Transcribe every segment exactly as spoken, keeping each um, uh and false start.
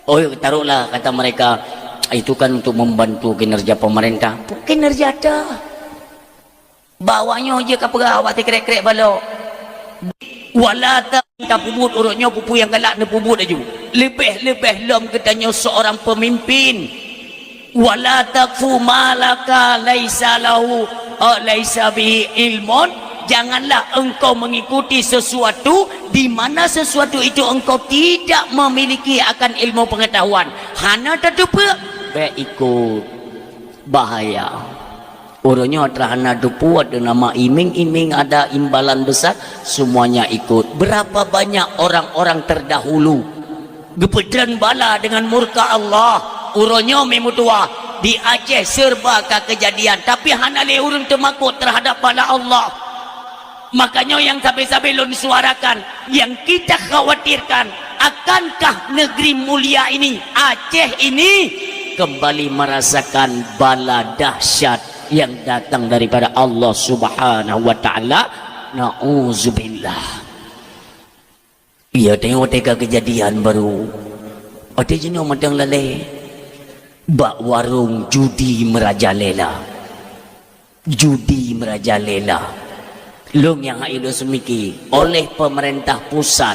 Oh, taruhlah, kata mereka, itu kan untuk membantu kinerja pemerintah. Kinerja dah. Bak awak nyoe je ka peugah awak sikrek-krek balok. Wala ta-, tapeubuet uroe nyoe peue-peue nyang galak neupeubuet laju. Leubeh-leubeh lom geutanyoe seorang pemimpin. Wala taqfu ma laka laisa lahu, eh, laisa bihi ilmun. Janganlah engkau mengikuti sesuatu di mana sesuatu itu engkau tidak memiliki akan ilmu pengetahuan. Hana tateupeue, bèk ikut. Bahaya. Uroe nyoe trah hana teupeue, ada nama iming-iming, ada imbalan besar, semuanya ikut. Berapa banyak orang-orang terdahulu geupeutreun bala dengan murka Allah. Uroe nyoe meutuah di Aceh serba ka kejadian, tapi hana lé ureuëng teumakot terhadap bala Allah. Makanya yang sabe-sabe lôn suarakan, yang kita khawatirkan, akankah negeri mulia ini, Aceh ini, kembali merasakan bala dahsyat yang datang daripada Allah Subhanahu wa Ta'ala? Nauzubillah. Iya, tengok teuka kejadian baru. Watèe jinoe mantong lalée bak warong judi merajalela. Judi merajalela. Lôn nyang hai lôn seumiki, oleh pemerintah pusat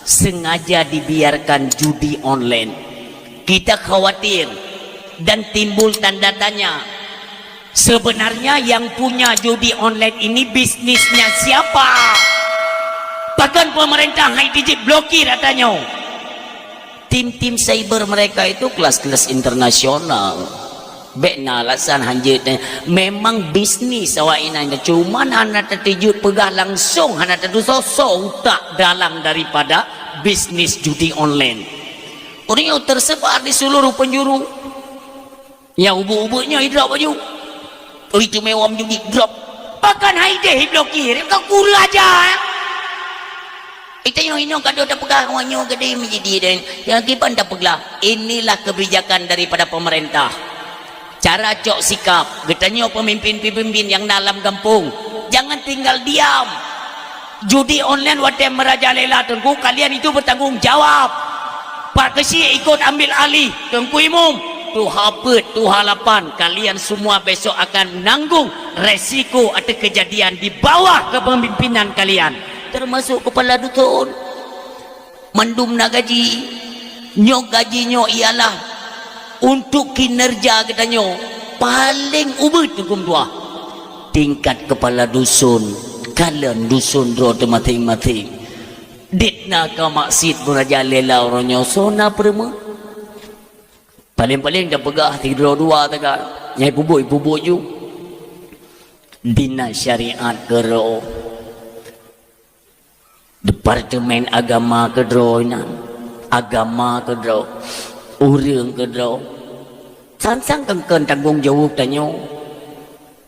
sengaja dibiarkan judi online. Kita khawatir dan timbul tanda tanya. Sebenarnya yang punya judi online ini bisnisnya siapa? Pakon pemerintah hai tijeuet blokir ata nyoe? Tim-tim cyber mereka itu kelas-kelas internasional. Bèk na alasan hanjeuet. Memang bisnis awak inan, cuma hana tatijeuet peugah langsung, hana tatusoe utak dalam daripada bisnis judi online. Orang yang tersebar di seluruh penjuru. Nyang ubeuek-ubeuek nyoe idrop baju. Ui, teumé wam judi drop. Pakon hai deh iblokir, ka kureueng aja, eh. Ita nyoe inong kado tapeugah ngon nyoe gede meujidi deh. Nyang kiban tapeugah, inilah kebijakan daripada pemerintah. Cara cok sikap, geutanyoe pemimpin-pemimpin nyang na lam gampông, jangan tinggal diam. Judi online watèe merajalela, Teungku, kalian itu bertanggung jawab. Pak Keuchik ikut ambil alih, Teungku Imum, tuha peuet, tuha lapan, kalian semua besok akan menanggung resiko atau kejadian di bawah kepemimpinan kalian, termasuk kepala dusun. Mandum na gaji. Nyoe gaji nyoe ialah untuk kinerja geutanyoe paleng ubit huköm tuah. Tingkat kepala dusun, kalon dusun droe teumaséng-maséng. Dit na ka maksiet beurajalela uroe nyoe, soe na peureumeun. Paleng-paleng tapeugah sidroe dua taga, nyang ipubuet-ipubuet ju. Dinas syariat keudroe. Departemen agama keudroe nyan, agama keudroe, ureuëng keudroe. Sang-sang kengkon tanggong jaweueb tanyoe.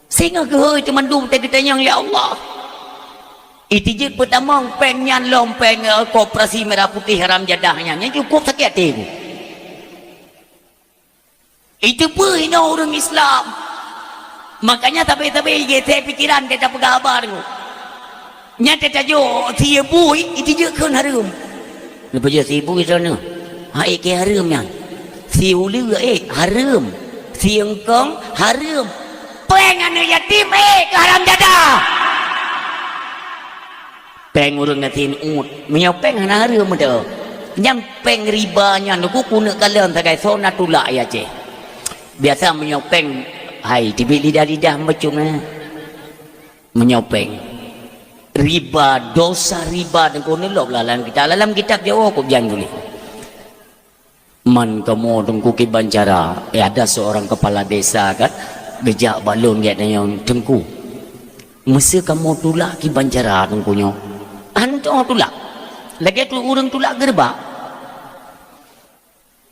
Singoh geuhôi teumandum teugeutanyong lé Allah. Itijeuet peutamong péng nyan lom péng, eh, koperasi merah putih haram jadah nyan. Nyan cukup sakét até ku. Itu peuh inoe ureuëng Islam. Makanya sabe-sabe geusék pikiran teuka peugah haba deungoe. Nyan teutajok siebui, itijeuet kheun hareuem. Leupah jeuet siebui droeneuh. Hai keu hareuem nyan. Siuleue, eh, hareuem. Sieungkong, hareuem. Péng aneuëk yatim, eh, keu haram jadah. Péng ureuëng gasien uet. Meunyoe péng hana hareuem meudo. Nyang péng riba nyan ku keuneuk kalon sagai soe na tulak ya ceh. Biasa meunyoe péng, hai, teubiet lidah-lidah meucum na. Meunyoe péng. Riba, dosa riba teungku neulok lah lam kitab. Lam kitab Jawoe ku beujan tuléh. Man kamoe teungku kiban cara, eh, ada seorang kepala desa kan, geujak bak lôn gét nyan, "Teungku, meusé kamoe tulak kiban cara teungku nyoe?" "Hantom tulak. Lagée tu ureuëng tulak geureubak."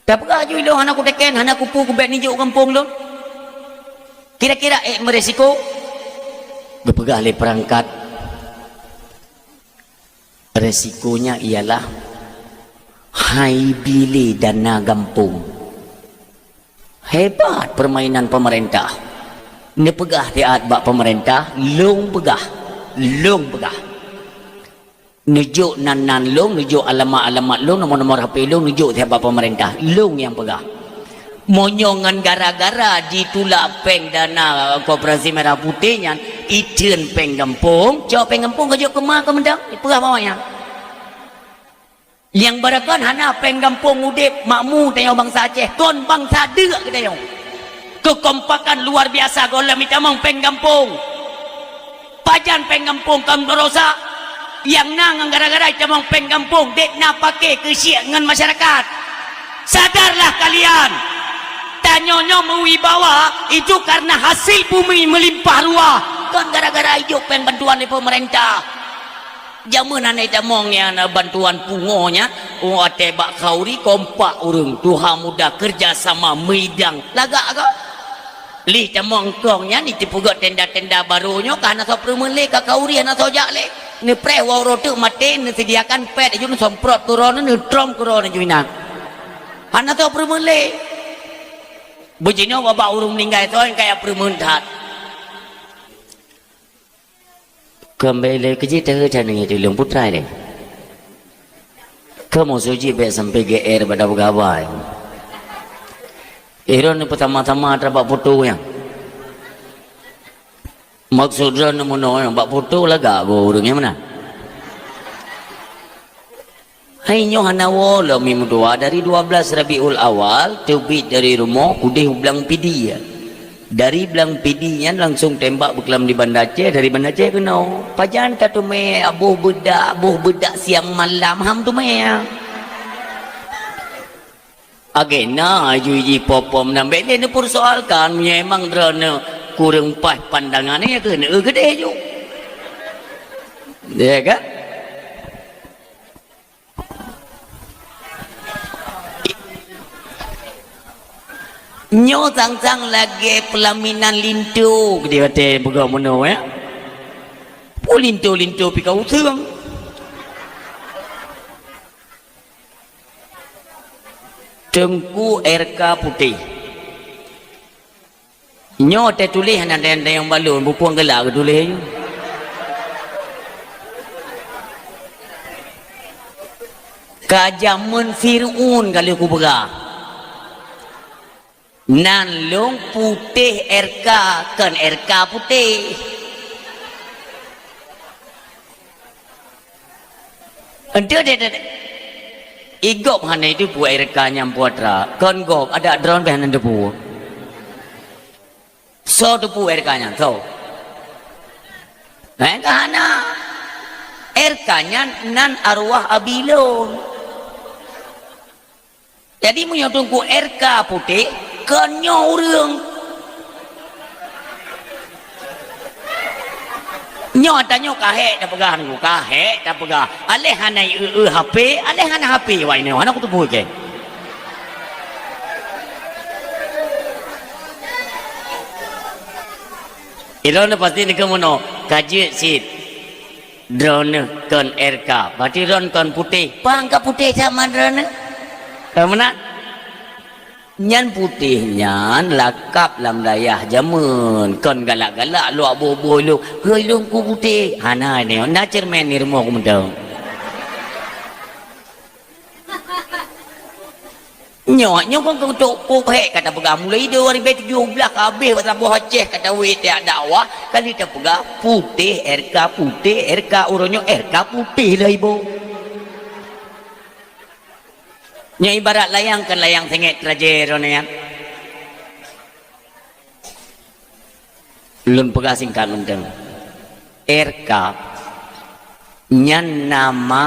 Tapeugah ju ilôn hana kuteken, hana kupu kubek nijok gampông lôn. Kira-kira ék meuresiko? Geupeugah lé perangkat. Resikonya ialah hai bilé dana gampông. Hebat permainan pemerintah. Neupeugah taát bak pemerintah, lôn peugah, lôn peugah. Neujok nan-nan lôn, neujok alamat-alamat lôn, nomor-nomor H P lôn, neujok siat bak pemerintah. Lôn nyang peugah. Meunyoe ngon gara-gara jitulak péng dana Koperasi Merah Putih nyan, itheun péng gampông, cok péng gampông ka jok keu ma keu mantong, ipeugah bak awaknyan. Nyang barokon hana péng gampông udép makmu tanyoe bansa Aceh, kon bansa deuk geutanyoe. Keukompakan luar biasa gohlom itamong péng gampông. Pajan péng gampông kon barosa, nyang na ngon gara-gara itamong péng gampông, dek na paké keusiek ngon masyarakat. Sadarlah kalian, tanyoe nyoe meuwibawa itu karena hasil bumi melimpah ruah, kon gara-gara ijok péng bantuan dari pemerintah. Jameun hana itamong nyan bantuan pungo nyan, watée bak khauri kompak ureuëng tuha muda kerja sama meidang lagak ka. Lih tamong kong nyan, iteupeugét tenda-tenda barô nyoe ka hana soe peureumeun lé, ka khauri hana soe jak lé. Neupreh waroe teuk maté, neuseudiakan pet aju neusomprot keu droeneuh, neutrom keu droeneuh aju inan. Hana soe peureumeun lé. Beujinoe babah ureuëng meuninggai soe nyang kaya peureumeun that. Keumbali lé keu jih teuheujan nyan tuleueng putra lé. Kamoe suji bék sampai G R pada beugawai. Iron ni pertama-tama atra bak foto nyang. Maksud droeneuh meunoe nyang bak foto lagak go ureuëng nyang meunan. Hai nyoe hana woe lom meutuwa dari dua belas Rabiul Awal teubiet dari rumoh udeh u Blang Pidie. Dari Blang Pidie nyan langsung tembak beuklam di Banda Aceh, dari Banda Aceh keunoe. Pajan ka teumé boh beudak, boh beudak siang malam ham teumé. Agenda aju jih popom dan bék lé neupeursoalkan meunyoe emang droeneuh kureueng paih pandangan nyan keuneuk geudeh ju. Ya kan? Nyoe sang-sang lagée peulaminan linto di watée beugok meunoe, ya. Peue linto-linto pih ka useueng. Teungku R K Putéh. Nyoe teutuléh hana dayang-dayang balon, bukon geulak geutuléh nyoe. Ka jameun Fir'aun ka lheueh kupeugah. Nan lôn putéh R K, kon R K putéh. Enteuk deh, deh, deh. Igop hana iteupeue R K nyan putra. Kon gop, adak droen beh hana teupeue. Soe teupeue R K nyan, soe? Eh, ka hana. R K nyan nan arwah abi lôn. Jadi, meunyoe Teungku R K putéh, kon nyoe ureuëng. Nyoe ata nyoe ka hék tapeugah Teungku, ka hék tapeugah. Aléh hana i-, eu-, eu H P, aléh hana H P wai nyoe, hana kuteupue keu. Ilôn pasti neukeu meunoe, ka jeuet cit. Droeneuh kon R K, berarti droen kon putéh. Pang ka putéh sama droeneuh? Ka meunan? Nyan putéh nyan lakab lam dayah jameun. Kon galak-galak luwak boh-boh ilôn. Hei, ilôn ku putéh. Hana nyoe, na ceureumen di rumoh ku mantong. Nyoe, nyoe kon keutok poh hék ka tapeugah mulai dua ribèe tujoh blah ka habéh bak saboh Aceh ka tawét tiyak dakwah, kali tapeugah putéh R K, putéh R K, uroe nyoe R K putéh lé iboh. Nyoe ibarat layang, kon layang sengét rajée droeneuh nyan. Lôn peugah singkat mantong. R K nyan nama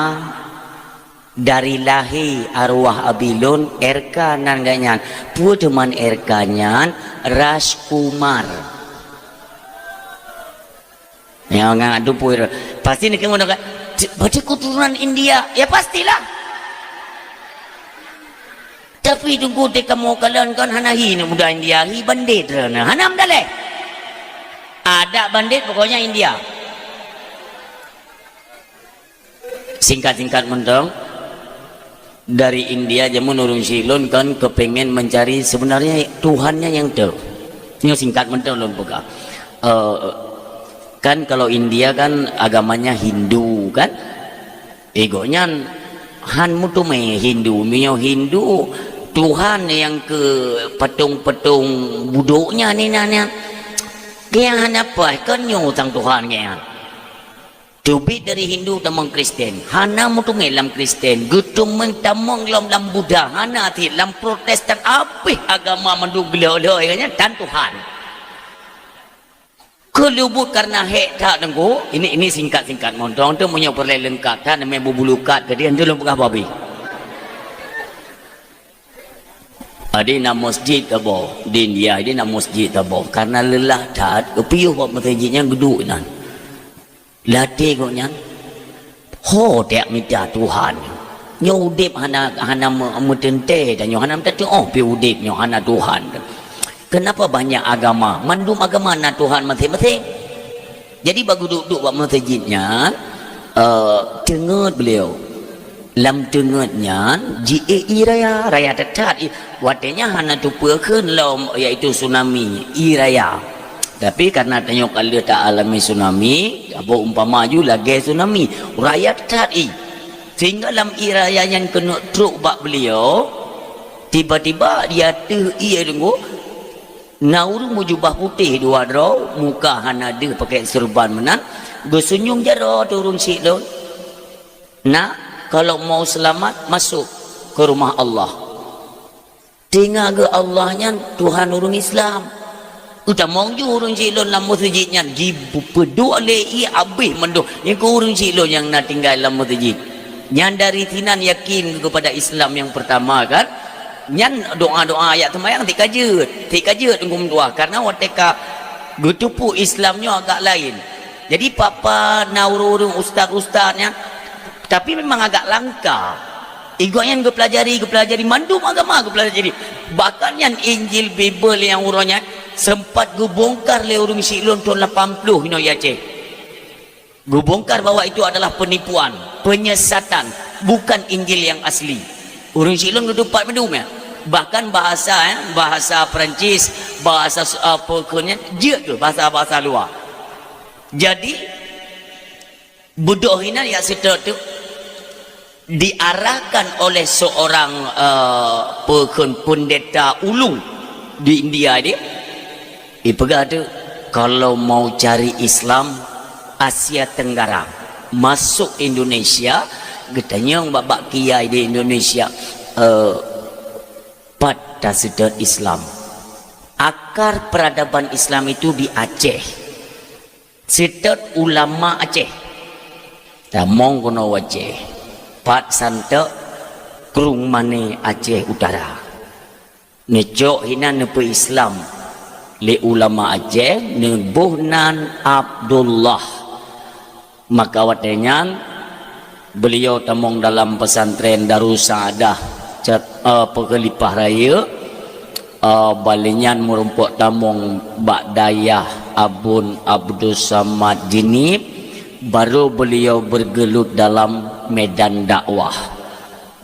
dari lahé arwah abi lôn, R K nan geuh nyan. Peue teuma R K nyan? Rajkumar. Ya, ngat tupui. Pasti neukeu meunoe kan, "Berarti keturunan India." Ya, pastilah. Tapi Teungku, teuka kamoe kalon kon hana hi aneuk muda India, hi bandét droeneuh. Hana meudaleh. Adak bandét pokoknya India. Singkat-singkat mantong, dari India jameun ureuëng syiek lôn kan keupengen mencari sebenarnya Tuhannya yang tu. Nyoe singkat mantong lôn peugah. Eh, kan kalau India kan agamanya Hindu kan? Igo nyan han meuteumé Hindu. Meunyoe Hindu, Tuhan nyang keu patong-patong budok nyan inan nyan. Keu hana paih, kon nyoe sang Tuhan keu nyan. Teubiet dari Hindu tamong Kristen, hana meuteumé lam Kristen, geuteumé tamong lom lam Buddha, hana cit lam Protestan, abéh agama mandum geuloi-loi nyan tan Tuhan. Keuleubut karena hék that Teungku, ini, ini singkat-singkat montong tu, meunyoe peureulée leungkap that, namanya bubulukat, jadi antu lôn peugah babi. Adi na masjid tabo, di India di na masjid tabo, karena leulah that, geupiôh bak masjid nyan geuduek nan. Latée gobnyan, ho teuk mita Tuhan. Nyoe udeb hana, hana me-, meuteuntée, dan nyoe hana meuteuntée, oh, pi udeb nyoe hana Tuhan. Kenapa banyak agama? Mandum agama na Tuhan masing-masing. Jadi, bak geuduek-duek bak meuseujid nyan, eh, teungeut beliau. Lam teungeut nyan, jiék ié raya, raya that-that. I-, watée nyan hana teupeu kheun lom, yaitu tsunami, ié raya. Tapi, karena tanyoe ka lheueh ta alami tsunami, saboh umpama ju lagée tsunami, raya that-that ié. Sehingga lam ié raya nyan keuneuk trok bak beliau, tiba-tiba di ateueh ié Teungku, na ureuëng meujubah putéh dua droe, muka hana deuh, pakai seureuban meunan, geusenyum jaroe teuh ureuëng syiek lôn. Nak, kalau mau selamat, masuk ke rumah Allah. Teungoh geu Allah nyan Tuhan ureuëng Islam. Utamong ju ureuëng syiek lôn lam meuseujid nyan, jipeuduek lé ié abéh mandum. Nyan keuh ureuëng syiek lôn nyang na tinggai lam meuseujid. Nyan dari sinan yakin kepada Islam yang pertama kan. Nyan doa-doa ayat seumayang tik ka jeuet, tik ka jeuet Teungku meutuah, karena watée ka geuteupeu Islam nyoe agak laén. Jadi papa na ureuëng-ureuëng ustaz-ustaz nyan, tapi memang agak langka. Igo nyan geupelajari, geupelajari mandum agama geupelajari. Bahkan nyan Injil Bibel nyang uroe nyan sempat geubongkar lé ureuëng syiek lôn thon lapan ploh inoe Aceh. Geubongkar bahwa itu adalah penipuan, penyesatan, bukan Injil yang asli. Ureuëng syiek lôn geuteupat mandum ya. Bahkan bahasa ya, bahasa Perancis, bahasa s-, apa keuh nyan, jeuet tu bahasa-bahasa luar. Jadi, beudôh inan ya seutôt tu diarahkan oleh seorang, eh, peukheun pendeta ulung di India dia. Ipeugah tu, kalau mau cari Islam Asia Tenggara, masuk Indonesia, geutanyong bak-bak kiai di Indonesia, eh, pat taseutôt Islam. Akar peradaban Islam itu di Aceh. Seutôt ulama Aceh. Tamong keunoe u Aceh. Pat santok Krueng Mané Aceh Utara. Neucok hinan neupeu Islam lé ulama Aceh, neuboh nan Abdullah. Maka watée nyan, beliau tamong dalam pesantren Darussaadah, cat-, eh, Peukheulipah Rayeuk, eh, bak lheueh nyan meurumpok tamong bak dayah Abon Abdul Samad Jeunieb, baru beliau bergelut dalam medan dakwah.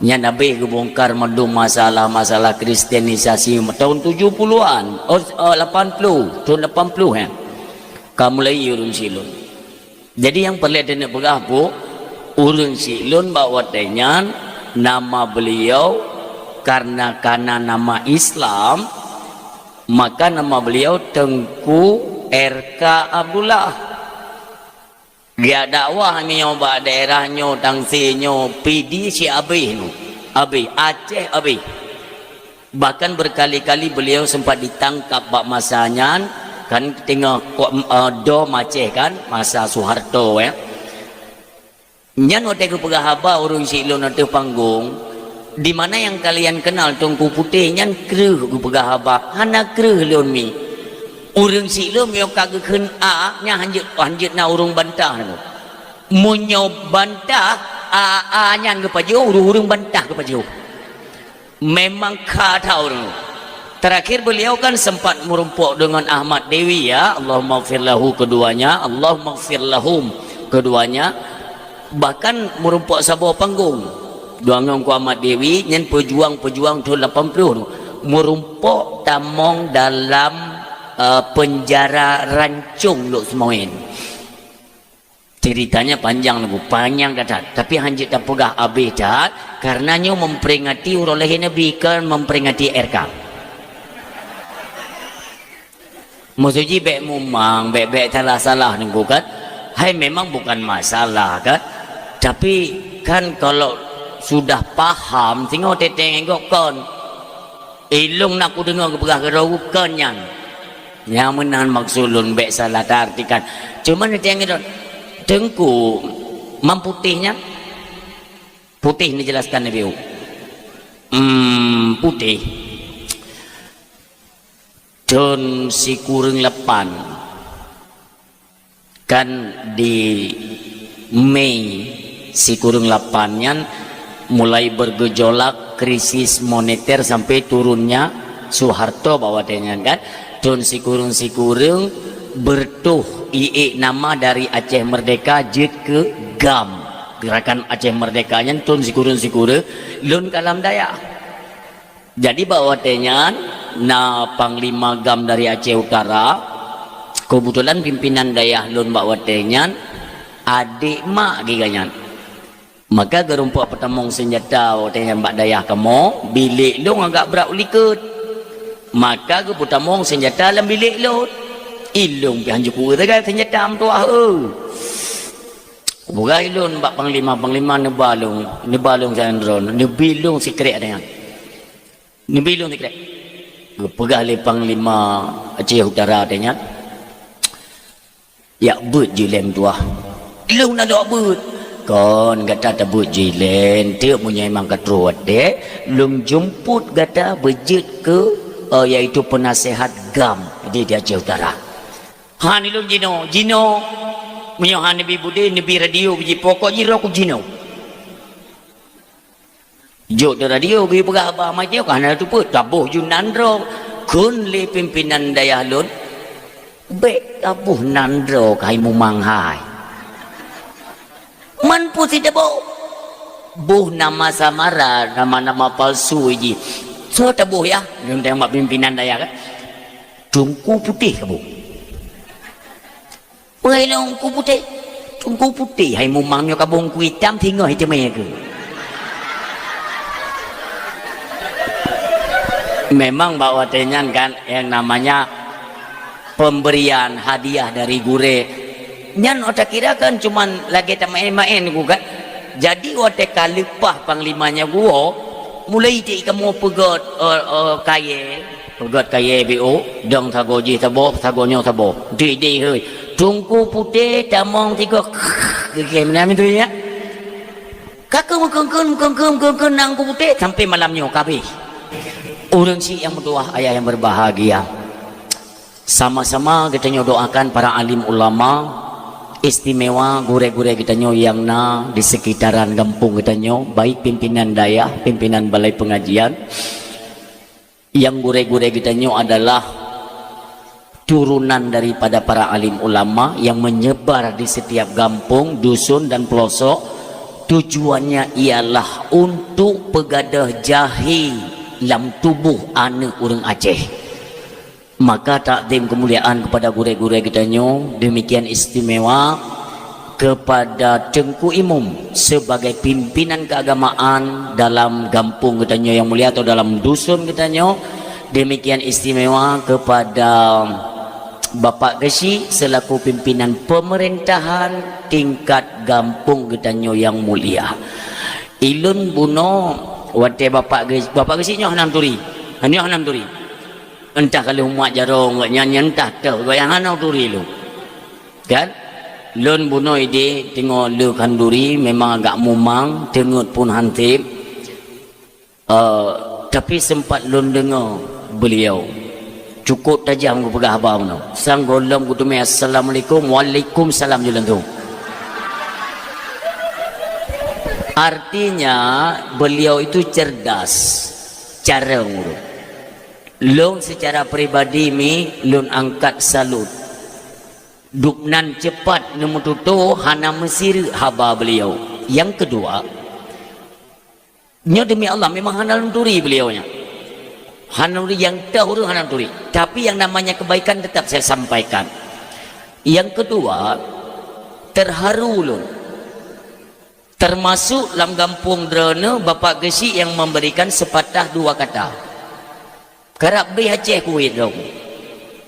Nyan habéh geubongkar mandum masalah-masalah kristenisasi tahun tujuh puluhan, oh, eh, lapan puluh, tahun lapan puluh, eh. Ka mulai ureuëng syiek lôn. Jadi nyang peureulée taneuk peugah, Bu, ureuëng syiek lôn bak watée nyan nama beliau karena kana nama Islam, maka nama beliau Teungku R K Abdullah. Geujak dakwah meunyoe bak daerah nyoe, Tangse nyoe, Pidie cit abéh nyoe. Abéh, Aceh abéh. Bahkan berkali-kali beliau sempat ditangkap bak masa nyan, kan teungoh ko-, eh, dom Aceh kan, masa Soeharto, ya. Nyan watée geupeugah haba ureuëng syiek lôn ateueh panggong, "Di mana yang kalian kenal Teungku Putéh?" Nyan kreueh geupeugah haba, "Hana kreueh lôn mi." Ureuëng syiek lôn meunyoe ka geukheun a, nyan hanjeuet, hanjeuet na ureuëng bantah nyoe. Meunyoe bantah, a, a nyan geupajoh, ureuëng-ureuëng bantah geupajoh. Memang ka that ureuëng. Terakhir beliau kan sempat meurumpok dengan Ahmad Dewi, ya. Allahummaghfir lahu keduanya, Allahummaghfir lahum keduanya. Bahkan meurumpok saboh panggong. Dua ngon Teungku Ahmad Dewi, nyan peujuang-peujuang tahun lapan puluh tu. Meurumpok tamong dalam, eh, penjara Rancong Lhokseumawe. Ceritanya panjang lagu, panjang that, tapi hanjeuet tapeugah abéh that, karena nyoe memperingati uroe lahé Nabi, kon memperingati R K. Maksud jih bék mumang, bék, bék salah-salah nunggu kan. Hai memang bukan masalah kan. Tapi kan kalau sudah paham, singoh teteng enggok kon. Ilong nak kudeungoe geupeugah keudroe kon nyan. Nyang meunan maksud lôn bék salah taartikan. Cuma teteng enggok, Teungku, mam putéh nyan? Putéh, neujelaskan Nabi U. Hmm, putéh. Thon sikureueng lapan. Kan di Mei sikureueng lapan nyan mulai bergejolak krisis moneter sampai turunnya Soeharto bak watée nyan kan. Thon sikureueng-sikureueng bertoh iék nama dari Aceh Merdeka jeuet keu GAM. Gerakan Aceh Merdeka nyan thon sikureueng-sikureueng lôn ka lam dayah. Jadi bak watée nyan na panglima GAM dari Aceh Utara, keubeutulan pimpinan dayah lôn bak watée nyan adék mak geuh nyan. Maka geurumpok peutamong seunjata watée nyan bak dayah kamoe, bilék lôn agak brat u likot. Maka geupeutamong seunjata lam bilék lôn. Ilong pih hanjeuet kueu sagai seunjata meutuah, eu. Peugah ilôn bak panglima, panglima neuba lôn, neuba lôn sinan droe, neubi lôn sikrék nyan. Neubi lôn sikrék. Geupeugah lé panglima Aceh Utara watée nyan, "Jak beuet jih ilée meutuah." "Lôn na lok beuet." "Kon gata tabeuet jih ilée, teuk meunyoe memang ka troh watée, lôn jeumpot gata beujeuet keu, eh, yaitu peunasihat GAM di, di Aceh Utara." "Han ilôn jinoe, jinoe. Meunyoe han neubi budé, neubi radio biji pokok jih roh ku jinoe." Jok di radio geupeugah haba maté ka hana teupeue, taboh ju nan droe. Kheun lé pimpinan dayah lôn, "Bék taboh nan droe keuhai mumang hai. Man peue sit taboh? Boh nama samaran, nama-nama palsu jih." "Soe taboh yah?" Lôn tanyong bak pimpinan dayah kan. "Teungku Putéh kaboh." "Peue lôn Teungku Putéh?" "Teungku Putéh hai mumang nyoe ka bông kuitam singoh iteumé keu." Memang bak watée nyan kan yang namanya pemberian hadiah dari gurée. Nyan oh takira kan cuman lagée tamaén-maén ku kan. Jadi watée ka leupah panglima nyan geuwoe, mulai ti kamoe peugét, eh, eh, kayée. Peugét kayée B O, dong sagoe jih saboh, sagoe nyoe saboh. Dih-dih heueh. Teungku Putéh tamong tigoe. Geukheun meunan tu ya. Ka keuh meukeun-keun, meukeun-keun, meukeun-keun nang Teungku Putéh sampai malam nyoe ka habéh. Ureuëng syiek nyang meutuwah, ayah nyang berbahagia. Sama-sama geutanyoe doakan para alim ulama, istimewa gurée-gurée geutanyoe nyang na di sekitaran gampông geutanyoe, baik pimpinan dayah, pimpinan balai pengajian, Nyang gurée-gurée geutanyoe adalah turunan daripada para alim ulama yang menyebar di setiap gampông, dusun dan pelosok. Tujuannya ialah untuk peugadôh jahé lam tuboh aneuëk ureuëng Aceh. Maka takzim keumuliaan kepada gurée-gurée geutanyoe, demikian istimewa kepada Teungku Imum sebagai pimpinan keagamaan dalam gampông geutanyoe nyang mulia atau dalam dusun geutanyoe. Demikian istimewa kepada Bapak Geuchik selaku pimpinan pemerintahan tingkat gampông geutanyoe nyang mulia. Ilôn bunoe watée Bapak Geuchik, Bapak Geuchik nyoe hana turi. Nyoe hana turi. Entah ka lheueh umat jaroe gobnyan, entah toh gobnyan hana turi lôn. Kan? Lôn bunoe idéh teungoh lheueh khanduri memang agak mumang, teungeut pun han seb. Eh, tapi sempat lôn deungoe beliau cukup tajam geupeugah haba bunoe. Sang gohlom geuteumé, "Assalamualaikum." "Waalaikumsalam," ju lôn tu. Artinya, beliau itu cerdas, carông ureuëng. Lôn secara pribadi mi lôn angkat salut. Dubnan cepat neumeututoe hana meusireuk haba beliau. Nyang keudua, nyoe demi Allah memang hana lôn turi beliau nyan. Hana lôn turi, nyang toh ureuëng hana lôn turi. Tapi yang namanya kebaikan tetap saya sampaikan. Nyang keudua, Terharu lôn. Termasuk lam gampông droeneuh Bapak Geuchik nyang memberikan sepatah dua kata. Karab bri Aceh kuwét droe.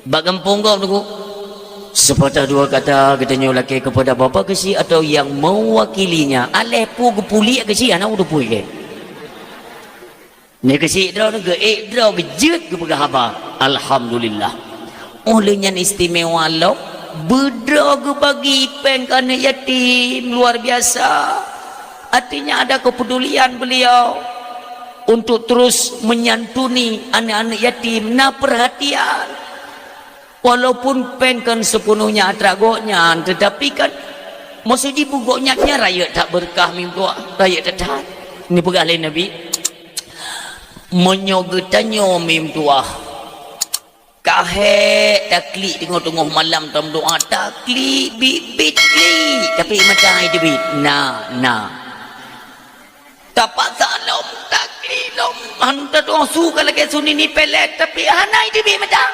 Bak gampông gob Teungku. Sepatah dua kata geutanyoe lakée kepada Bapak Geuchik atau yang mewakilinya. Aléh peue geupuléh Geuchik hana udeup puléh. Nyoe keuchik droe geuék droe geujeuet geupeugah haba. Alhamdulillah. Óh lheueh nyan istimewa lom, beudroe geubagi péng keu aneuk yatim luar biasa. Artinya ada kepedulian beliau untuk terus menyantuni aneuk-aneuk yatim, na perhatian. Walaupun péng kon sepenuhnya atra gobnyan, tetapi kan maksud jih bak gobnyan nyan rayeuk that beureukat meutuah, rayeuk that that. Neupeugah lé Nabi, meunyoe geutanyoe meutuah, ka hék taklik teungoh-teungoh malam tameudoá, taklik biet-biet klik, tapi mata hai teubiet. Na, na. Tapaksa lom, taklik lom, han tatu'oh su ka lagée sunini pelet, tapi hana jiteubiet mata.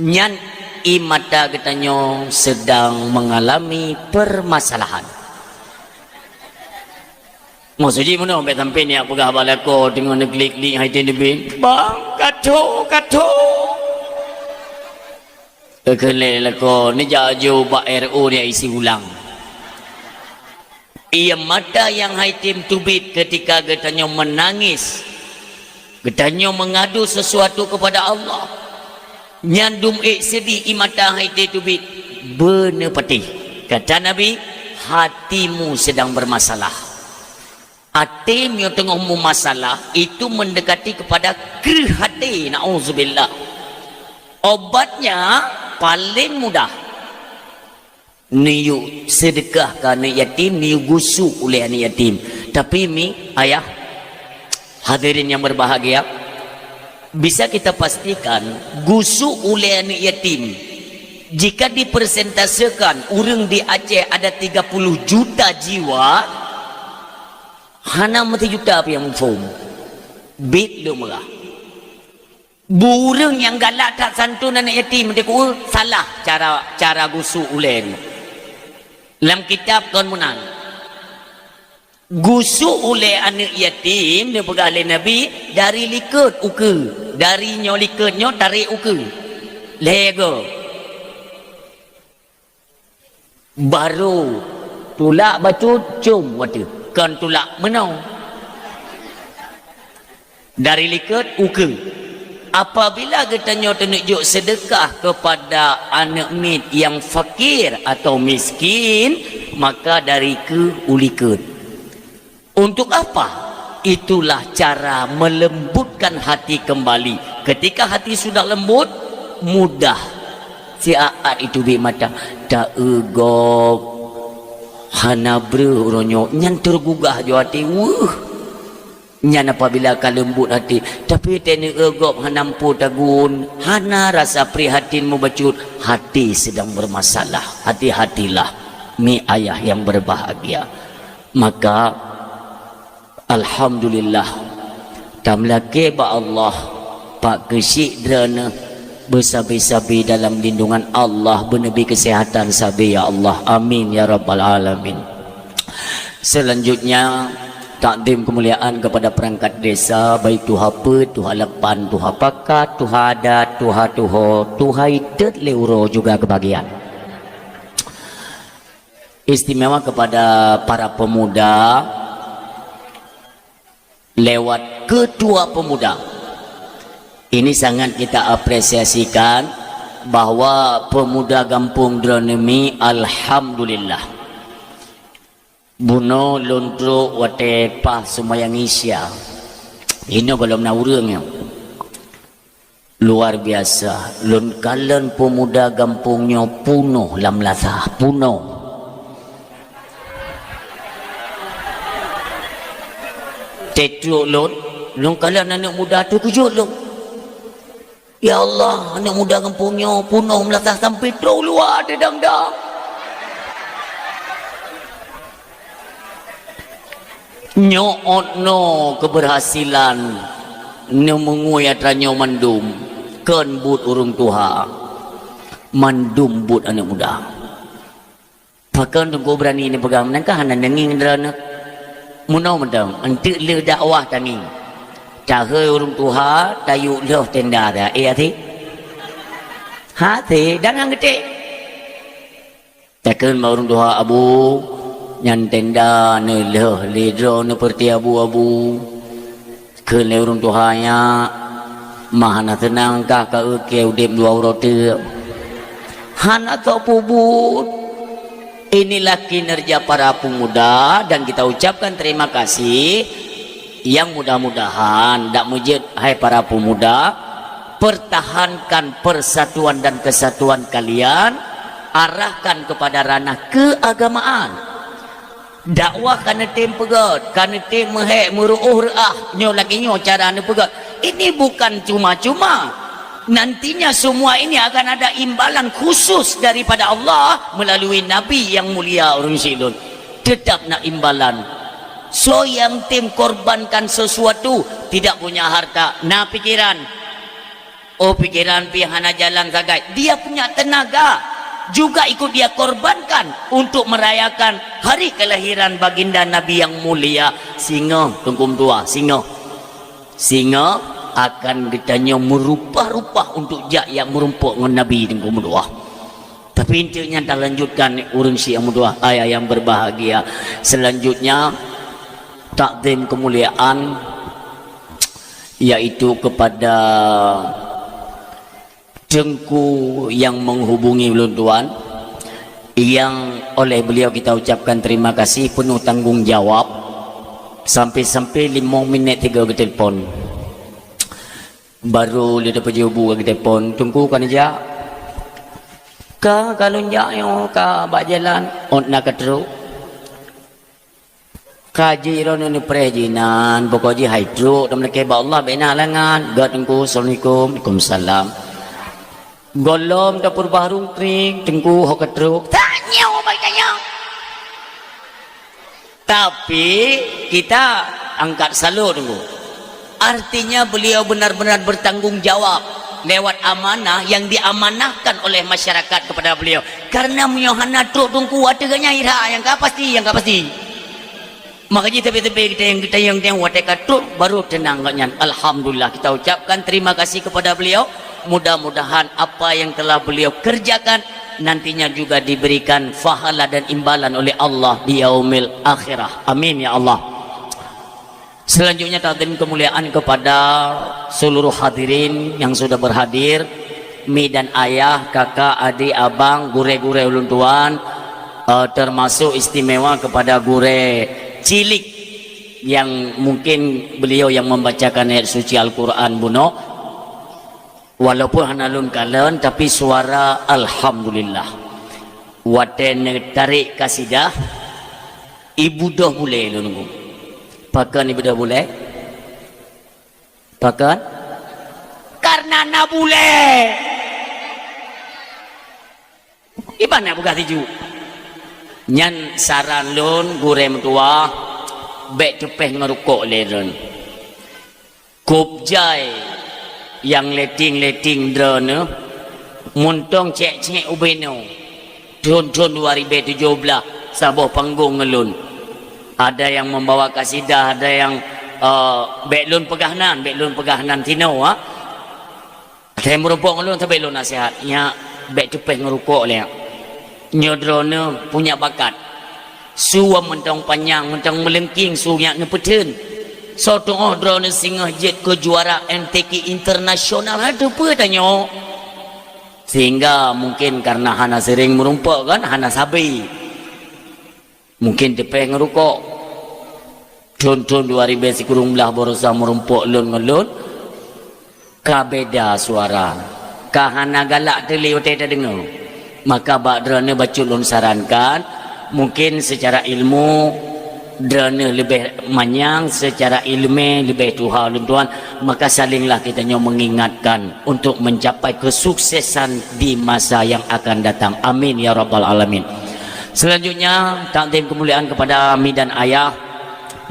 Nyan ie mata geutanyoe sedang mengalami permasalahan. Maksud jih meunoe, bék sampai nyak peugah bak lakoe teungoh neuklik-klik hai teubiet. Bang, ka tho, ka tho. Keukeulée lakoe, neujak aju bak R O dia isi ulang. Ie mata nyang hai teubiet ketika geutanyoe meunangis, geutanyoe meungadu sesuatu kepada Allah. Nyan dum ék seudeh ie mata hai teubiet, beuneupatéh. Kata Nabi, hatimu sedang bermasalah. Até meunyoe teungoh meumasalah, itu mendekati kepada kreueh até, naudzubillah. Obatnya paling mudah. Neuyue seudeukah keu aneuk yatim, neuyue gusok ulée aneuk yatim. Tapi mi, ayah, hadirin yang berbahagia, bisa kita pastikan, gusok ulée aneuk yatim, jika dipresentasekan ureuëng di Aceh ada tiga puluh juta jiwa, hana meusijuta pih nyang muphom. Biet lôn meurah. Beu ureuëng nyang galak that santun aneuk yatim, teuku salah cara, cara gusok ulée nyoe. Lam kitab kon meunan. Gusok ulée aneuk yatim, neupeugah lé Nabi, dari likot ukeue. Dari nyoe likot nyoe tarék ukeue. Lhée goe. Barô tulak bacut com watée, kon tulak meunoe. Dari likot ukeue. Apabila geutanyoe teuneuk jok seudeukah keupada aneuk miet nyang fakir atau miskin, maka dari keue u likot. Untuk apa? Itulah cara melembutkan hati kembali. Ketika hati sudah lembut, mudah siat-at itu bit mata. Ta-eu gob hana breuh uroe nyoe, nyan teugugah ju até weuh. Nyan apabila ka lembut hati, tapi teuneuk eu gob hana meupo tagun, hana rasa prihatin mubacut, hati sedang bermasalah. Hati-hatilah, mi ayah yang berbahagia. Maka, alhamdulillah, tameulakée bak Allah, pak keuchik droeneuh beusabe-sabe dalam lindungan Allah, beuneubi keuseuhatan sabe, ya Allah. Amin, ya rabbal alamin. Selanjutnya, takdim kemuliaan kepada perangkat desa, baik tuha peuet, tuha lapan, tuha pakat, tuha adat, tuha tuho, tuha itet lé uroe juga kebagian. Istimewa kepada para pemuda lewat ketua pemuda. Ini sangat kita apresiasikan bahwa pemuda gampông droeneuh mi, alhamdulillah. Bunoe lôn trok watée paih seumayang Isya. Inoe gohlom na ureuëng nyoe. Luar biasa, lôn kalon peumuda gampông nyoe punoh lam lasah, punoh. Teutôk lôn, lôn kalon aneuëk muda teukeujot lôn. Ya Allah, aneuëk muda gampông nyoe punoh lam lasah sampai trok luwa teudang-dang. Nyoe ôt noe keubeurhasilan neumeungui atra nyoe mandum, kon buet ureuëng tuha, mandum buet aneuëk muda. Pakon Teungku beurani neupeugah meunan, ka hana neungieng droeneuh. Meunoe mantong, eunteuk lheueh dakwah tangieng. Tahôi ureuëng tuha, tayue lheueh tenda dah. Eh, até? Até, dan nyang geutek. Takheun bak ureuëng tuha, "Abu, nyan tenda neulheueh lé droeneuh peureuté abu-abu." Kheun lé ureuëng tuha nyan, "Ma hana seunang kah ka-, keu udeb dua uroe teuk?" Hana soe peubuet. Inilah kinerja para pemuda dan kita ucapkan terima kasih. Yang mudah-mudahan dak meujeuet, hai para pemuda, pertahankan persatuan dan kesatuan kalian, arahkan kepada ranah keagamaan. Dakwah ka neutem peugét, ka neutem meuhék, meuruôh reuah, nyoe lagée nyoe cara neupeugét. Ini bukan cuma-cuma. Nantinya semua ini akan ada imbalan khusus daripada Allah melalui Nabi yang mulia ureuëng sidon. Tetap na imbalan. Soe nyang tem korbankan sesuatu, tidak punya harta, na pikiran. Oh, pikiran pih hana jalan sagai. Dia punya tenaga juga ikut dia korbankan untuk merayakan hari kelahiran baginda Nabi yang mulia. Singoh, Teungku meutuah, singoh. Singoh akan geutanyoe meurupah-rupah untuk jak nyang meurumpok ngon Nabi, Teungku meutuah. Tapi eunteuk nyan talanjutkan ureuëng syiek meutuah, ayah yang berbahagia. Selanjutnya, takzim kemuliaan, yaitu kepada Teungku yang menghubungi ulôn tuan, yang oleh beliau kita ucapkan terima kasih penuh tanggung jawab, sampai-sampai limong minit tiga geutelepon. Baru lé teupeujeubu ka geutelepon, "Teungku ka neujak?" "Ka, ka lôn jak nyoe, ka bak jalan." "Ôt na ka trok?" "Ka jih droeneuh neupreh jih nan, pokok jih hai trok, dan meulakée bak Allah bèk na halangan." "Gét Teungku, assalamualaikum." "Waalaikumsalam." Gohlom tapeureubah rungkring, Teungku ho ka trok. Tanyoe bak tanyoe. Tapi kita angkat salut, Teungku. Artinya beliau benar-benar bertanggung jawab lewat amanah yang diamanahkan oleh masyarakat kepada beliau. Karena meunyoe hana trok Teungku, watée geuhnyan ira nyang ka pasti, nyang ka pasti. Maka jih teupée-teupée geutanyoe, geutanyoe watée ka trok, baru teunang gobnyan. Alhamdulillah, kita ucapkan terima kasih kepada beliau. Mudah-mudahan apa yang telah beliau kerjakan nantinya juga diberikan pahala dan imbalan oleh Allah di yaumil akhirah. Amin ya Allah. Selanjutnya, takzim kemuliaan kepada seluruh hadirin yang sudah berhadir, mi dan ayah, kakak, adik, abang, gurée-gurée ulôn tuan, eh, termasuk istimewa kepada gurée cilik yang mungkin beliau yang membacakan ayat suci Al-Quran bunoe. Walaupun hana lôn kalon, tapi suara alhamdulillah. Watée neutarek kasidah, ibu doh bulée lôn nunggu. Pakon ibu doh bulée? Pakon? Karena na bulée. Iban na peugah siju. Nyan saran lôn, gurée meutuwah, bék teupéh ngon rukok lé lôn. Kôb jai nyang leting-leting droeneuh, muntong cék-cék ubé nyoe. Thon-thon dua ribée tujoh blaih, saboh panggong ngon lôn. Ada yang membawa kasidah, ada yang, eh, bék lôn peugah nan, bék lôn peugah nan sinoe, ah. Asai meurumpok ngon lôn sabe lôn naseuhat, nyak, bék teupéh ngon rukok lé, nyak. Nyoe droeneuh punya bakat. Su mantong panyang, mantong meulengking su nyak neupeutheun. Soe tuoh droeneuh singoh jeuet keu juara M T Q internasional, aduh peue tanyoe. Sehingga mungkin karena hana sering meurumpok kan, hana sabe. Mungkin teupéh ngon rukok. Thon-thon dua ribée sikureueng blaih baroesa meurumpok lôn ngon lôn, ka beda suara, ka hana galak teuh lé watée tadeungoe. Maka bak droeneuh bacut lôn sarankan, mungkin secara ilmu droeneuh leubeh manyang, secara ileumé leubeh tuha lôn tuan, maka salinglah geutanyoe mengingatkan untuk mencapai kesuksesan di masa yang akan datang. Amin ya rabbal alamin. Selanjutnya, takzim kemuliaan kepada mi dan ayah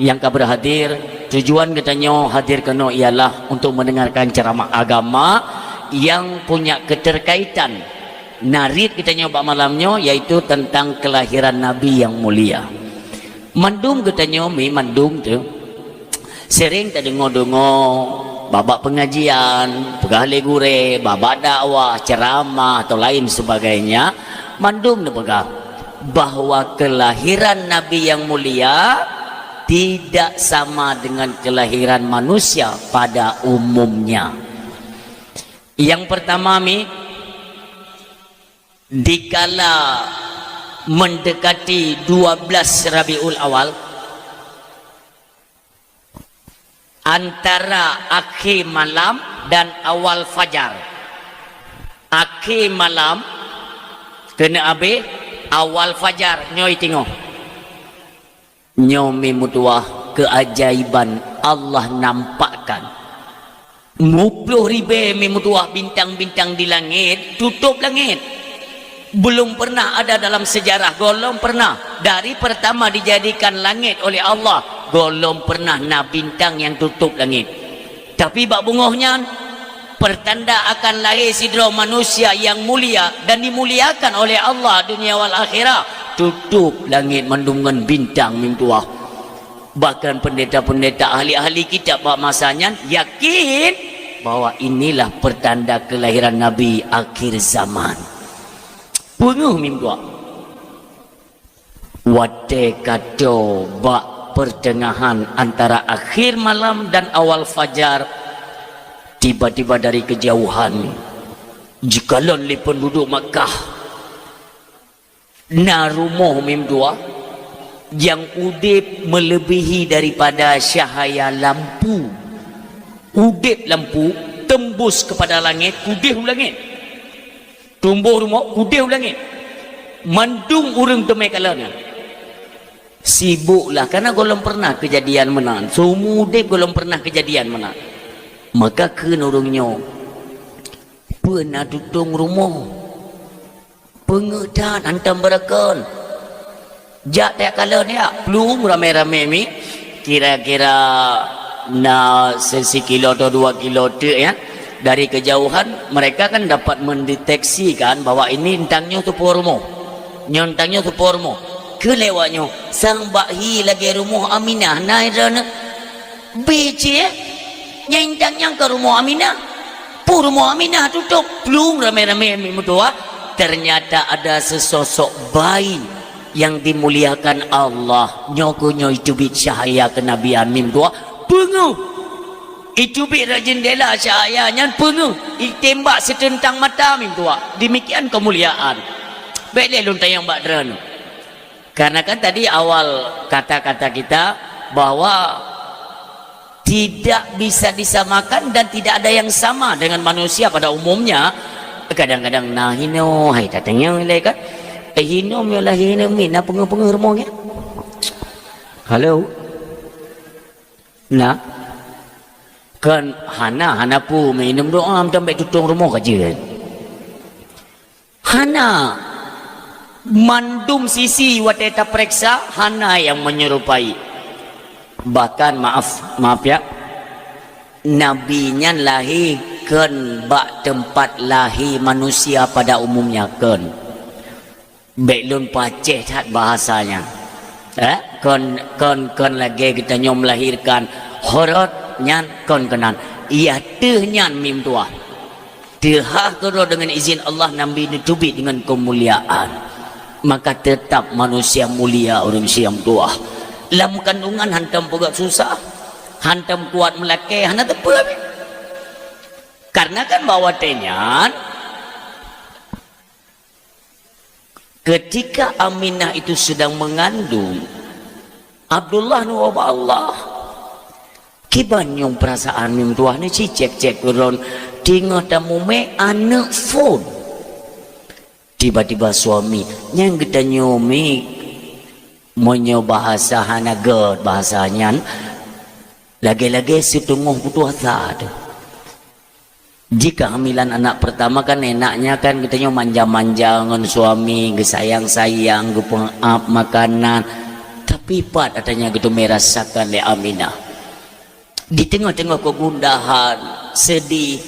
yang ka berhadir. Tujuan geutanyoe hadir keunoe ialah untuk mendengarkan ceramah agama yang punya keterkaitan Narit geutanyoe bak malam nyoe, yaitu teuntang keulahiran Nabi nyang mulia. Mandum geutanyoe mi mandum tu sering tadeungoe-deungoe bak-bak pengajian, peugah lé gurée, bak-bak dakwah, ceramah atau lain sebagainya, mandum neupeugah bahwa keulahiran Nabi nyang mulia tidak sama dengan keulahiran manusia pada umumnya. Nyang pertama mi, dikala mendekati dua belas Rabiul Awal, antara akhé malam dan awal fajar. Akhé malam keuneuk abéh, awal fajar nyoe tingoh. Nyoe mi meutuah keajaiban Allah nampakkan. Muplôh ribée mi meutuah bintang-bintang di langét, tutôp langét. Belum pernah ada dalam sejarah, gohlom pernah. Dari pertama dijadikan langét oleh Allah, gohlom pernah na bintang nyang tutôp langét. Tapi bak beungoh nyan, pertanda akan lahé sidroe manusia nyang mulia dan dimuliakan oleh Allah dunia wal akhirah, tutôp langét mandum ngon bintang mi meutuah. Bahkan pendeta-pendeta ahli-ahli kitab bak masa nyan yakin bahwa inilah pertanda kelahiran Nabi akhir zaman. Peungeuh mi meutuah. Watée ka toe bak pertengahan antara akhir malam dan awal fajar, tiba-tiba dari kejauhan jikalon lé penduduk Makkah. Na rumoh mi meutuah nyang udeb melebihi daripada cahaya lampu. Udeb lampu tembus kepada langét, udeb u langét. Tumboh rumoh, udeb u langét. Mandum ureuëng teumé kalon nyan. Sibuklah, karena gohlom pernah kejadian meunan. Seumur udeb gohlom pernah kejadian meunan. Maka kheun ureuëng nyoe, "Peue na tutong rumoh?" Peungeuh that hantom beureukon. Jak tajak kalon jak, plueng ramé-ramé mi, kira-kira na se-, sikilo atau dua kilo teuk, ya. Dari kejauhan, mereka kan dapat mendeteksi kan bahwa ini entang nyoe teupeue rumoh. Nyoe entang nyoe teupeue rumoh. Keu lewat nyoe, sang bak hi lagée rumoh Aminah, na droeneuh. Beucit, eh? Nyang indang nyang ka rumoh Aminah. Peue rumoh Aminah tutôp, plueng ramé-ramé mi meutuah. Ternyata ada sesosok bayi yang dimuliakan Allah. Nyoe keuh nyoe iteubiet cahaya keunabian mi meutuah. Peungeuh. Iteubiet rot jeundela cahaya nyan peungeuh. Itembak siteureuntang mata mi meutuah. Demikian kemuliaan. Bék lé lôn tanyong bak droeneuh. Karena kan tadi awal kata-kata kita bahwa tidak bisa disamakan dan tidak ada yang sama dengan manusia pada umumnya. Kadang-kadang na hinoe, hai tatanyong ilée kan. Eh, hinoe meunyoe lah hinoe mi na peungeuh-peungeuh rumoh nyan. Halo. Na. Kan hana, hana peue mi inong doa meutambai tutong rumoh ka jeuet. Hana. Mandum sisi watée tapeuriksa, hana nyang menyerupai. Bahkan, maaf, maaf ya, Nabi nyan lahé kon bak teumpat lahé manusia pada umumnya kon. Bék lôn pacéh that bahasa nyan. Eh, kon, kon, kon lagée geutanyoe melahirkan horot nyan kon keunan. Iya teuh nyan mi meutuah. Teuhah keudroe deungon izin Allah Nabi neuteubiet deungon keumuliaan. Maka teutap manusia mulia ureuëng siang tuah. Lam kandungan hantom peugét susah, hantom kuat meulakée, hana teupeue. Karena kan bak watée nyan, ketika Aminah itu sedang mengandung, Abdullah neuwoe bak Allah. Kiban nyang peurasaan nyang tuha nyoe cicék-cék keudroe teungoh tamumé aneuëk phon. Tiba-tiba suami, nyang geutanyoe mi, meunyoe bahasa hana gét bahasa nyan, lagée-lagée siteungoh putuasa teuh. Jikahamilan anak pertama kan enaknya kan geutanyoe manja-manja ngon suami, geusayang-sayang, geupeuap makanan. Tapi pat atanya geuteumé rasakan lé Aminah. Di teungoh-teungoh kegundahan, sedih,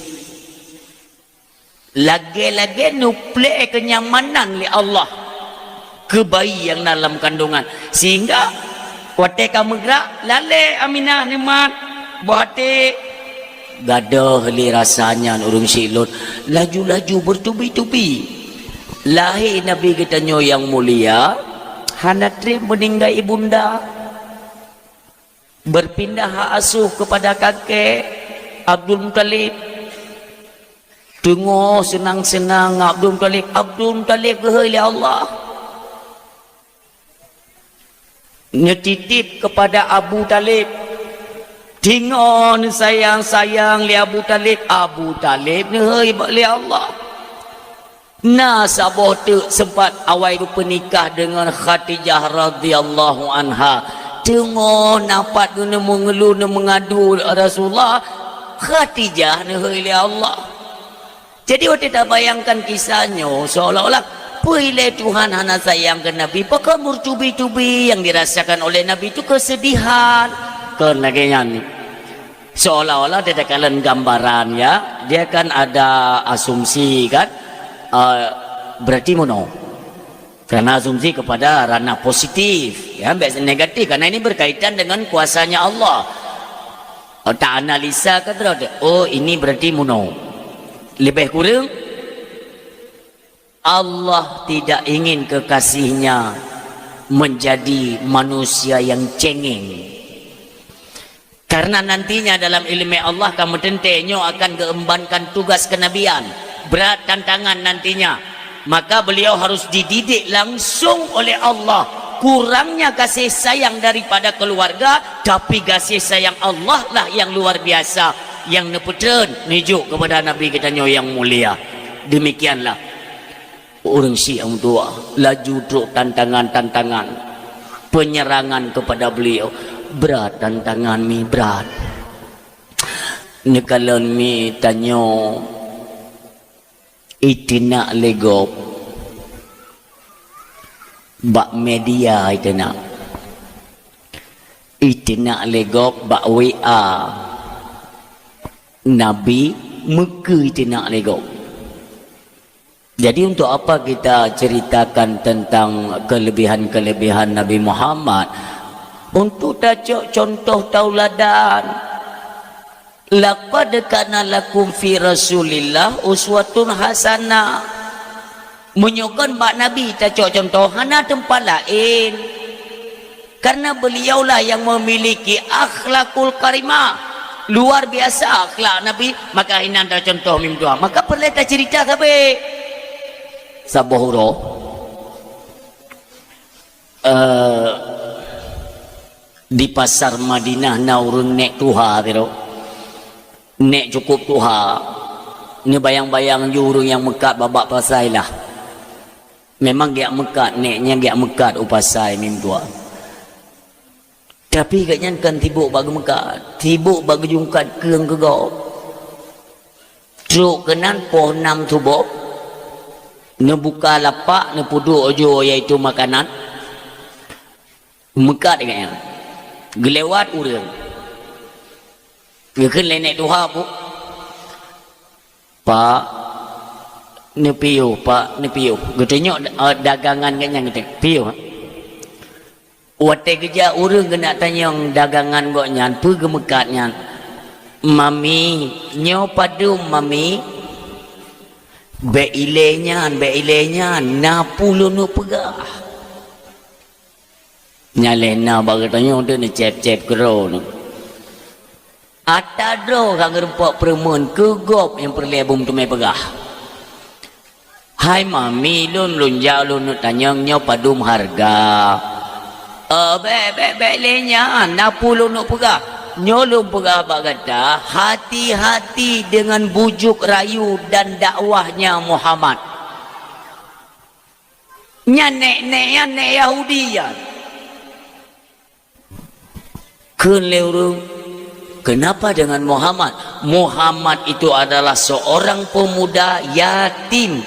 Lagée-lagée neuplée kenyamanan lé Allah keu bayi nyang na lam kandongan, sehingga watée ka meugrak, lalée Aminah neumat, boh até. Gadôh lé rasa nyan ureuëng syiek lôn, laju-laju beutubi-tubi. Lahé Nabi geutanyoe nyang mulia, hana treb meuninggai ibunda. Berpindah hak asuh kepada kakek Abdul Muthalib. Teungoh seunang-seunang Abdul Muthalib, Abdul Muthalib geuhôi lé Allah. Neutitip kepada Abu Thalib. Teungoh neusayang-sayang lé Abu Thalib, Abu Thalib neuhôi lé Allah. Na saboh teuk sempat awai geupeunikah deungon Khadijah radhiyallahu anha. Teungoh na pat geuneuk meungeuluh, neumeungadu Rasulullah, Khadijah neuhôi lé Allah. Jadi, watée tabayangkan kisah nyoe, seolah-olah peue ilée Tuhan hana sayang keu Nabi, pakon beutubi-tubi nyang dirasakan oleh Nabi itu kesedihan. Kon lagée nyan. Seolah-olah dia takalon gambaran, ya, dia kan ada asumsi, kan, eh, berarti meunoe. Karena asumsi kepada ranah positif, ya, bukan negatif, karena ini berkaitan dengan kuasanya Allah. Oh, ta analisa ke terus, oh, ini berarti meunoe. Lebih kurang, Allah tidak ingin kekasihnya menjadi manusia yang cengeng. Karena nantinya dalam ileumé Allah ka meuteuntée nyoe akan geuembankan tugas kenabian. Berat tantangan nantinya. Maka beliau harus dididik langsung oleh Allah. Kurangnya kasih sayang daripada keluarga, tapi kasih sayang Allah lah yang luar biasa, yang neupeutrön neujok kepada Nabi geutanyoe nyang mulia. Demikianlah. Ureuëng syiek nyang dua laju trok tantangan-tantangan, penyerangan kepada beliau. Brat tantangan mi, brat. Neukalon mi tanyoe iteunak lé gob bak media, iteunak. Iteunak lé gob bak W A. Nabi meukeue iteunak lé gob. Jadi, untuk apa kita ceritakan tentang kelebihan-kelebihan Nabi Muhammad? Untuk tacok contoh tauladan. "Laqad kana lakum fi Rasulillah uswatun hasanah." Meunyoe kon bak Nabi tacok contoh, hana teumpat laén. Karena beliaulah yang memiliki akhlakul karimah. Luar biasa akhlak Nabi, maka inan tacontoh mim tuha. Maka peureulée taceurita sabe. Saboh uroe, eh, di pasar Madinah na ureuëng nék tuha sidroe. Nék cukup tuha. Neubayang-bayang ju ureuëng nyang meukat bak-bak pasai lah. Memang geujak meukat, nék nyan geujak meukat u pasai mim tuha. Tapi gobnyan kon sibok bak geumeukat, sibok bak geujungkat keueng keu gob. Trok keunan poh nam suboh, neubuka lapak, neupeuduek u joe, yaitu makanan. Meukat gobnyan. Geulewat ureuëng. Geukheun lé nék tuha, "Pak, neupiôh, Pak, neupiôh." Geutunyok, eh, dagangan gobnyan geutanyoe. "Piôh." Watée geujak ureuëng geunak tanyong dagangan gobnyan, peue geumeukat nyan. "Mami, nyoe padum, Mami?" "Bék ilée nyan, bék ilée nyan, na peue lôn peugah." Nyan lé na bak geutanyoe deuh neucép-cép keudroe nyoe. Ata droe ka geurumpok peureumeuen keu gob nyang peureulée beumeuteumeue peugah. "Hai Mami, lôn, lôn jak lôn neuk tanyong nyoe padum hareuga." "Eh, bék, bék, bék lé nyan, na peue lôn neuk peugah. Nyoe lôn peugah bak gata, hati-hati deungon bujuk rayu dan dakwahnya Muhammad." Nyan nék-nék nyan, nék Yahudi nyan. Kheun lé ureuëng, "Kenapa dengan Muhammad? Muhammad itu adalah seorang pemuda yatim,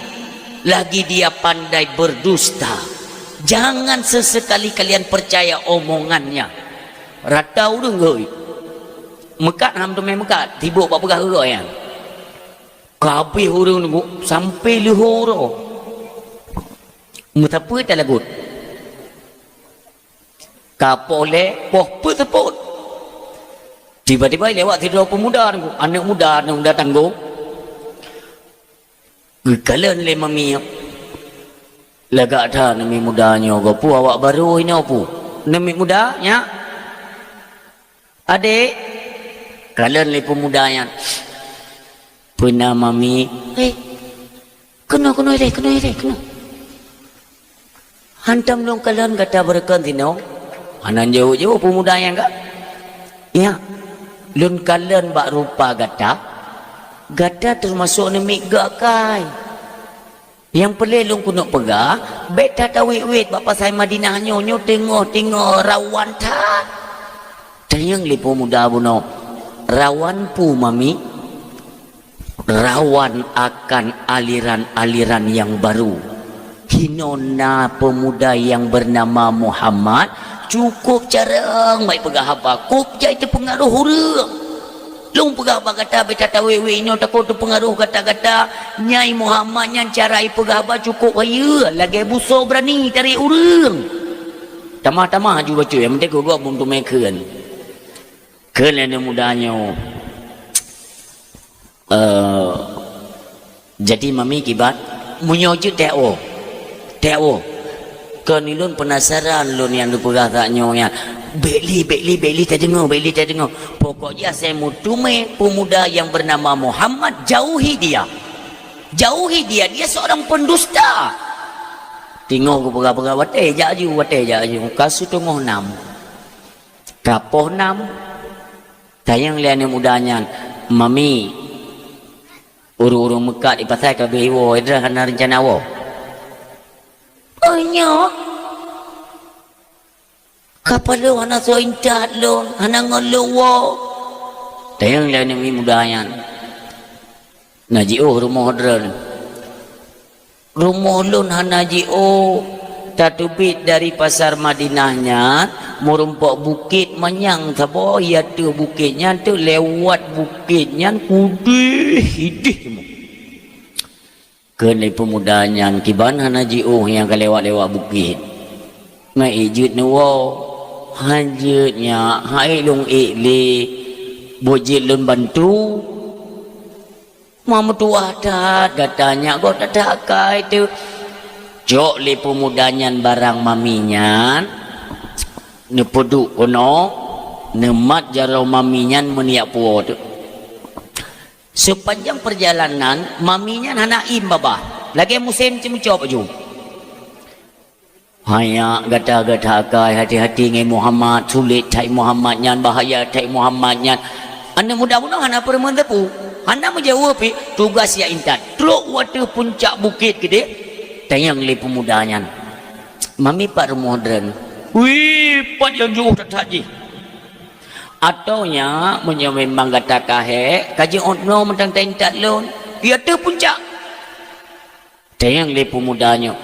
lagi dia pandai berdusta. Jangan sesekali kalian percaya omongannya." Rata ureuëng geuh. Meukat hana meuteumé meukat, sibok bak peugah geuh nyan. Ka habéh ureuëng nunggu sampai leuhô uroe. Meusapeue talagot. Ka poh lhée, poh peuet seupôt. Tiba-tiba lewat sidroe peumuda nunggu, aneuëk muda, aneuëk muda tanggong. Geukalon lé mami. Lagak that namiet muda nyoe, gopu awak barô inoe pu. Namiet muda, nyak. Adék, kalon lé peumuda nyan. Peuna mami, "Eh, keunoe, keunoe deh, keunoe deh, keunoe." "Hantom lôn kalon gata beureukon sinoe." Hana jaweueb-jaweueb peumuda nyan ka. "Ya, lôn kalon bak rupa gata, gata teumasok namiet gak kai. Nyang peureulée lôn keuneuk peugah, bék tatawét-wét bak pasai Madinah nyoe, nyoe teungoh-teungoh rawan that." Tanyong lé peumuda bunoe, "Rawan pu mami?" "Rawan akan aliran-aliran yang baru. Hinoe na peumuda yang bernama Muhammad, cukup carông meupeugah haba, kôp jai teupeungaroh ureuëng. Lôn peugah bak gata, bék tatawét-wét inoe, takot teupeungaroh gata-gata. Nyai Muhammad nyan cara ipeugah haba cukup hayeue, lagée busoe beurani tarek ureuëng." Tamah-tamah aju bacut, nyang penting keu gob beumeukheun. Kheun lé aneuëk muda nyoe, "Eh, jadi mami kiban, meunyoe jeuet teuh woe, teuh woe. Kon ulôn peunasaran lôn nyang neupeugah that nyoe nyan. Bék lé, bék lé, bék lé tadeungoe, bék lé tadeungoe. Pokok jih asai meuteumé peumuda yang bernama Muhammad, jauhi dia. Jauhi dia, dia seorang pendusta." Teungoh geupeugah-peugah, watée jak aju, watée jak aju. Ka siteungoh nam. Ka poh nam, tanyong lé aneuëk muda nyan, "Mami, ureuëng-ureuëng meukat di pasai ka beuh iwoe, droe hana reuncana woe?" "Oh nyoe, ka padub hana soe intat lôn, hana ngon lôn woe." Tanyong lé aneuëk muda nyan, "Na jiôh rumoh droeneuh?" "Rumoh lôn hana jiôh, tateubiet dari pasar Madinah nyan, meurumpok bukét manyang saboh, i ateueh bukét nyan teuk, lewat bukét nyan kudeh ideh teuma." Kheun lé peumuda nyan, "Kiban hana jiôh nyang ka lewat-lewat bukét? Ngai ék jeuet neuwoe?" "Han jeuet nyak, han ék lôn ék lé. Buet jeuet lôn bantu." "Ma meutuwah that gata nyak, gob that-that akai teuh." Cok lé peumuda nyan barang mami nyan, neupeuduek keunoe, neumat jaroe mami nyan meuniyak puwoe teuh. Seupanjang peurjalanan, mami nyan hana iem babah, lagée musém ceumeucok baju. "Hai nyak, gata-gata akai, hati-hati ngon Muhammad, sulet that Muhammad nyan, bahaya that Muhammad nyan." Aneuëk muda bunoe hana peurumoh teupeu, hana meujaweueb pih, tugaih siat intat. Trok u ateueh puncak bukét keudeh, tanyong lé peumuda nyan, "Mami, pat rumoh droeneuh?" "Wih, pat nyang jiôh that-that jih." "Atau nyak, meunyoe memang gata ka hék, ka jeuet 'oh noe mantong taintat lôn, i ateueh puncak." Tanyong lé peumuda nyoe,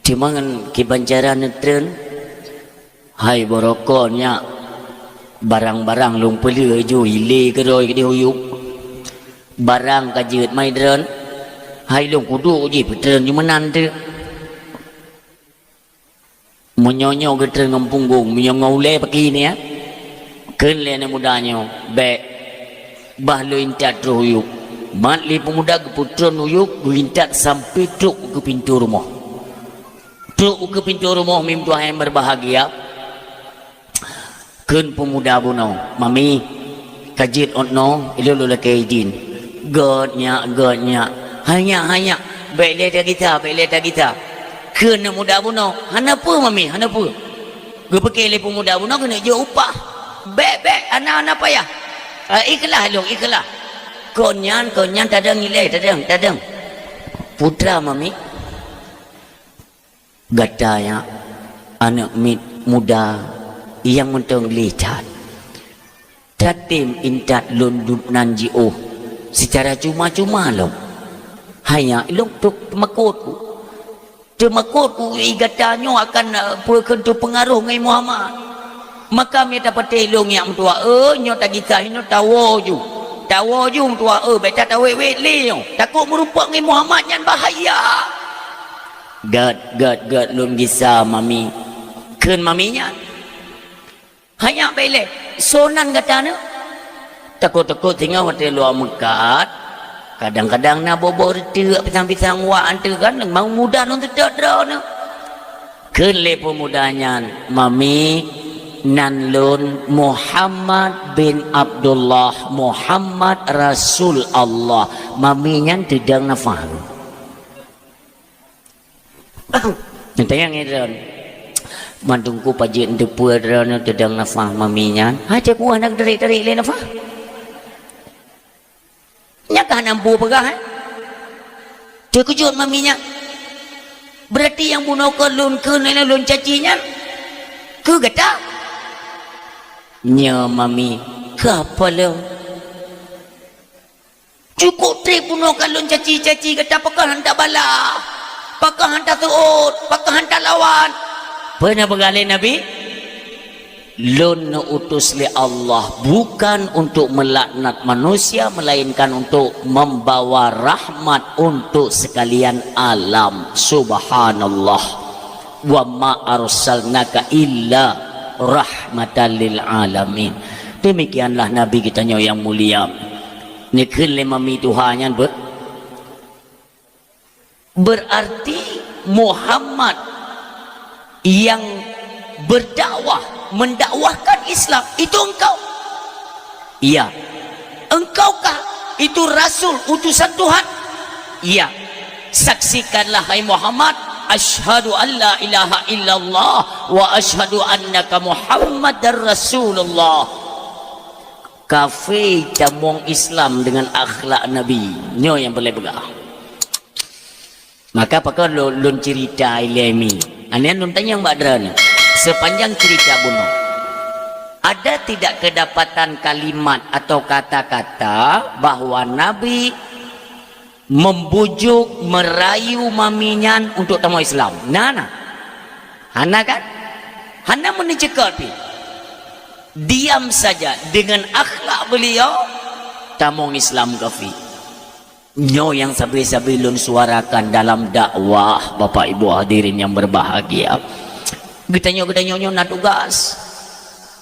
"Teuma ngon kiban cara neutreun?" "Hai barokon nyak, barang-barang lôn peuleueh ju ilé keudroe keudeh u yup. Barang ka jeuet mai droen, hai lôn kuduek jih peutreun ju meunan teuk." Meunyoe nyoe geutreun ngon punggong, meunyoe ngon ulée paki nyan, kheun lé aneuëk muda nyoe, "Bék, bah lôn intat troh u yup." Mat lé peumuda geupeutreun u yup, geuintat sampoe trok u keu pintoe rumoh. Trok u keu pintoe rumoh mim tuha nyang berbahagia, kheun peumuda bunoe, "Mami, ka jeuet 'oh noe, ilôn lôn lakée idin." "Gét nyak, gét nyak." "Hai nyak, hai nyak, bék lé tagisa, bék lé tagisa." Kheun aneuëk muda bunoe, "Hana peue mami, hana peue." Geupike lé peumuda bunoe keuneuk jok upah. "Bék, bék, hana, hana payah. Ah, ikhlaih lôn, ikhlaih." "Kon nyan, kon nyan, tadong ilée, tadong, tadong." "Putra mami." "Gata nyan aneuëk miet muda nyang mantong gleh that. Tatem intat lôn dum nan jiôh seucara cuma-cuma lom. Hai nyak, lôn teumakot ku. Teumakot ku i gata nyoe akan, eh, peue kheun teupeungaroh ngon Muhammad. Maka meunyo tapatéh lôn nyak meutuwah, eh, nyoe tagisa inoe tawoe ju." Tawoe ju meutuah, eh, bèk tatawét-wét lé nyoe. Takot meurumpok ngon Muhammad nyan bahaya. Gèt, gèt, gèt, lôn gisa mami. Kheun mami nyan. Hanya bèk ilèe, soe nan gata nyoe? Takot-takot singoh watèe luwa meukat, kadang-kadang na boh-boh reuteuek pisang-pisang wak anteuk kan, mau muda lôn seutôt droeneuh. Kheun lé peumuda nyan, "Mami, nan lôn Muhammad bin Abdullah, Muhammad Rasul Allah." Mami nyan teudong nafah. Nyang tanyong ngon droeneuh, "Man Teungku pajoh eunteuk peue droeneuh teudong nafah mami nyan?" Hai, teuk kuah nak tarék-tarék lé nafah. Nyan ka hana mampu peugah, eh? Teukeujot mami nyan. Berarti nyang bunoe keu lôn, keu nenek lôn caci nyan, keu gata? Nyo mami, keu apa lom? Cukup trép bunoe ka lôn caci-caci gata, pakon han tabala, pakon han taseuôt, pakon han talawan. Peue na peugah lé Nabi? Lôn neuutus lé Allah bukan untuk melaknat manusia, melainkan untuk membawa rahmat untuk sekalian alam. Subhanallah. "Wa ma arsalnaka illa rahmatan lil alamin." Demikianlah Nabi geutanyoe nyang mulia. Neukheun lé mami tuha nyan be-, berarti Muhammad yang berdakwah, mendakwahkan Islam, itu engkau? Iya. Engkaukah itu rasul utusan Tuhan? Iya. Saksikanlah, hai Muhammad, asyhadu an la ilaha illallah wa asyhadu annaka Muhammadar Rasulullah. Kafé tamong Islam dengan akhlak Nabi. Nyoe nyang peureulèe peugah. Maka pakon lôn, lôn cerita ilèe mi. Nyan lôn tanyong bak droeneuh. Sepanjang cerita bunoe, ada tidak kedapatan kalimat atau kata-kata bahwa Nabi membujuk, merayu mami nyan untuk tamong Islam? Na, na? Hana kan? Hana meuneuceukot pih. Diam saja, dengan akhlak beliau, tamong Islam kafé. Nyoe nyang sabe-sabe lôn suarakan dalam dakwah, Bapak Ibu hadirin yang berbahagia. Geutanyoe, geutanyoe nyoe na tugas.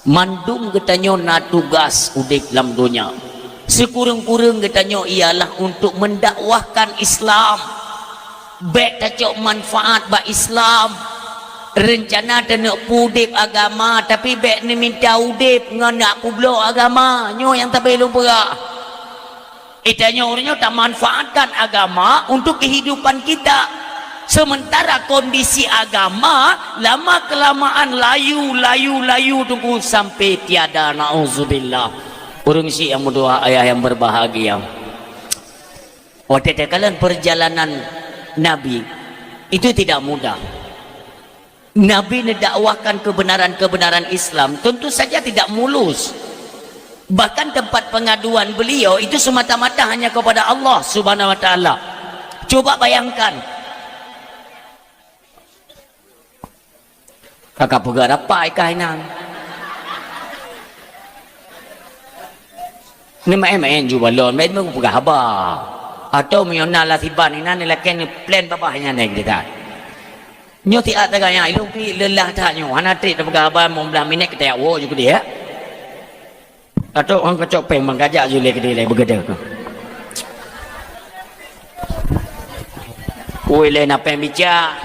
Mandum geutanyoe na tugas udép lam donya. Sikureueng-kureueng geutanyoe ialah untuk mendakwahkan Islam. Bèk tacok manfaat bak Islam. Reuncana taneuk peudép agama, tapi bèk neumita udép ngon neuk peubloe agama. Nyoe nyang sabe lôn peugah. Geutanyoe uroe nyoe tamanfaatkan agama untuk kehidupan kita. Sementara kondisi agama lama kelamaan layu, layu, layu teungku sampai tiada, naudzubillah. Ureueng syik nyang meutuah, ayah yang berbahagia. Watèe takalon perjalanan Nabi, itu tidak mudah. Nabi mendakwahkan kebenaran-kebenaran Islam tentu saja tidak mulus. Bahkan tempat pengaduan beliau itu semata-mata hanya kepada Allah Subhanahu wa Taala. Coba bayangkan. Kakak peugah rapai kah inan. Ni main-main ju balon, main main peugah haba. Atau meunyoe na lasiban inan, ni lakèe ni plan babah nyan, eh, kita. Nyoe siat tagak nyang ilôn pi leulah that nyoe. Hana trép tapeugah haba limong blah minèt, kita jak woe ju keudéh, ya. Atau orang kacok péng bang kajak ju lé keudéh lé beugedeh. Ui lé na péng bica.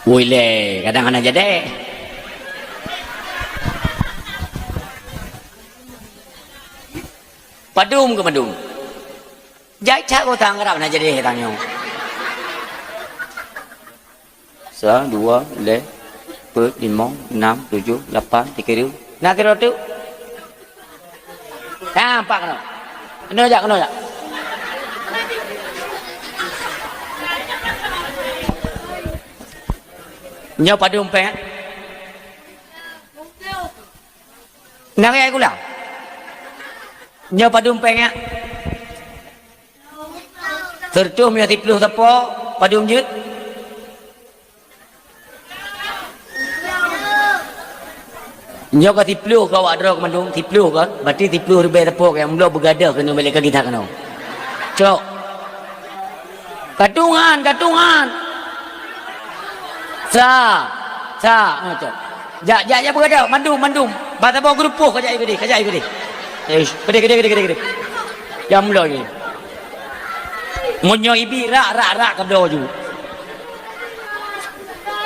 Ui lé, kadang hana jadi. Padum keu padum. Jai cak utang rab na jadi tanyoe. Sa, dua, lhèe, peuet, limong, nam, tujoh, lapan, tiga ribu. Na kira tu? Ha, empat kena. Kena jak, kena jak. Nyoe padum péng? Nang ai gula. Nyoe padum péng nyak? Seureutôh meunyoe siplôh sapo, padum jeuet? Nyoe ka siploh ka awak droe keu mandum, siploh ka, berarti siploh ribèe teupok nyang bloe beugadôh keunoe bèk lé ka gisa keunoe. Cok. Katungan, katungan. Sa. Sa. Ha, cok. Jak, jak, jak beugadôh, mandum, mandum. Ba saboh geurupoh ka jak ikut deh, ka jak ikut deh. Eish, keudeh, keudeh, keudeh, keudeh, keudeh. Nyang bloe nyoe. Meunyoe ibi rak, rak, rak ka bloe ju.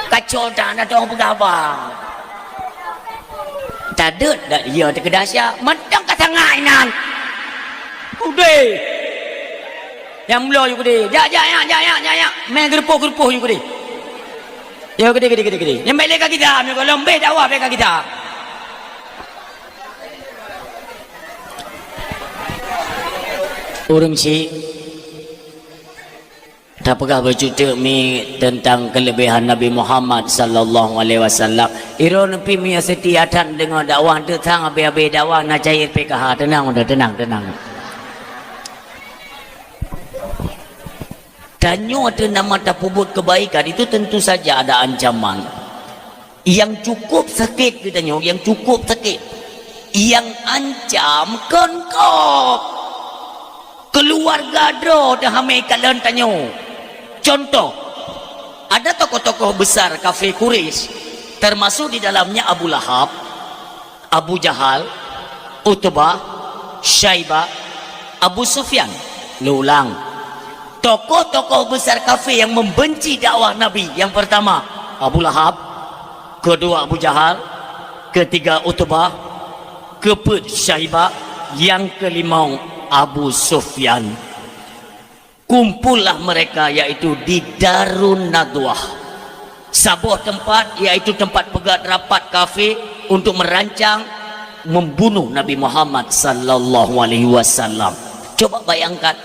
Kacau dah, dah dong peugah ba. Tadeuet dak ya teukeudasya, mantong ka sangai nan. Udeh. Nyang bloe ju keudeh. Jak, jak, jak, jak, jak, jak, jak. Mé geurupoh-geurupoh ju keudeh. Ya keudeh, keudeh, keudeh, keudeh. Nyang bèk lé ka gisa, meunyoe goh lom bèk dakwah bèk ka gisa. Ureueng syik. Tapeugah beucuteuk mi teuntang keuleubehan Nabi Muhammad sallallahu alaihi wasallam. Droeneuh pih meunyoe seutia that deungoe dakwah, teuntang habéh-habéh dakwah na cair P K H. Teunang, udah, teunang, teunang. Tanyoe ateueh nama tapeubuet keubaikan itu tentu saja ada ancaman. Nyang cukup sakét geutanyoe, nyang cukup sakét, nyang ancam kon gob. Keuluwarga droe teuhamé kalon tanyoe. Contoh, ada tokoh-tokoh besar kafé Quraisy, termasuk di dalamnya Abu Lahab, Abu Jahal, Utbah, Syaibah, Abu Sufyan. Lôn ulang, tokoh-tokoh besar kafé yang membenci dakwah Nabi, yang pertama Abu Lahab, kedua Abu Jahal, ketiga Utbah, keupeuet Syaibah, nyang keulimong Abu Sufyan. Kumpullah mereka, yaitu di Darun Nadwah, saboh teumpat, yaitu teumpat peugét rapat kafé untuk merancang membunuh Nabi Muhammad sallallahu alaihi wasallam. Coba bayangkan,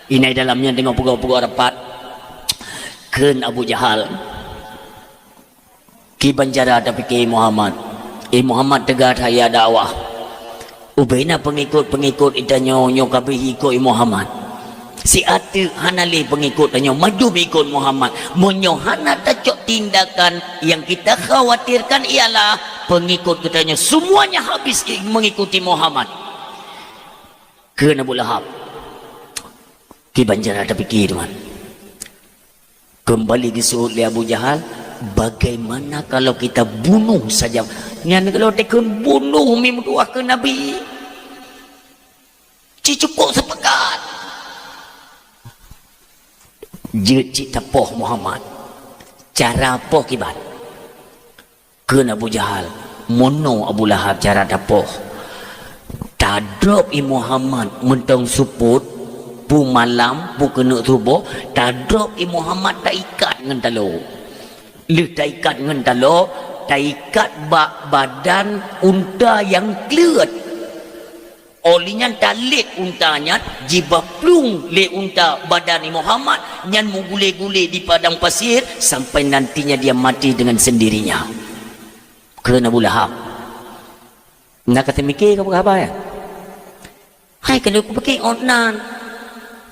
inai dalam nyan teungoh peugét-peugét rapat, kheun Abu Jahal, "Kiban cara tapike Muhammad? Eh Muhammad, teuga that ya dakwah. Ubena peungikot-peungikot geutanyoe nyoe ka beuikot Muhammad. Siat teuk hana lé peungikot tanyoe mandum ikot Muhammad. Meunyoe hana tacok tindakan, yang kita khawatirkan ialah peungikot geutanyoe semuanya habis i-, mengikuti Muhammad." Kheun Abu Lahab, "Kiban cara tapike, teuma." Kembali geuseuôt lé Abu Jahal, "Bagaimana kalau kita bunuh saja?" Nyan kalau takheun bunuh mi meutuah keu Nabi. Ci cukup seupakat. Jeuet cit tapoh Muhammad. Cara poh kiban? Kheun Abu Jahal, "Mono Abu Lahab cara tapoh? Tadrop i Muhammad mantong seupôt, peue malam, peue keuneuk suboh, tadrop i Muhammad taikat ngon taloe. Lheueh taikat ngon taloe, taikat bak badan unta nyang kleuet. Óh lheueh nyan talét unta nyan, jiba plueng lé unta badan i Muhammad, nyan meugulé-gulé di padang pasir sampai nantinya dia mati dengan sendirinya." Kheun Abu Lahab, "Na ka teumike ka peugah haba nyan? Hai keuneuk kupike ôt nan.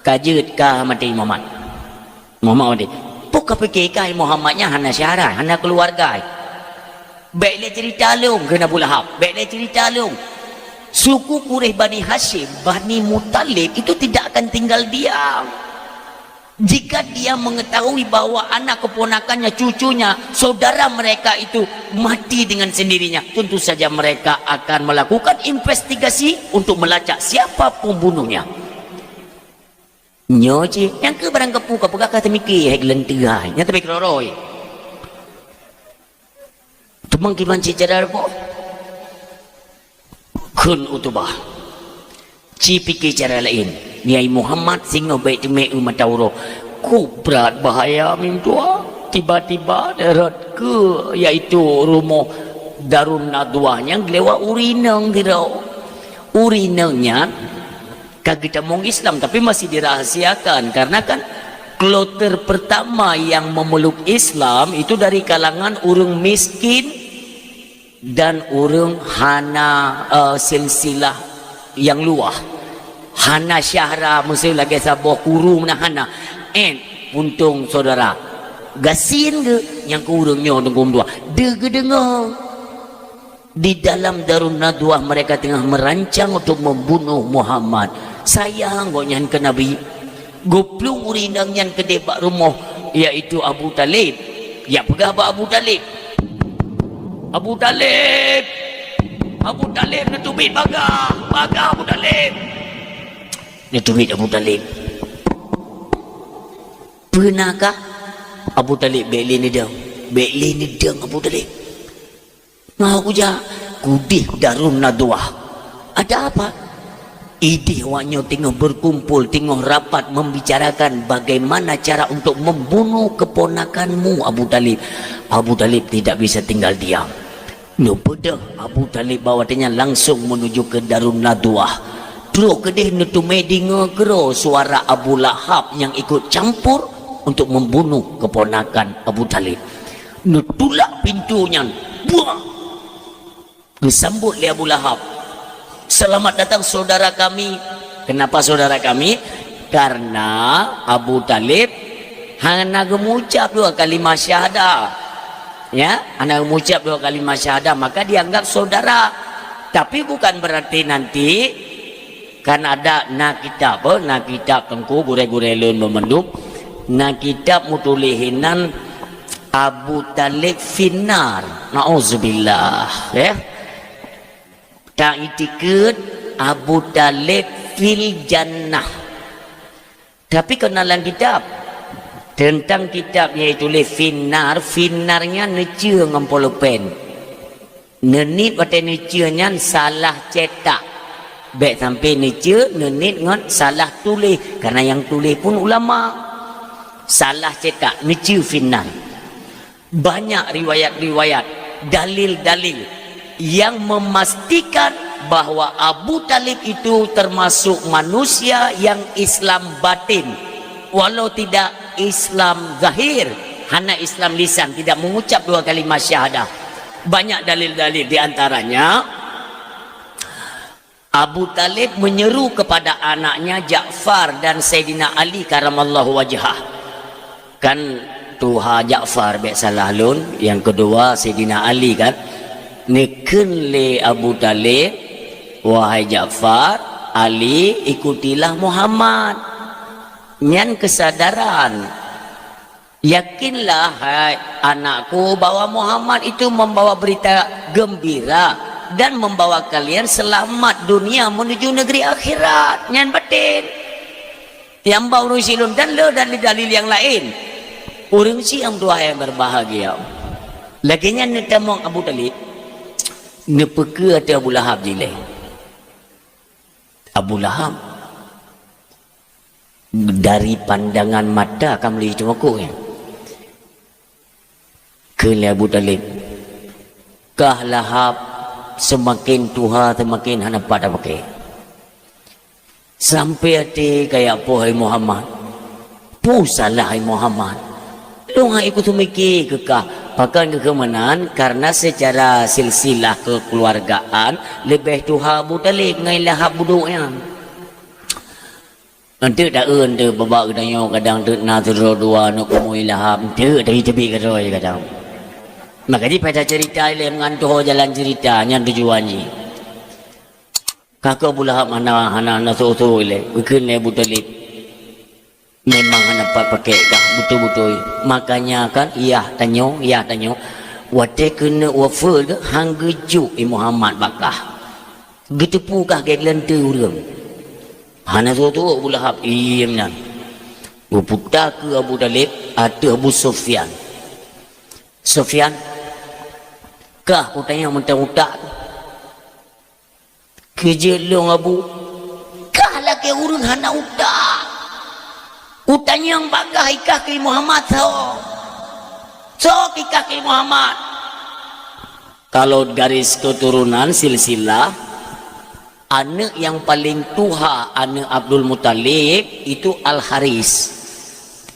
Ka jeuet ka maté Muhammad." Muhammad maté. "Peue kapike kah Muhammad nyan hana syedara, hana keuluwarga? Bèk lé ceurita lôn," kheun Abu Lahab, "bèk lé ceurita lôn. Suku Quraisy Bani Hasyim, Bani Muthalib itu tidak akan tinggal diam. Jika dia mengetahui bahwa anak keponakannya, cucunya, saudara mereka itu mati dengan sendirinya, tentu saja mereka akan melakukan investigasi untuk melacak siapa pembunuhnya." Nyoe cit, nyang keu barang kapeue ka peugah ka teumike hai geulanteue hai, nyang teumike keurôi-rôi. Teuma kiban cit cara poh? Kheun Utbah, "Ci pike cara laén. Nyai Muhammad singoh bèk teumé u mata uroe." Ku brat bahaya meutuah. Tiba-tiba rot keu, yaitu rumoh Darun Nadwah nyang geulewat ureueng inong sidroe. Ureueng inong nyan ka geutamong Islam, tapi masih dirahasiakan, karena kan kloter pertama yang memeluk Islam itu dari kalangan ureueng miskin dan ureueng hana, eh, silsilah nyang luwah, hana syedara, miseu lagèe saboh kuru meunan hana. Eh, puntông syedara, gasien geuh nyang keu ureueng nyoe teungku meutuah. Deuh geudeungoe. Di dalam Darun Nadwah mereka tengah merancang untuk membunuh Muhammad. Sayang gobnyan keu Nabi. Geuplueng ureuëng inong nyan keudeh bak rumoh, yaitu Abu Talib. Jak peugah bak Abu Talib, "Abu Talib! Abu Talib, neuteubiet bagaih! Bagaih Abu Talib!" Neuteubiet Abu Talib. "Peue na kah?" Abu Talib bék lé neudong. Bék lé neudong Abu Talib. "Ngau kujak, kudeh Darun Nadwah." "Ada apa?" "Ideh awaknyoe teungoh berkumpul, teungoh rapat membicarakan bagaimana cara untuk membunuh keponakanmu Abu Talib." Abu Talib tidak bisa tinggal diam. Neupeudeuh Abu Talib bak watée nyan langsung menuju ke Darun Nadwah. Trok keudeh neuteumé deungoe keudroe suara Abu Lahab nyang ikut campur untuk membunuh keponakan Abu Talib. Neutulak pintoe nyan. Buah! Geusambot lé Abu Lahab, "Selamat datang saudara kami." Kenapa saudara kami? Karena Abu Talib hana geumucab dua kalimah syahadah. Ya, hana geumucab dua kalimah syahadah, maka dianggap saudara. Tapi bukan berarti nanti kan ada na kitab, eh, na kitab teungku gurée-gurée lôn meumandum. Na kitab meutuléh hinan Abu Talib finnar. Nauzubillah, ya. Ta itikeuet Abu Talib fil jannah. Tapi keunalan kitab. Teuntang kitab nyang tuléh finnar, finnar nyan neucue ngon polopen. Neuniet watée neucue nyan salah cetak. Bék sampai neucue neuniet ngon salah tuléh, karena nyang tuléh pun ulama. Salah cetak, neucue finnar. Banyak riwayat-riwayat, dalil-dalil yang memastikan bahwa Abu Talib itu termasuk manusia yang Islam batin, walau tidak Islam zahir, hana Islam lisan, tidak mengucap dua kalimah syahadah. Banyak dalil-dalil, di antaranya Abu Talib menyeru kepada anaknya Ja'far dan Saidina Ali karamallahu wajhah. Kan tuha Ja'far, bék salah lôn, nyang keudua Saidina Ali kan. Neukheun lé Abu Talib, "Wahai Ja'far, Ali, ikutilah Muhammad." Nyan keusadaran. Yakinlah, hai anakku, bahwa Muhammad itu membawa berita gembira dan membawa kalian selamat dunia menuju negeri akhirat. Nyan batin. Nyang ba ureuëng silôn dan le dalil-dalil nyang laén. Ureuëng siang dua yang berbahagia. Lagée nyan neutamong Abu Talib, neupeukeue ateueh Abu Lahab jilée. Abu Lahab dari pandangan mata ka meuli teumakot nyan. Kheun lé Abu Talib, "Kah Lahab seumaken tuha seumaken hana pat tapaké. Sampai até kajak poh hai Muhammad." "Peue salah hai Muhammad?" "Lôn hai kuteumiki keu kah, pakon keu meunan, karena secara silsilah kekeluargaan leubeh tuha Abu Talib ngon Lahab budok nyan." Eunteuk taeu eunteuk bak geutanyoe kadang teuk na sidroe dua aneuk peumui Lahab, eunteuk teubi-teubi keudroe kadang. Maka jih pada cerita ilée meungantoe jalan cerita nyan tujuan jih. Ka keu Abu Lahab hana, hana, hana soe-soe ilée, geukheun lé Abu Talib. Memang hana pat paké kah beutôi-beutôi. Makanya kan, yah tanyoe, yah tanyoe, watée keuneuk wafeuet geuh han geujok i Muhammad bak kah. Geuteupeue kah gét leunteu ureuëng. Hana soe-soe Abu Lahab, iem nyan. Geuputa keu Abu Talib ateueh Abu Sufyan. "Sufyan, kah kutanyong mantong utak." "Keu jeuet lôn, Abu?" "Kah lakée ureuëng hana utak. Kutanyong bak kah, ikah keu Muhammad soe? Soe keu ikah keu Muhammad?" Kalau garis keturunan silsilah, aneuk nyang paleng tuha aneuk Abdul Muthalib itu Al-Haris.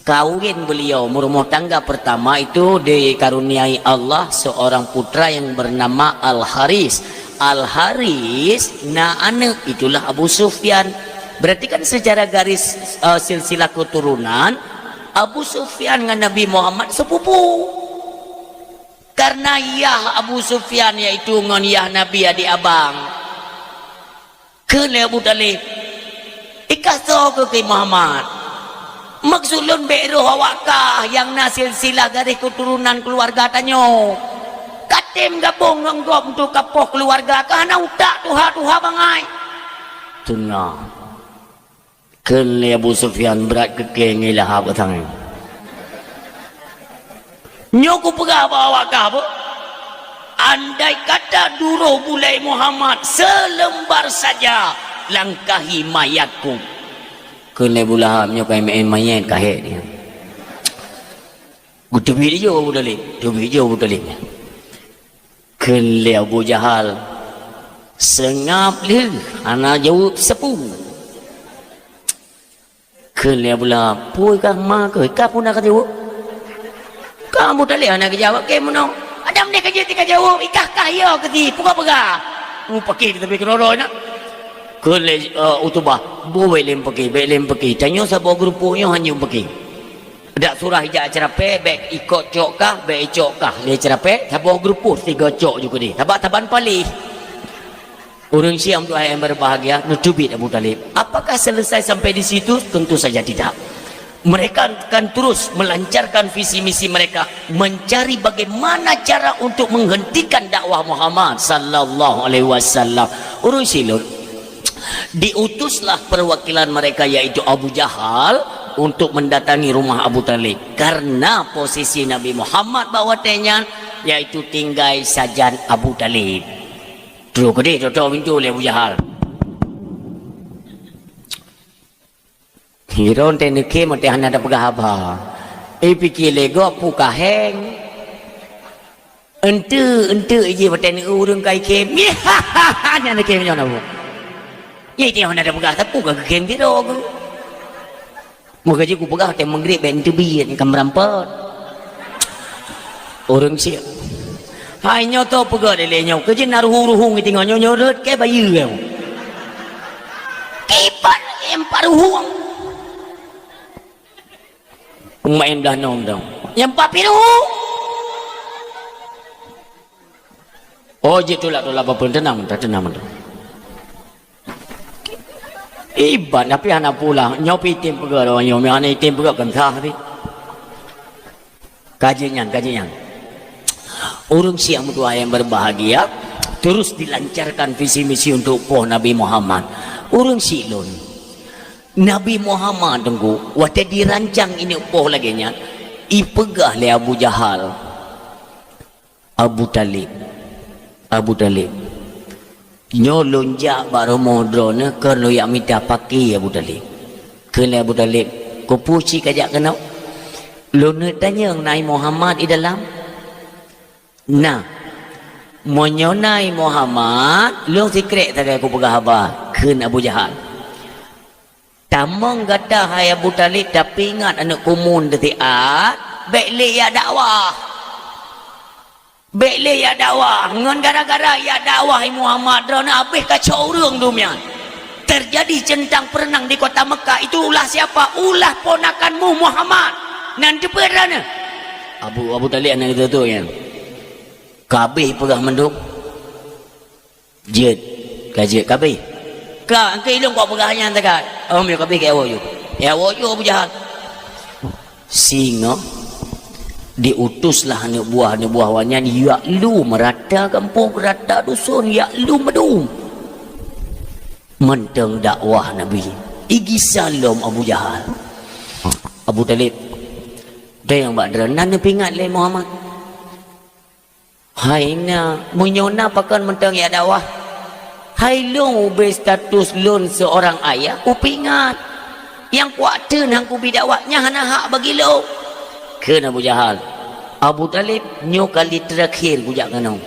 Kawin beliau, meurumah tangga pertama itu dikaruniai Allah seorang putra yang bernama Al-Haris. Al-Haris na aneuk, itulah Abu Sufyan. Berarti kan secara garis, eh, silsilah keturunan, Abu Sufyan ngon Nabi Muhammad sepupu. Ka Karena yah Abu Sufyan, yaitu ngon yah Nabi adik abang. Kheun lé Abu Thalib, "Ikah soe keuh keu Muhammad? Maksud lôn bék roh awak kah nyang na silsilah garéh keuturonan keuluwarga tanyoe. Katem gabong ngon gob untuk kapoh keuluwarga kah hana utak tuha-tuha bangai." Teungoh. Kheun lé Abu Sufyan, "Brat keu kèe ngon Lahab ka tangai. Nyoe kupeugah bak awak kah beuh, andai kata duroh bulèe Muhammad seuleumbar saja, langkahi mayatku." Kheun lé Abu Lahab, "Nyoe ka meu'en manyét ka hék nyan." Geuteubiet jih Abu Thalib, teubiet jih Abu Thalib. Kheun lé Abu Jahal, "Seungab lheueh, hana jaweueb sapeue." Kheun lé Abu Lahab, "Peue kah ma keuh, kah peue na kajaweueb?" Kah Abu Thalib hana geujaweueb, "Kèe meunoe." "Adam deh ka jeuet kajaweueb, ikah kah yo keuti, peue kapeugah?" Meupakéh teutapi keudroe-droe na. Kheun lé, eh, Utubah, "Bèk lé meupakéh, bèk lé meupakéh. Tanyoe saboh geureumpok nyoe hana meupakéh. Dak surah ijak ceurapèe, bèk ikot cok kah, bèk icok kah lé ceurapèe, saboh geureumpok sigoe cok ju keudeh. Sabab saban paléh." Ureueng syiek meutuah yang berbahagia, neuteubiet Abu Thalib. Apakah selesai sampai di situ? Tentu saja tidak. Mereka akan terus melancarkan visi misi mereka, mencari bagaimana cara untuk menghentikan dakwah Muhammad sallallahu alaihi wasallam. Ureueng syiek lôn, diutuslah perwakilan mereka, yaitu Abu Jahal, untuk mendatangi rumah Abu Thalib. Karena posisi Nabi Muhammad bak watèe nyan, yaitu tinggai sajan Abu Thalib. Trok keudeh, tok-tok pintoe lé Abu Jahal. Hiron teuh neukhém, watèe hana tapeugah haba. Eh, pike lé gob peue ka héng. Enteuk, enteuk jih watèe neueu ureueng ka ikhém. Nyan neukhém nyoe na bu. Nyan teuh hana tapeugah sapeue ka geukhém sidroe keuh. Meukeujih kupeugah watèe meugrib bèk neuteubiet, ka meurampot. Ureueng syiek. Hai nyoe toh peugah lé lé nyoe, keujeuet na ruhu-ruhu ngitingoh nyoe, nyoe rhot kèe bayeue. Kiban lagèe empat ruhu. Peumaén blah nom dong. Nyang empat piru. Oh, jeuet tulak-tulak bak peue, teunang, teunang, teunang. Iban, tapi hana pula. Nyoe pih item peugah lom, nyoe hana item peugah kan sah pih. Ka jeuet nyan, ka jeuet nyan. Ureueng syiek meutuah yang berbahagia, terus dilancarkan visi misi untuk poh Nabi Muhammad. Ureueng syiek lôn, Nabi Muhammad teungku, watèe dirancang ineuk poh lagèe nyan, ipeugah lé Abu Jahal. Abu Thalib. Abu Thalib. Nyoe lôn jak bak rumoh droeneuh keu lôn jak mita paki Abu Thalib. Kheun lé Abu Thalib, "Keupeue cit ka jak keunoe?" "Lôn neuk tanyong na i Muhammad i dalam?" "Na." "Meunyoe na i Muhammad, lôn sikrek sagai kupeugah haba," kheun Abu Jahal. "Tamong gata hai Abu Thalib, tapi ingat aneuk kumun teusiat, bèk lé jak dakwah. Bèk lé jak dakwah. Ngon gara-gara jak dakwah i Muhammad droeneuh habéh kacok ureueng dum nyan. Terjadi centang perenang di kota Mekah. Itu ulah siapa? Ulah ponakanmu Muhammad." Nan teupeu droeneuh. Abu, Abu Thalib aneuk geutanyoe nyan. Ka habéh peugah mandum. Jeuet, ka jeuet, ka abéh. Ka, engkai ilôn kok peugah nyan teuka. Oh, meunyoe ka abéh, keu awak yue. Keu awak yue Abu Jahal. Singoh diutuslah aneuk buah, aneuk buah awak nyan, jak lu meurata gampông, rata dusun, jak lu meudum. Mantong dakwah Nabi. Igisa lom Abu Jahal. Abu Thalib, "Dayang bak droeneuh, na neupeuingat lé Muhammad?" "Hai na, meunyoe na pakon mantong jak dakwah? Hai lôn ubé status lôn seorang ayah, kupeuingat. Nyang kuat teun han kubi dakwah, nyan hana hak bagi lôn." Kheun Abu Jahal, "Abu Thalib, nyoe kali teurakhir kujak keunoe.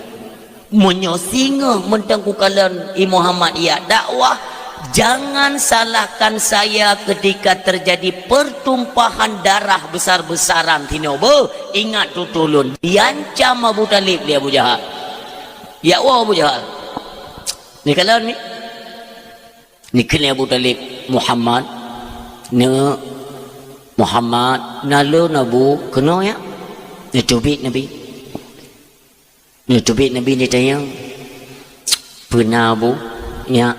Meunyoe singoh mantong kukalon i Muhammad jak dakwah, jangan salahkan saya ketika terjadi pertumpahan darah besar-besaran sinoe beuh. Ingat tutoe lôn." Diancam Abu Thalib lé Abu Jahal. Jak woe Abu Jahal. Neukalon mi. Neukheun lé Abu Thalib, "Muhammad, neuk, Muhammad, na lôn Abu, keunoe jak." Neuteubiet Nabi. Neuteubiet Nabi neutanyong, "Peue na, Abu?" "Nyak,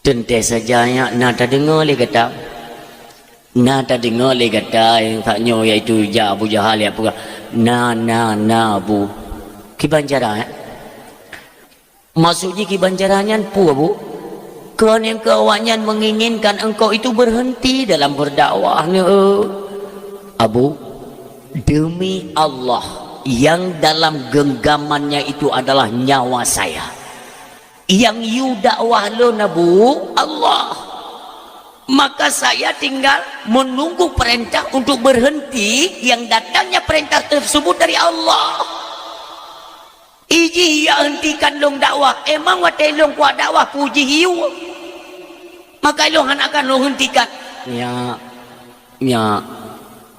teuntée saja, nyak, na tadeungoe lé gata. Na tadeungoe lé gata nyang that nyoe, yaitu jak Abu Jahal, jak peugah, 'Na, na, na, Abu.'" "Kiban cara, eh?" "Maksud jih kiban cara nyan peue, Abu?" "Keu nyang keu awaknyan menginginkan engkau itu berhenti dalam berdakwah, neu." "Abu, demi Allah, yang dalam genggamannya itu adalah nyawa saya. Yang yue dakwah lôn, Abu, Allah. Maka saya tinggal menunggu perintah untuk berhenti, yang datangnya perintah tersebut dari Allah. Ijih ya hentikan lôn dakwah, emang watée lôn kuat dakwah peue jih yue? Maka lôn hana akan lôn hentikan." "Nyak, nyak,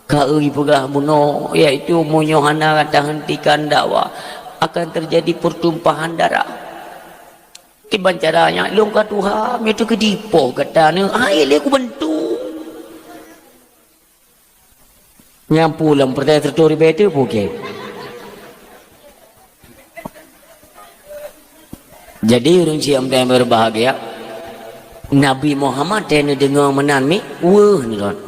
ka eu peugah bunoe, yaitu meunyoe hana tahentikan dakwah, akan terjadi pertumpahan darah. Kiban cara, nyak, lôn ka tuha, meuteukeudi poh gata neu, hai lé kubantu." Nyang pulang pertanyaan tertutup ribet tu pukul. Jadi, ureuëng siam dan berbahagia, Nabi Muhammad teu neudeungoe meunan mi, weueh ni lon.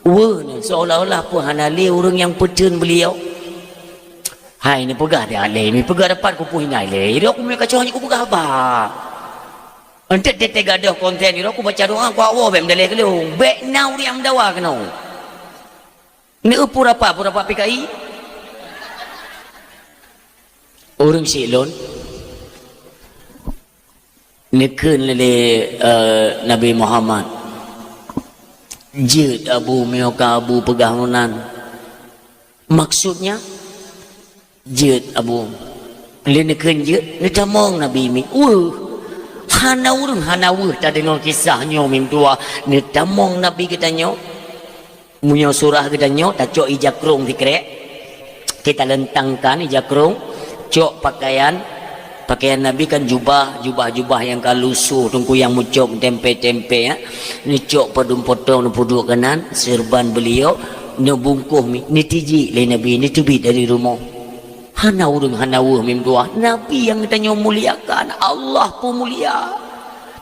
Weueh ni, seolah-olah pun hana lé ureuëng nyang peuteun beliau. Hai, neupeugah di alai, mi peugah dapat kupuih nai lé. Ira aku mi kacoh hanya kupeugah haba. Entet teugadoh konten nyoe, ku baca doa, ku awak bék meudaleh keu lôn. Bék na ureuëng meudawa keunoe. Neu pura apa, pura apa P K I? Ureuëng siklon neukheun lé, eh, Nabi Muhammad. Jeuet Abu, meunyoe ka Abu peugah meunan. Maksudnya, jeuet Abu. Lé neukheun jeuet, neutamong Nabi mi. Weueh. Hana ureuëng hana weueh tadeungoe kisah nyoe mi meutuah. Neutamong Nabi geutanyoe. Meunyoe surah geutanyoe, tacok ija krong sikrek. Kita lentangkan ija krong. Cok pakaian. Pakaian Nabi kan jubah, jubah-jubah nyang ka lusoh, teungku nyang meucok, tempe-tempe, ya. Neucok padum potong, neupeuduek keunan, seureuban beuliau, neubungkoh mi, neutijik lé Nabi, neuteubiet dari rumoh. Hana ureuëng hana weueh mi meutuah. Nabi nyang geutanyoe muliakan, Allah pun mulia.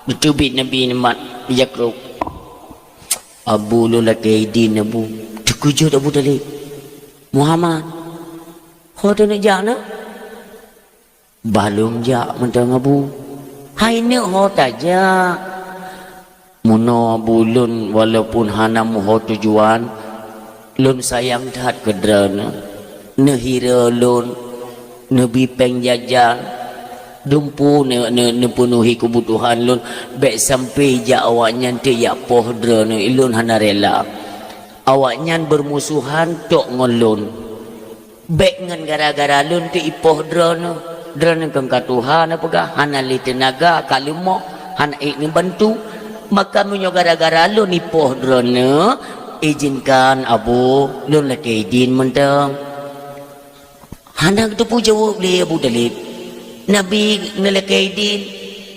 Neuteubiet Nabi neumat ija krong. Abu lôn lakée idin, Abu. Teukeujot Abu Thalib. Muhammad, ho taneuk jak na? Bah lôn jak mantong Abu. Hai neuk ho tajak. Meunoe Abu lôn walaupun hana meuho tujuan, lôn sayang that keu droeneuh. Neuhira lôn, neubi péng jajan, dumpu neu-, neu-, neupeunuhi keubutuhan lôn, bék sampoe jak awaknyan teuk jak poh droeneuh, lôn hana rela. Awaknyan beurmusohan tok ngon lôn. Bék ngon gara-gara lôn teuk ipoh droeneuh. Droeneuh kon ka tuha neupeugah, hana lé teunaga, ka leumoh, hana ék neubantu. Maka meunyoe gara-gara lôn ipoh droeneuh, izinkan Abu, lôn lakée idin mantong. Hana geuteupeue jaweueb lé Abu Thalib. Nabi neulakée idin,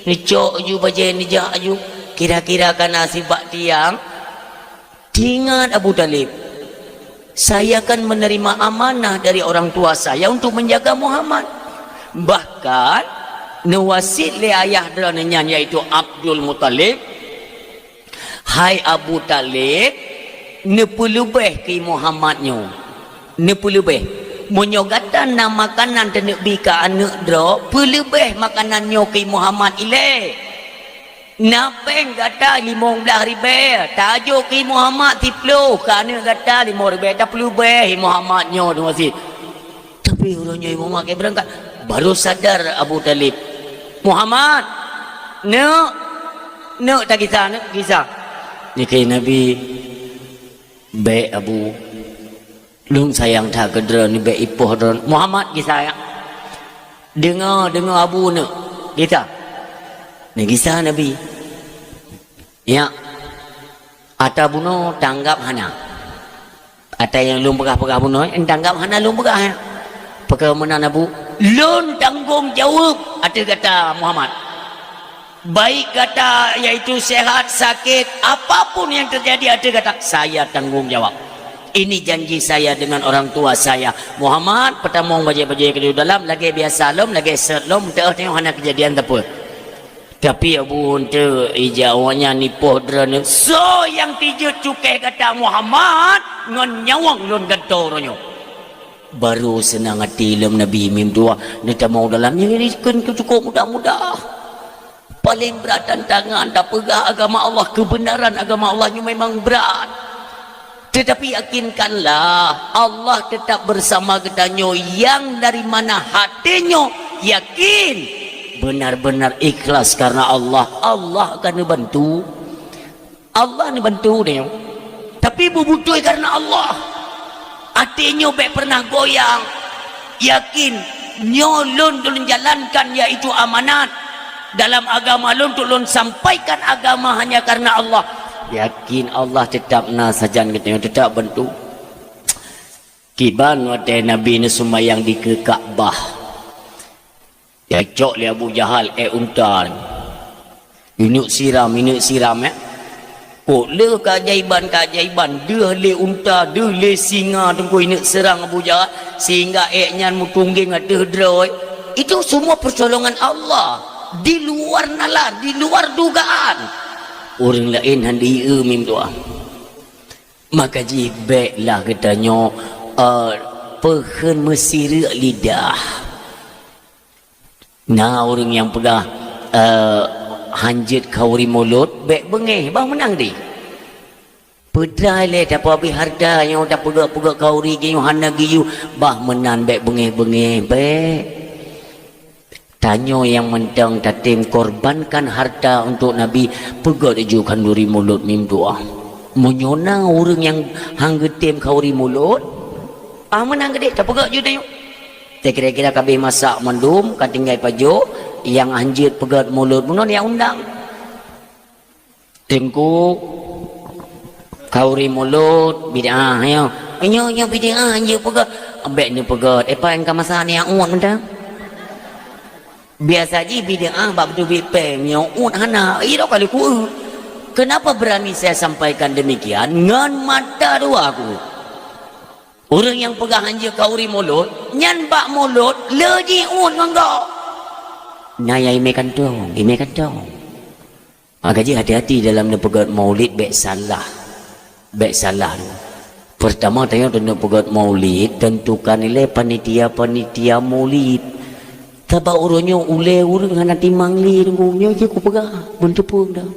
neucok aju bajée neujak aju, kira-kira ka na sibak tiang. Teuingat Abu Thalib, "Saya kan menerima amanah dari orang tua saya untuk menjaga Muhammad." Bahkan, neuwasiet lé ayah droeneuh nyan, yaitu Abdul Muthalib, "Hai Abu Thalib, neupeuleubeh keu Muhammad nyoe. Neupeuleubeh. Meunyoe gata na makanan taneuk bi keu aneuëk droe, peuleubeh makanan nyoe keu Muhammad ilée." Na péng gata limong blaih ribée, tajok keu Muhammad siplôh, keu aneuëk gata limong ribée, tapeuleubeh Muhammad nyoe di meuseujid. Tapi uroe nyoe Muhammad ka beurangkat, baru sadar Abu Thalib. "Muhammad, neuk, neuk tagisa, neuk gisa." Nyan kheun Nabi, "Bék Abu." Lôn sayang that keu droeneuh, bék ipoh droeneuh. Muhammad gisa, ya. Deungoe, deungoe Abu neuk. Gisa. Neugisa Nabi. Ya. Ata bunoe tanggap hana. Ata nyang lôn peugah-peugah bunoe, tanggap hana lôn peugah, ya. Pakon meunan Abu, lôn tanggong jaweueb ateueh gata Muhammad. Baik gata, yaitu sehat, sakit, apapun yang terjadi ateueh gata, saya tanggung jawab. Ini janji saya dengan orang tua saya. Muhammad, peutamong bajèe-bajèe keu dalam, lagèe biasa lom, lagèe seuet lom, teuh tengok hana keujadian teupeu. Tapi Abu Unta ija awaknyan nipoh droeneuh, "Soe nyang tijeuet cukéh gata Muhammad, ngon nyawöng lôn gantoe uroe nyoe." Barô seunang até lom Nabi meudoa, neutamong dalam nyan dikheun keu cukôp mudah-mudah. Paléng brat tantangan tapeugah agama Allah, keubeunaran agama Allah nyoe memang brat. Tetapi yakinkanlah, Allah tetap bersama geutanyoe nyang dari mana hati nyoe yakin, benar-benar ikhlas karena Allah, Allah akan neubantu. Allah neubantu tanyoe. Tapi beubeutôi karena Allah. Até nyoe bèk pernah goyang. Yakin, nyoe lôn, lôn jalankan, yaitu amanat dalam agama lôn, untuk lôn sampaikan agama hanya karena Allah. Yakin Allah tetap na sajan geutanyoe, tetap bantu. Kiban watèe Nabi neuseumayang dikeue Ka'bah, geucok lé Abu Jahal èk unta. Ineuk siram, ineuk siram, eh. Kok le keajaiban-keajaiban, deuh lé unta, deuh lé singa teungku ineuk seurang Abu Jahal, sehingga èk nyan meutunggeng ateueh droe. Itu semua pertolongan Allah. Di luar nalar, di luar dugaan. Ureueng laén hana jieu mim doa. Maka jih bèklah geutanyoe, eh, peukheun meusireuk lidah. Na ureueng nyang peugah, eh, hanjeuet khauri mulod, bèk beungéh, bah meunan deh. Peutrai lé tapeuabéh hareuta nyoe, tapeugah-peugah khauri jih nyoe hana geuyue, bah meunan bèk beungéh-beungéh, bèk. Tanyoe nyang mantong tatem korbankan hareuta untuk Nabi, peugöt laju khanduri mulod mim doa. Meunyoe na ureueng nyang han geutem khauri mulod, ah, meunan keudéh, tapeugöt ju tanyoe. Teuh kira-kira ka abéh masak mandum, ka tinggai pajoh, nyang hanjeuet peugöt mulod bunoe nyang undang. Teungku, khauri mulod, bid'ah, nyoe. Nyoe, nyoe bid'ah, hanjeuet peugöt. Bèk neupeugöt. Eh, pat nyang ka masak nyang uet mantong. Biasa jih bid'ah bak beuteubiet péng, nyoe uet hana. Ih, dok kali ku eu. Kenapa berani saya sampaikan demikian? Ngon mata dua ku. Ureueng nyang peugah hanjeuet khauri mulod, nyan bak mulod, le jih uet ngon gob. Na nyang imé kantong, imé kantong. Maka jih hati-hati dalam neupeugöt maulid, bèk salah. Bèk salah. Peurtama, tanyoe taneuk peugöt maulid, tentukan ilèe panitia-panitia maulid. Sabab uroe nyoe ulèe ureueng hana timang lé, nyoe jih kupeugah, beutôi peue dah.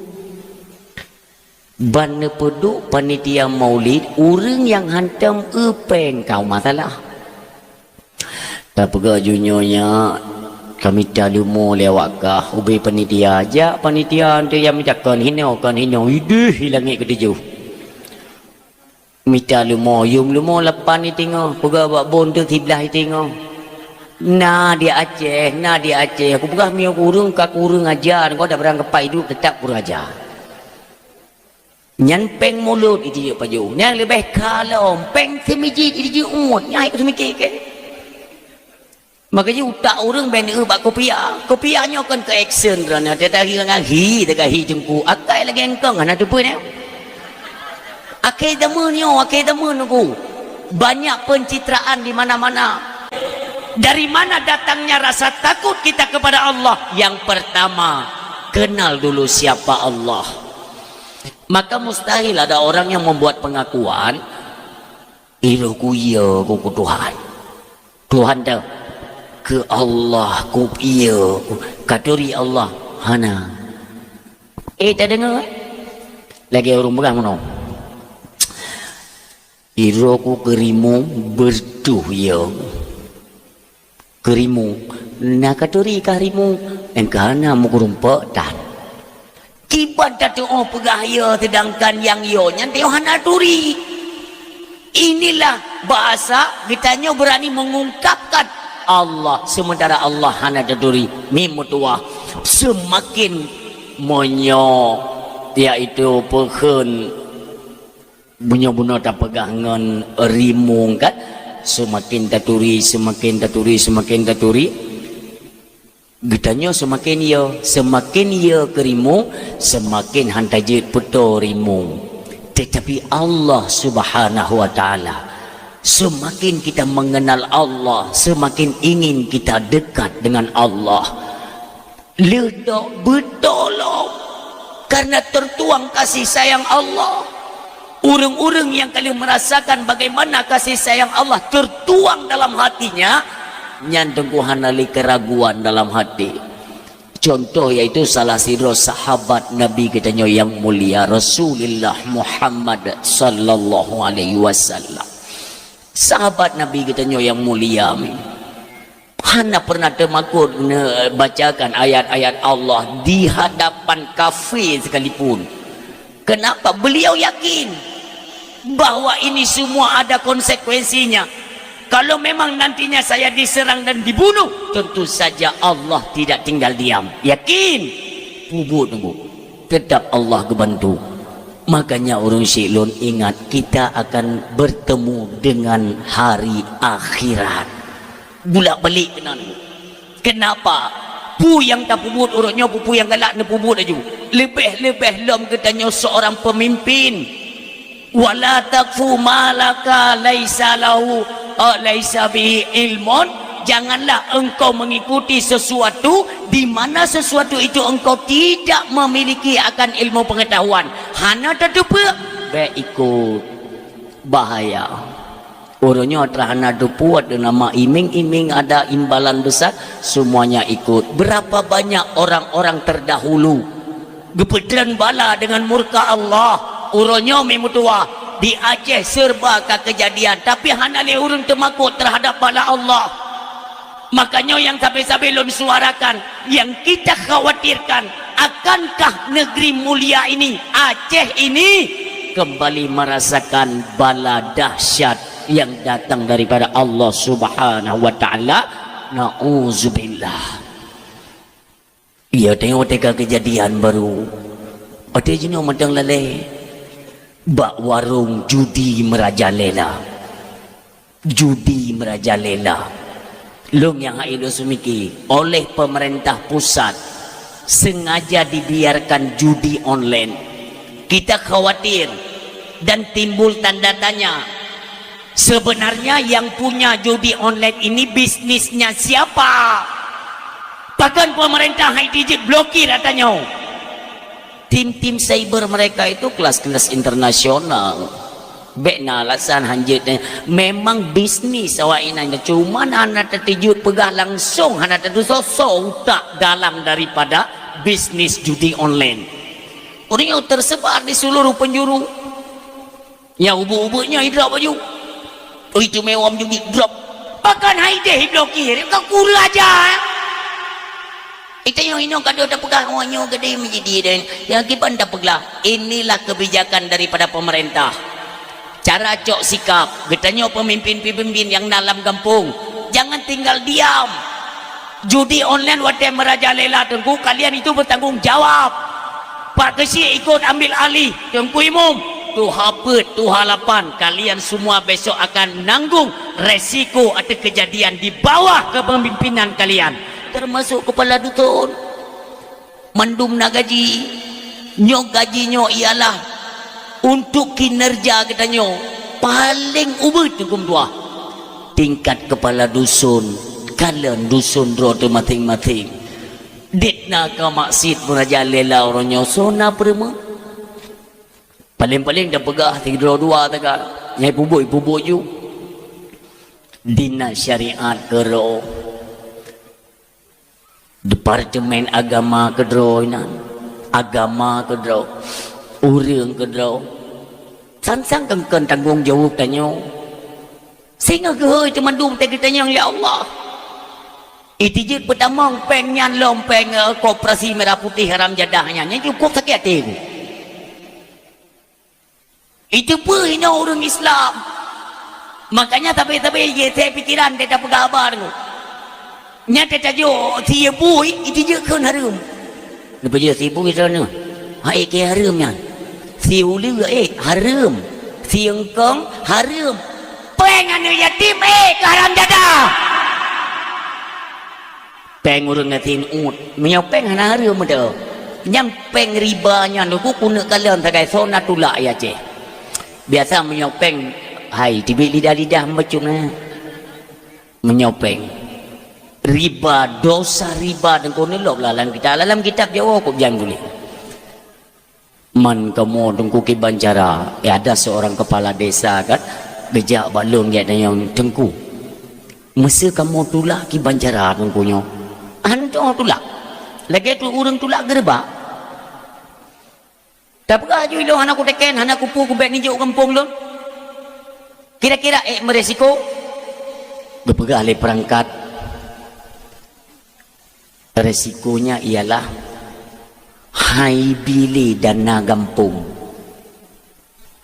Ban neupeuduek panitia maulid, ureueng nyang hantom eu péng ka masalah. Tapeugah ju nyoe nyak, ka mita leumo lé awak kah, ubé panitia. Jak panitia, eunteuk nyang mita kon hinoe, kon hinoe, idéh i langét keutujoh. Mita leumo, yum leumo lapan itingoh, peugah bak bon teuh siblaih itingoh. Na di Aceh, na di Aceh. Kupeugah meunyoe ureueng ka kureueng aja, engkau dak barang keupai duek, teutap kureueng aja. Nyan péng mulod jijeuet pajoh. Nyang leubeh kha lom, péng seumijiet jijeuet uet. Nyan hai ku seumiké kèe. Maka jih utak ureueng bèk neueu bak kopiah. Kopiah nyoe kon keu action droeneuh. Teuh hi ngon hi, teuh hi teungku. Akai lagèe engkong hana teupeue nyoe. Akhé zaman nyoe, akhé zaman nunggu. Banyak pencitraan di mana-mana. Dari mana datangnya rasa takut kita kepada Allah? Yang pertama, kenal dulu siapa Allah. Maka mustahil ada orang yang membuat pengakuan, "Iroh ku iya ku, ku Tuhan. Tuhan dah, keu Allah ku iya ku, katuri Allah." Hana. Eh, tadeungoe? Lagèe ureueng peugah meunoe. "Iroh ku keu rimueng, beureutoh iya." Keu rimueng, na katuri kah rimueng, engkah na meukeureumpok tan. Kiban tateu'oh peugah ya, sedangkan nyang ya nyan teuh hana turi. Inilah bahasa geutanyoe berani mengungkapkan Allah, sementara Allah hana taturi. Mim meutuah, seumaken meunyoe, yaitu peukheun Meunyoe bunoe tapeugah ngon rimueng kan, seumaken taturi, seumaken taturi, seumaken taturi. Geutanyoe seumaken ya, seumaken ya keu rimueng, seumaken han tajeuet peutoe rimueng. Tetapi Allah Subhanahu wa Ta'ala, semakin kita mengenal Allah, semakin ingin kita dekat dengan Allah. Leutok beutôi lom, karena tertuang kasih sayang Allah. Ureuëng-ureuëng nyang ka lheueh merasakan bagaimana kasih sayang Allah tertuang dalam hatinya, nyan teungku hana lé keraguan dalam hati. Contoh yaitu salah sidroe sahabat Nabi geutanyoe nyang mulia, Rasulullah Muhammad sallallahu alaihi wasallam. Sahabat Nabi geutanyoe nyang mulia, hana pernah teumakot neubacakan ayat-ayat Allah di hadapan kafé sekalipun. Kenapa? Beliau yakin bahwa ini semua ada konsekuensinya. Kalau memang nantinya saya diserang dan dibunuh, tentu saja Allah tidak tinggal diam. Yakin? Peubuet teungku. Tetap Allah geubantu. Makanya ureuëng syik lôn ingat, kita akan bertemu dengan hari akhirat. Bulak-balik keunan. Kenapa? Peue nyang tapeubuet uroe nyoe, peue-peue nyang galak neupeubuet laju. Leubeh-leubeh lom geutanyoe seorang pemimpin. "Wala taqfu ma laka laisa lahu, eh, laisa bihi ilmun." Janganlah engkau mengikuti sesuatu di mana sesuatu itu engkau tidak memiliki akan ilmu pengetahuan. Hana tateupeue, bék ikot. Bahaya. Uroe nyoe atra hana teupeue, nama iming-iming ada imbalan besar, semuanya ikut. Berapa banyak orang-orang terdahulu geupeutreun bala dengan murka Allah. Uroe nyoe meutuwah di Aceh serba ka keujadian, tapi hana lé ureuëng teumakot terhadap bala Allah. Makanya nyang sabe-sabe lôn suarakan, yang kita khawatirkan, akankah negeri mulia ini, Aceh ini, kembali merasakan bala dahsyat yang datang daripada Allah Subhanahu wa Ta'ala? Nauzubillah. Iya, tengok teuka kejadian baru. Ada jenuh matang lalai bak warung judi merajalela. Judi merajalela. Lôn nyang hai lôn seumiki, oleh pemerintah pusat sengaja dibiarkan judi online. Kita khawatir dan timbul tanda tanya. Sebenarnya yang punya judi online ini bisnisnya siapa? Pakon pemerintah hai tijeuet blokir ata nyoe? Tim-tim cyber mereka itu kelas-kelas internasional. Bék na alasan hanjeuet, memang bisnis awak inan nyan, cuman hana tatijeuet peugah langsung, hana tatusoe utak dalam daripada bisnis judi online. Ureuëng nyoe tersebar di seluruh penjuru. Nyang ubit-ubit nyoe idrop baju. Ui, teumé wam judi drop. Pakon hai deh iblokir, ka kureueng aja. Itanyong inong ka deuh tapeugah, "Oh, nyoe geude meujadi deh." Nyang kiban tapeugah, inilah kebijakan daripada pemerintah. Cara cok sikap, geutanyoe pemimpin-pemimpin nyang na lam gampông, jangan tinggal diam. Judi online watée merajalela, Teungku, kalian itu bertanggung jawab. Pak Keuchik ikut ambil alih, Teungku Imum, tuha peuet, tuha lapan, kalian semua besok akan nanggung resiko atau kejadian di bawah kepemimpinan kalian, termasuk kepala dusun. Mandum na gaji. Nyoe gaji nyoe ialah untuk kinerja geutanyoe paleng ubit huköm tuha. Tingkat kepala dusun, kalon dusun droe teuh maséng-maséng. Dit na ka maksiet merajalela uroe nyoe, soe na peureumeun? Paleng-paleng tapeugah sidroe dua taga, nyang ipubuet-ipubuet ju. Dinas syariat keudroe. Departemen agama keudroe inan, agama keudroe, ureuëng keudroe. Sang-sang keu-, keu tanggong jaweueb tanyoe. Singoh geuhôi teumandum teugeutanyong lé Allah. Itijeuet peutamong péng nyan lom péng, eh, koperasi merah putih haram jadah nyan. Nyan cukôp sakét até. Itu peue hinoe ureuëng Islam. Makanya sabe-sabe jisé pikiran teuka peugah haba nyoe. Nyan teutajok si bui, itijeuet kheun hareuem. Neupajeuet si bui droeneuh. Hai keu hareuem nyan. Si uleue, eh, hareuem. Si eungkong, hareuem. Péng aneuk yatim, eh, keu haram jadah. Péng ureuëng gasien uet. Meunyoe péng hana hareuem meudo. Nyang péng riba nyan Teungku keuneuk kalon sagai soe na tulak i Aceh. Biasa meunyoe péng, hai, teubiet lidah-lidah meucung na. Meunyoe péng. Riba, dosa riba teungku neulok lah lam kitab. Lam kitab Jawa kok jan boleh. Man kamoe teungku kiban cara, eh, ada seorang kepala desa kan, geujak bak lôn gét nyang teungku. Meuseu kamoe tulak kiban cara teungku nyoe. Hantom tulak. Lagée tu ureuëng tulak geureubak. Tapeugah ju ilôn hana kuteken, hana kupu kubek nijok gampông lôn. Kira-kira ék meuresiko? Geupeugah lé peurangkat. Resikonya ialah hai bile dana gampông.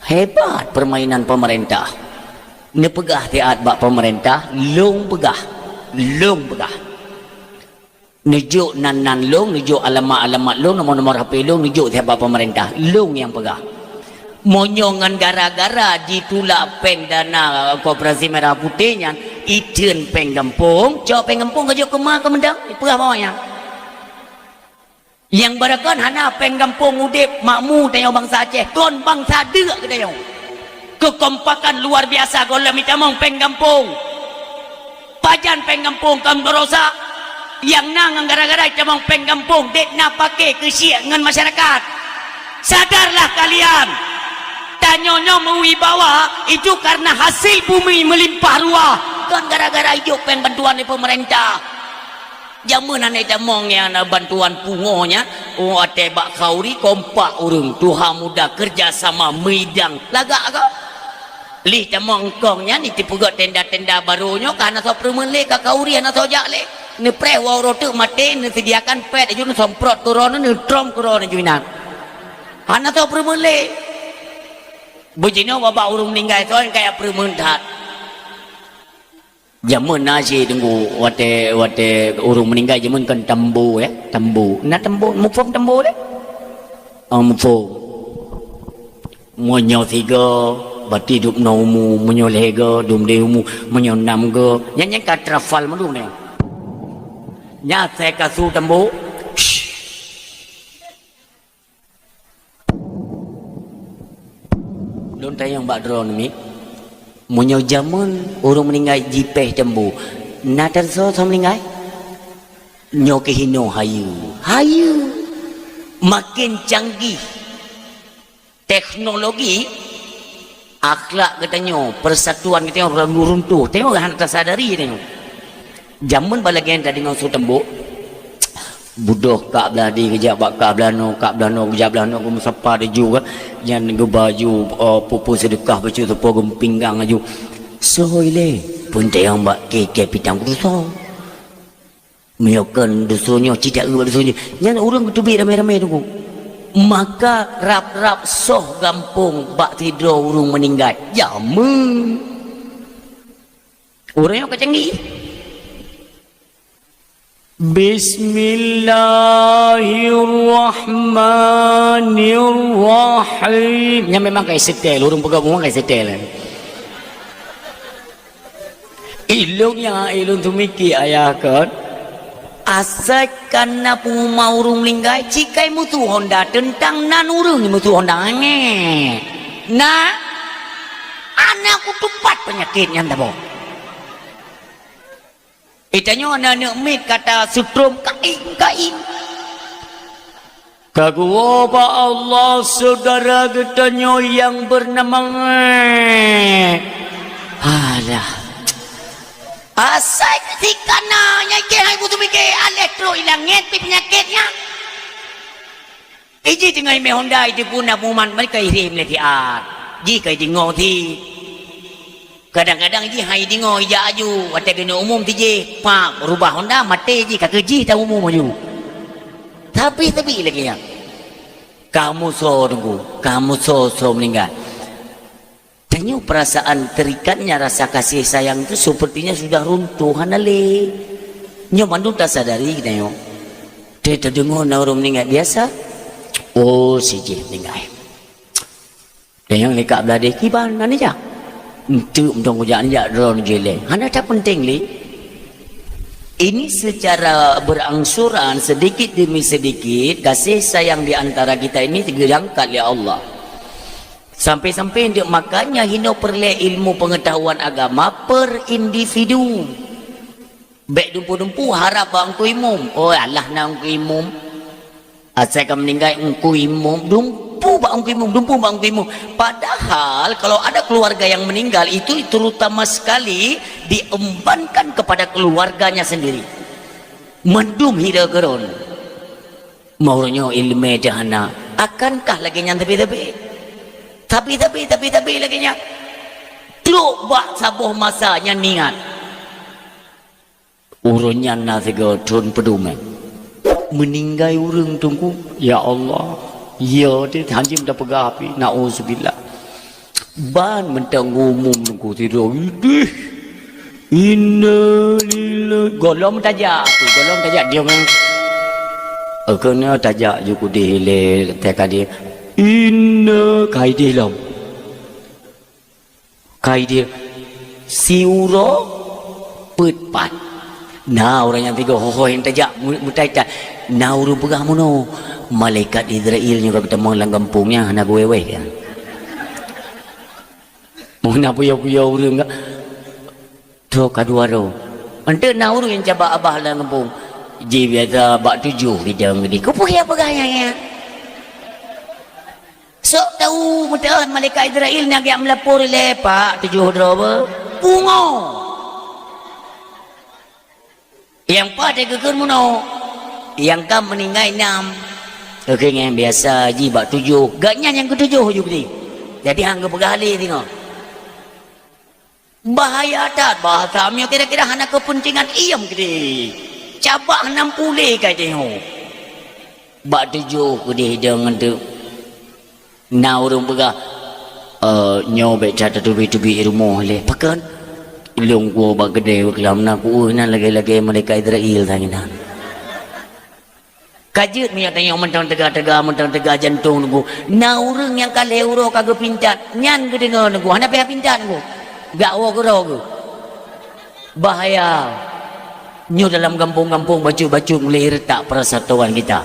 Hebat permainan pemerintah. Neupeugah siat bak pemerintah, lôn peugah. Lôn peugah. Neujok nan-nan lôn, neujok alamat-alamat lôn, nomor-nomor H P lôn, neujok siat bak pemerintah. Lôn nyang peugah. Meunyoe ngon gara-gara jitulak péng dana Koperasi Merah Putih nyan, iteun péng gampông, cok péng gampông ka jok keuma keumeudang, ipeugah bak awaknyan. Nyang beureukan hana péng gampông udeb makmu tanyoe bansa Aceh, kon bansa deuk geutanyoe. Keukompakan luar biasa gohlom itamong péng gampông. Pajan péng gampông kon beurasa, nyang na ngon gara-gara itamong péng gampông, dek na paké keusiek ngon masyarakat. Sadarlah kalian, tanyoe nyoe meuwibawa itu karena hasil bumi meulimpah ruah, kon gara-gara ijok péng bantuan dari pemerintah. Jameun hana itamong nyang na bantuan pungo nyan, oh, watée bak khauri kompak ureuëng, tuha muda kerja sama meudang lagak ka. Lih tamong kong nyan, iteupeugét tenda-tenda barô nyoe, ka hana soe peureumeun lé, ka khauri hana soe jak lé. Neupreh woe uroe teuk maté, neuseudiakan pet aju, neusomprot keu droe, neutrom keu droe aju inan. Hana soe peureumeun lé. Beujinoe babah ureuëng meuninggai soe nyang kaya peureumeun that. Jameun na cit teungku, watée, watée ureuëng meuninggai jameun kan tambo, ya, tambo. Na tambo, muphom tambo deh? Oh, muphom. Meunyoe sigoe, berarti dum na umu, meunyoe lhée goe, dum deh umu, meunyoe nam goe. Nyan, nyan ka trafal mandum nyan. Nyan asai ka su tambo. Lôn tanyong bak droeneuh miet, meunyoe jameun ureuëng meuninggai jipéh jambu, na tan soe-soe meuninggai? Nyoe keuh hinoe hayeue. Hayeue! Makin canggih teknologi, akhlak geutanyoe, persatuan geutanyoe runtuh. Tanyoe hana tasadari tanyoe. Jameun bak lagée nyan tadeungoe su teumbok, budôh kak blah di geujak bak kak blah noe, kak blah noe geujak blah noe, geumeusapa di ju kan, nyan geuba ju, eh, peue-peue seudeukah bacut sapo geumeupinggang laju. Soe ilée, peunteng bak kée-kée pitang keu dusoe. Meunyoe kon dusoe nyoe, cit jak bak dusoe nyoe. Nyan ureuëng geuteubiet ramé-ramé teungku. Maka rab-rab soh gampông bak sidroe ureuëng meuninggai. Jameun. Ureuëng nyoe ka canggih. Bismillahirrahmanirrahim. Nyan memang ka setel, ureuëng peugah memang ka setel. Ilôn nyang ilôn teumiki ayah kon. Asai kana peuma ureuëng meuninggai, cikai musoh honda teuntang nan ureuëng musoh honda. Nge. Na, aneuk kutupat peunyakét nyan tabong. Itanyoe aneuk miet kata sutrom kaing-kaing. Ka geuwoe bak Allah saudara geutanyoe nyang beunama Ngek. Alah. Asai sikana nyang keu hai butu mike aleh trok ilang Ngek pi peunyakét nyan. Iji teungoh imé honda itu pun na pengumuman mereka irim lé siat. Ji ka idingoe si. Kadang-kadang jih hai deungoe ijak aju, watée keuneuk umum tijih, pap, rubah honda, maté jih, ka keujih ta umum aju. Tapi-tapi lagée nyan. Kamu soe teungku, kamu soe, soe meuninggai. Tanyoe perasaan terikatnya rasa kasih sayang itu sepertinya sudah runtuh, hana lé. Nyoe mandum tasadari tanyoe. Teudeungoe na ureuëng meuninggai biasa. Oh, si jih meuninggai. Tanyong lé kak blah deh kiban na neujak. Enteuk mantong kujak neujak droe neujilée. Hana that peunteng lé. Ini secara berangsuran, sedikit demi sedikit, kasih sayang di antara kita ini diangkat oleh Allah. Sampai-sampai dek makanya hino peureulée ilmu pengetahuan agama per individu. Bék dumpu-dumpu harab bak Teungku Imum. Oh, alah na Teungku Imum. Asai ka meuninggai Teungku Imum, dumpu bak Teungku Imum, dumpu bak Teungku Imum. Padahal kalau ada keluarga yang meninggal, itu terutama sekali diembankan kepada keluarganya sendiri. Mandum hira keurôn. Meurunoe ileumé jih hana, akankah lagée nyan teubé-teubé? Teubé-teubé, teubé-teubé lagée nyan. Trok bak saboh masa nyan ingat. Uroe nyan na sigoe thon peudumé. Meuninggai ureuëng Teungku, ya Allah. Ya, dia hanjeuet tapeugah api. Nauzubillah. Ban mantong umum Teungku tidur. Idih. Innalillahi. Golom tajak, tu golom tajak dia memang. Kena tajak ju kudih le teka dia. Inna kaidih lom. Kaidih siuroe peuet pat. Nah, ureuëng nyang tiga hoho yang tajak mu-, mutai tak. Nah, ureuëng peugah muno. Malaikat Israel nyoe ka geutamong lam gampông nyan hana geuwéh-wéh ya. Meunan puyo-puyo ureuëng ka. Tho ka dua ro. Ente na ureuëng nyang cabak abah lam gampông. Ji biasa bak tujoh bidang gede. Kupeugah peugah nyan ya. Sok tahu meuteun malaikat Israel nyang geujak meulapor ilée pak tujoh droe be. Pungo. Nyang pat geukheun muno. Nyang ka meuninggai nam. Oke nyan biasa ji bak tujoh. Gaknyan nyang keutujoh ju bri. Jadi hang geupeugah lé singoh. Bahaya that bahasa meunyoe kira-kira hana keupeuntengan iem keudeh. Cabak hana pulé ka jih nyoe. Bak tujoh keudeh deungon tu. Na ureuëng peugah, "Eh, nyoe bék that tatubi-tubi i rumoh lé." Pakon? Lôn kuwoe bak keudè beukelam na kueh nan lagée-lagée malaikat Israel tanginan. Ka jeuet meunyoe tanyoe mantong teuga-teuga, mantong teuga jantong Teungku. Na ureuëng nyang ka lhée uroe ka geupintat, nyan geudeungoe Teungku, hana payah pintat Teungku. Gak woe keudroe geuh. Bahaya. Nyoe dalam gampông-gampông bacut-bacut mulai retak persatuan kita.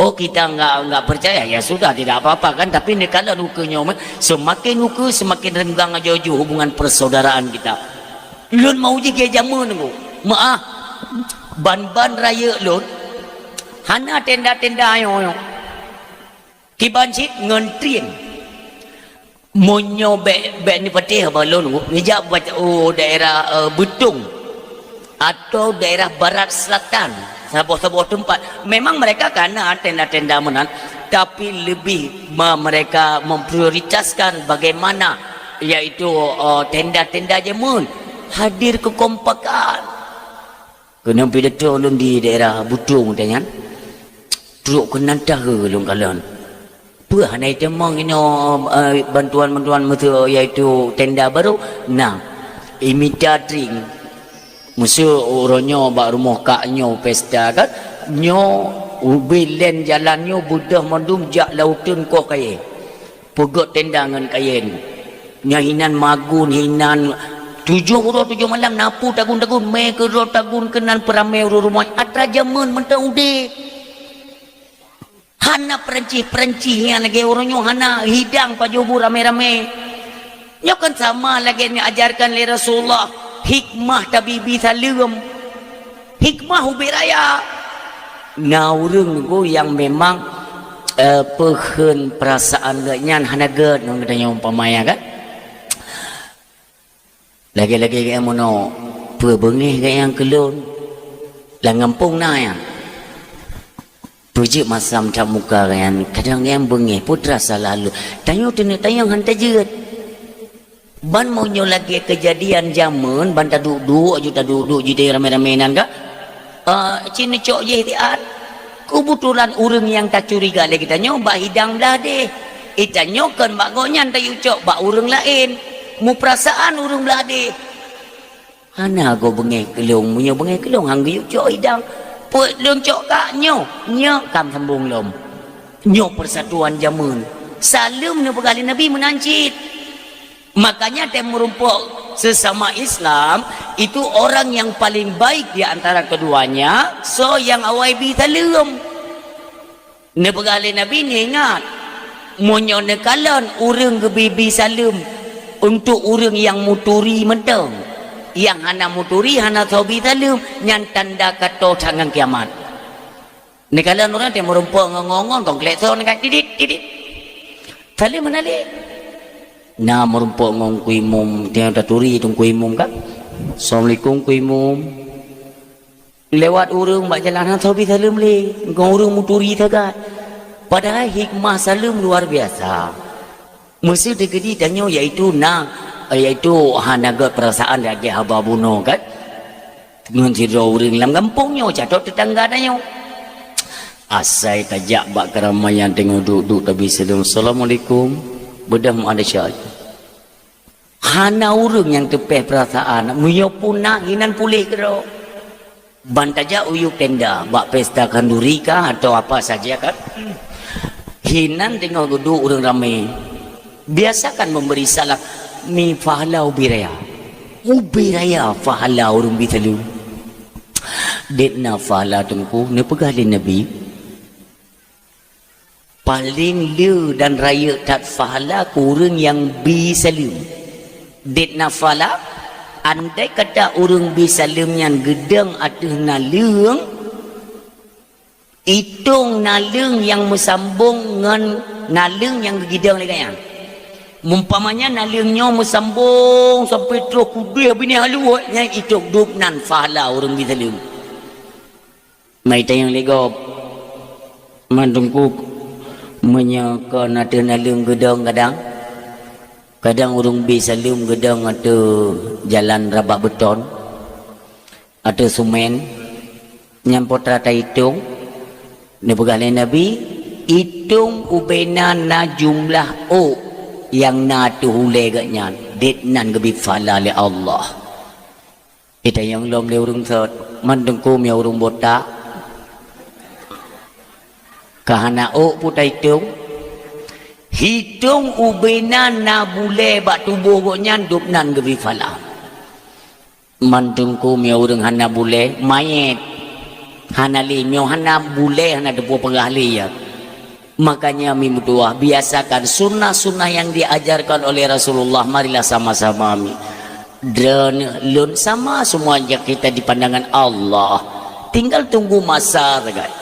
Oh, kita enggak, enggak percaya, ya sudah, tidak apa-apa kan. Tapi neukalon ukeue nyoe, semakin ukeue, semakin renggang ajo-ajo hubungan persaudaraan kita. Lôn mau jih keu jameun Teungku. Meu'ah, ban-ban rayeuk lôn, hana tenda-tenda nyoe-nyoe. Kiban cit ngon tren. Meunyoe bék, bék neupatéh bak lôn, neujak bak, u daerah, eh, Beutong atau daerah Barat Selatan, saboh-saboh teumpat. Memang mereka ka na tenda-tenda meunan, tapi lebih me-, mereka memprioritaskan bagaimana, yaitu, eh, tenda-tenda jameun, hadir kekompakan. Keuneuk pidato lôn di daerah Beutong watée nyan, trok keunan tahe lôn kalon. Peue hana itamong inoe, eh, bantuan-bantuan meuseu, yaitu tenda barô? Na, imita tren. Meuseu uroe nyoe bak rumoh kak nyoe pesta kan, nyoe ubé lén jalan nyoe beudôh mandum jak lauteueng koh kayée. Peugét tenda ngon kayée nyan. Nyan hinan magun, hinan tujoh uroe tujoh malam, na peue tagun-tagun, mé keudroe tagun keunan peuramé ureuëng rumoh atra jameun mantong udeb. Hana peurencih-peurencih nyang lagée uroe nyoe hana hidang pajoh bu ramé-ramé. Nyoe kan sama lagée neuajarkan lé Rasulullah, hikmah tabi-bi saleuem. Hikmah ubé raya. Na ureuëng Teungku nyang memang, eh, peukheun peurasaan geuh nyan hana gét ngon geutanyoe umpama nyan kan. Lagée-lagée geuh nyan meunoe, peue beungéh geuh nyan keu lôn. Lam gampông na nyan. Peue jeuet masa meucap muka geuh nyan, kadang geuh nyan beungéh, peue teurasa lalu. Tanyoe teuneuk tanyong han tajeuet. Ban meunyoe lagée keujadian jameun ban taduek-duek aju taduek-duek jideh ramé-ramé nan ka, eh, cit neucok jih tiat. Keubeutulan ureuëng nyang tacuriga lé geutanyoe bak hidang blah deh. Itanyoe kon bak gobnyan tayue cok bak ureuëng laén. Mupeurasaan ureuëng blah deh. Hana goe beungéh keu lôn, meunyoe beungéh keu lôn han geuyue cok idang. Peuet lôn cok kak nyoe, nyoe kam sambong lom. Nyoe persatuan jameun. Saleuem neupeugah lé Nabi meunan cit. Makanya tem meurumpok sesama Islam itu orang yang paling baik di antara keduanya, soe nyang awai bi saleuem. Neupeugah lé Nabi, neuingat, Meunyoe neukalon ureuëng geubi-bi saleuem untuk ureuëng nyang muturi mantong, nyang hana muturi hana soe bi saleuem, nyan tanda ka tô that ngon kiamat. Neukalon ureuëng teuh meurumpok ngon, ngon, ngon, ngon klakson ka tidit, tidit. Saleuem hana lé. Na meurumpok ngon Teungku Imum, teuh taturi Teungku Imum kan. "Assalamualaikum Teungku Imum." Lewat ureuëng bak jalan hana soe bi saleuem lé, ngon ureuëng muturi sagai. Padahai hikmah saleuem luar biasa. Meuseuti keudeh tanyoe yaitu na, yaitu hana gét peurasaan lagée haba bunoe kan. Ngon sidroe ureuëng lam gampông nyoe catot teutangga tanyoe. Asai tajak bak keuramaian teungoh duek-duek tabi saleuem, "Assalamualaikum." Beudôh meuadab syai. Hana ureuëng nyang teupéh peurasaan, meunyoe pun na, hinan puléh keudroe. Ban tajak u yup tenda, bak pesta khanduri kah atau apa saja kan. Hinan teungoh geuduek ureuëng ramé. Biasakan memberi salam, mi pahala ubé raya. Ubé raya pahala ureuëng bi saleuem. Dek na pahala Teungku, neupeugah lé Nabi. Paleng le dan rayeuk that pahala keu ureuëng nyang bi saleuem. Dek na pahala, andai kata ureuëng bi saleuem nyan geudong ateueh naleueng, itong naleueng nyang meusambong ngon naleueng nyang geugidong lé gobnyan. Mumpamanya naleueng nyoe meusambong sampoe troh keudeh binéh alue, nyan itong dub nan pahala ureuëng bi saleuem. Mai tanyong lé gob, man Teungku, meunyoe kon ateueh naleueng geudong kadang, kadang ureuëng bi saleuem geudong ateueh jalan rabak beuton, ateueh seumén, nyan peue teuma taitong, neupeugah lé Nabi, itong ubé na na jumlah ôk nyang na ateueh ulée gobnyan, dek nan geubi pahala lé Allah. Itanyong lom lé ureuëng sot, man Teungku meunyoe ureuëng botak, ka hana ôk peue taitong, hitong ubé na na bulée bak tuboh gobnyan dub nan geubi pahala. Man Teungku meunyoe ureuëng hana bulée, manyét. Hana lé, meunyoe hana bulée, hana teupeue peugah lé ya. Makanya mi meutuwah, biasakan sunnah-sunnah yang diajarkan oleh Rasulullah, marilah sama-sama mi. Droeneuh lôn sama semuanya kita di pandangan Allah. Tinggal tunggu masa sagai.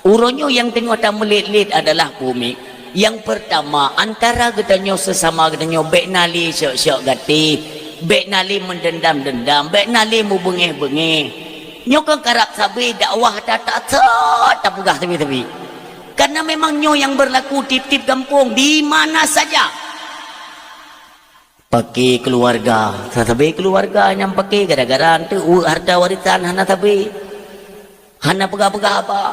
Uroe nyoe nyang teungoh tameulet-let adalah peue mi. Nyang peurtama, antara geutanyoe seusama geutanyoe bék na lé syok-syok gatéh, bék na lé meudendam-dendam, bék na lé meubeungéh-beungéh. Nyoe kon karab sabe dakwah that-that sot tapeugah sabe-sabe. Karena memang nyoe nyang berlaku tiep-tiep gampông di mana saja. Paké keuluwarga, sabe keuluwarga nyang paké gara-gara eunteuk harta warisan hana sabe, hana peugah-peugah haba.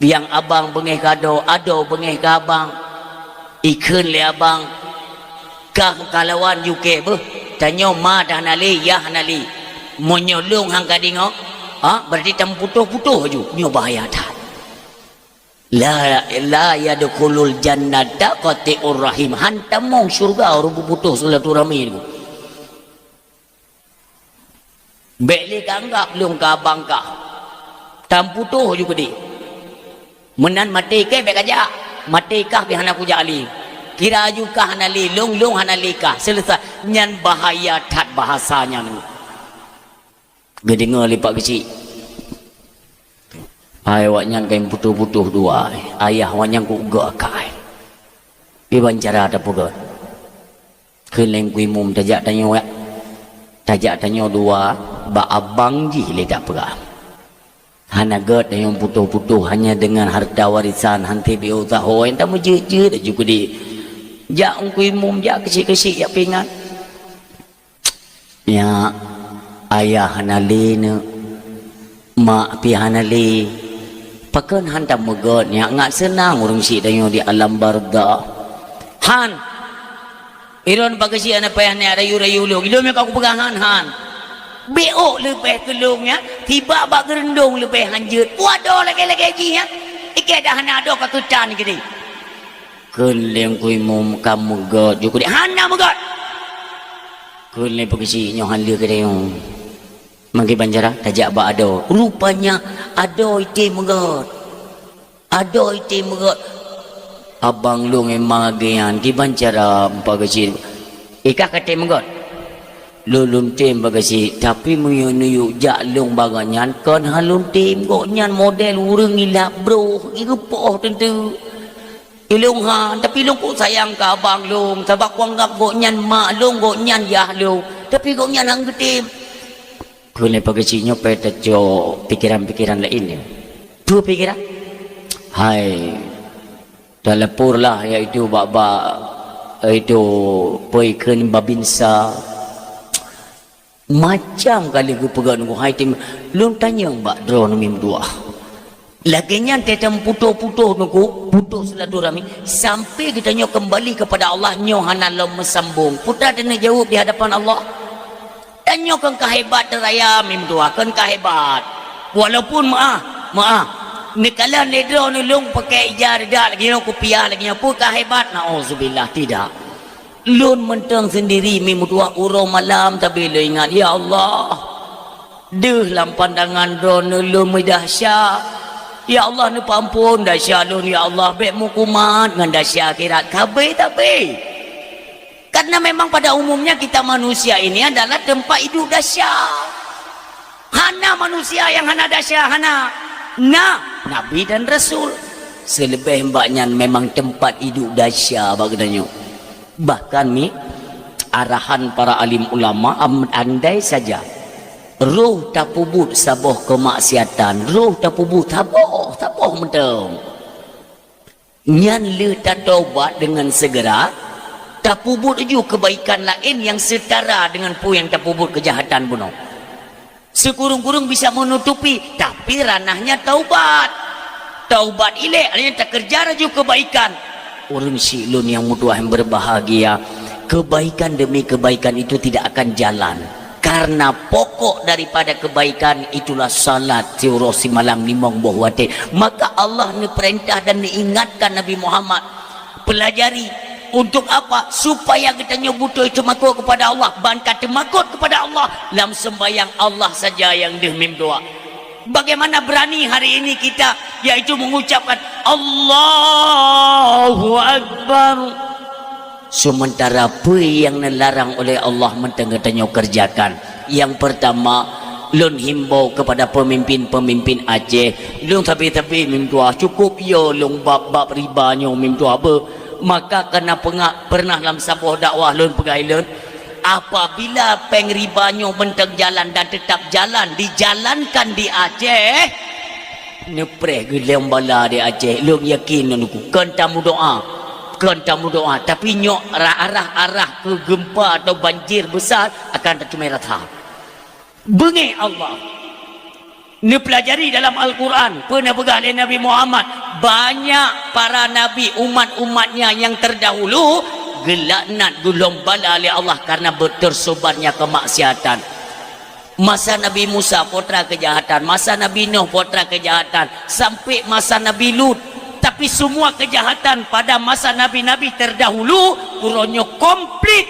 Nyang abang beungéh keu adoe, adoe beungéh keu abang. Ikheun lé abang, "Kah kalawan yuke beuh, tanyoe ma dah hana lé, yah hana lé. Meunyoe lôn han ka deungoe, ha, berarti tameuputoh-putoh aju. Nyoe bahaya that." La, la yadkhulul jannata qati'ur rahim. Han tamong syeuruga ureuëng peuputoh silaturahmi tu. Bék lé ka anggab lôn keu abang kah. Tameuputoh ju keudeh. Meunan maté kèe bék kajak. Maté kah pih hana kujak lé. Kira aju kah hana lé lôn, lôn hana lé kah. Selesai. Nyan bahaya that bahasa nyan. Geudeungoe lé Pak Geuchik. Hai awaknyan ka meuputoh-putoh dua. Ayah awaknyan keu uga akai. Kiban cara tapeugah. Kheun lé Teungku Imum tajak tanyoe, ya. Tajak tanyoe dua, bak abang jih lé tapeugah. Hana gét tanyoe putoh-putoh hanya dengan harta warisan, han teubiet usaha, nyang tameujeuet-jeuet laju keudeh. Jak Teungku Imum, jak keuchik-keuchik, jak peuingat. Nyak, ayah hana lé neuk, mak pih hana lé. Pakon han tameugét nyak, ngat seunang ureuëng syiek tanyoe di alam barzakh. Han! Iron Pak Geuchik hana payah nyak rayu-rayu lôn. Ilôn meuka kupeugah han, han. Bék ôk leubeh keu lôn nyak, tibak bak geureundong leubeh han jeuet. Peue adoe lagée-lagée jih nyak. Ikée dah hana adoe ka keutan keudeh. Kheun lé Teungku Imum ka meugét ju keudeh. Hana meugét! Kheun lé Pak Geuchik nyoe han lé keudeh nyoe. Mangké banjara tajak bak adoe. Rupanya adoe item meugét. Adoe item meugét. Abang lôn memang lagèe nyan, kiban cara meupagasien. Ikah ka tem gèt. Lôn lôn tem pagasien, tapi meunyoe neuyue jak lôn bak gobnyan, kon han lôn tem. Gobnyan model ureueng ilap broh, igeupoh teunteue. Ilôn han, tapi lôn kok sayang keu abang lôn, sabab kuanggab gobnyan mak lôn, gobnyan yah lôn, tapi gobnyan han geutem. Keuneuk pagasien nyoe payah tacok pikeran-pikeran laén nyoe. Peue pikeran? Hai, talaporlah, yaitu bak-bak, yaitu peue kheun babinsa. Macam kali geupeugah nunggu hai tim, lôn tanyong bak droeneuh meutuah. Lagèe nyan teuh meuputoh-putoh nunggu, putoh silaturahmi, sampai geutanyoe keumbali keupada Allah nyoe hana lom meusambong. Peue taneujaweueb di hadapan Allah? Tanyoe kon ka hebat teuraya meutuah, kon ka hebat. Walaupun meu'ah, meu'ah. Neukalon lé droeneuh lôn pakè ija reudak lagèe nyoe, kupiah lagèe nyoe, peue ka hebat? Nauzubillah, tidak. Lôn mantong sendiri meutuah uroe malam, tapi lôn ingat, "Ya Allah, deuh lam pandangan droeneuh lôn meudahsya. Ya Allah, neupeuamphon dahsya lôn, ya Allah, bèk meukumat ngon dahsya akhirat." Ka bèk, tapi. Karena memang pada umumnya kita manusia ini adalah tempat hidup dahsya. Hana manusia nyang hana dahsya, hana. Na, nabi dan rasul. Seuleubèh bak nyan memang tempat hidup dahsya bak geutanyoe. Bahkan mi, arahan para alim ulama, am-, andai saja roh tapeubuet saboh keumaksiatan, roh tapeubuet saboh, saboh mantong. Nyan lheueh tataubat deungon segera, tapeubuet ju keubaikan laén nyang seutara deungon peue nyang tapeubuet keujahatan bunoe. Sikureueng-kureueng bisa meunutupi, tapi ranahnya taubat. Taubat ilèe, artinya takeureuja laju keubaikan. Ureueng syik lôn nyang meutuah nyang berbahagia, keubaikan demi keubaikan itu tidak akan jalan. Karena pokok daripada keubaikan itulah salat siuroe simalam limong boh watèe. Maka Allah neupeurintah dan neuingatkan Nabi Muhammad, peulajari. Untuk apa? Supaya geutanyoe beutôi teumakot keupada Allah. Ban ka teumakot keupada Allah, lam seumbahyang Allah saja nyang deuh meudoa. Bagaimana berani hari ini kita, yaitu mengucapkan, "Allahu Akbar." Sementara peue nyang neularang oleh Allah mantong geutanyoe kerjakan. Nyang pertama, lôn himbau kepada pemimpin-pemimpin Aceh. Lôn sabe-sabe meutuah, cukup yo lôn bab-bab riba nyoe meutuah beuh. Maka kana peungah, pernah lam saboh dakwah lôn peugah lôn, apabila péng riba nyoe mantong jalan dan tetap jalan, dijalankan di Aceh, neupreh geulom bala di Aceh, lôn yakin ngon ku, kon tameudoa, kon tameudoa, tapi nyoe ra-, arah-arah keu gempa atau banjir besar akan tateumé rata. Beungéh Allah. Neupeulajari dalam Al-Quran, peue neupeugah lé Nabi Muhammad, banyak para nabi umat-umatnya nyang terdahulu geulaknat geulom bala lé Allah karena beuteusobatnya keumaksiatan. Masa Nabi Musa, potra keujahatan. Masa Nabi Nuh, potra keujahatan. Sampai masa Nabi Lut. Tapi semua kejahatan pada masa nabi-nabi terdahulu, uroe nyoe komplit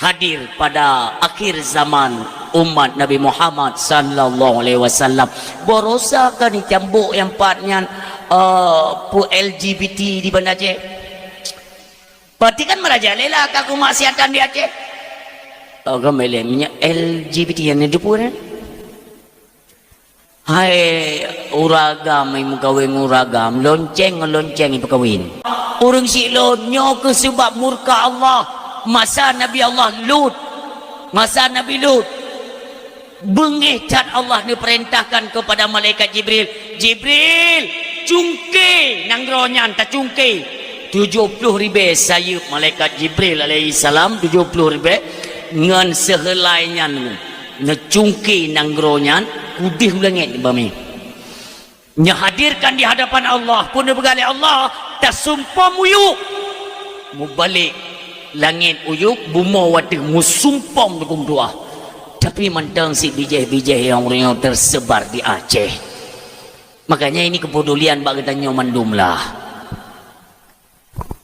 hadir pada akhir zaman umat Nabi Muhammad sallallahu alaihi wasallam. Barosa kan dicambuk nyang pat nyan, eh, pu-, L G B T di Banda Aceh. Berarti kan merajalela ka keumaksiatan di Aceh. Oh, kan boleh. Minyak L G B T nyang neudepu kan? Hai uragam nyang meukawen ngon uragam, lonceng ngon lonceng nyang peukawen. Ureueng syik lôn, nyoe keuh seubab murka Allah masa Nabi Allah Lut. Masa Nabi Lut. Beungéh that Allah neupeurintahkan keupada malaikat Jibril, "Jibril, cungké nanggroe nyan, tacungké." Tujoh ploh ribée sayeuep malaikat Jibril alaihissalam, tujoh ploh ribée, ngon seuheulai nyan neucungké nanggroe nyan, udeh u langét bami. Neuhadirkan di hadapan Allah, peue neupeugah lé Allah, tasumpom uyuek. Mubalek langét uyuek, bumoe wateueh musumpom dukung tuah. Tapi mantong sit bijéh-bijéh nyang ureueng nyoe teusebar di Aceh. Makanya ini kepedulian bak geutanyoe mandum lah.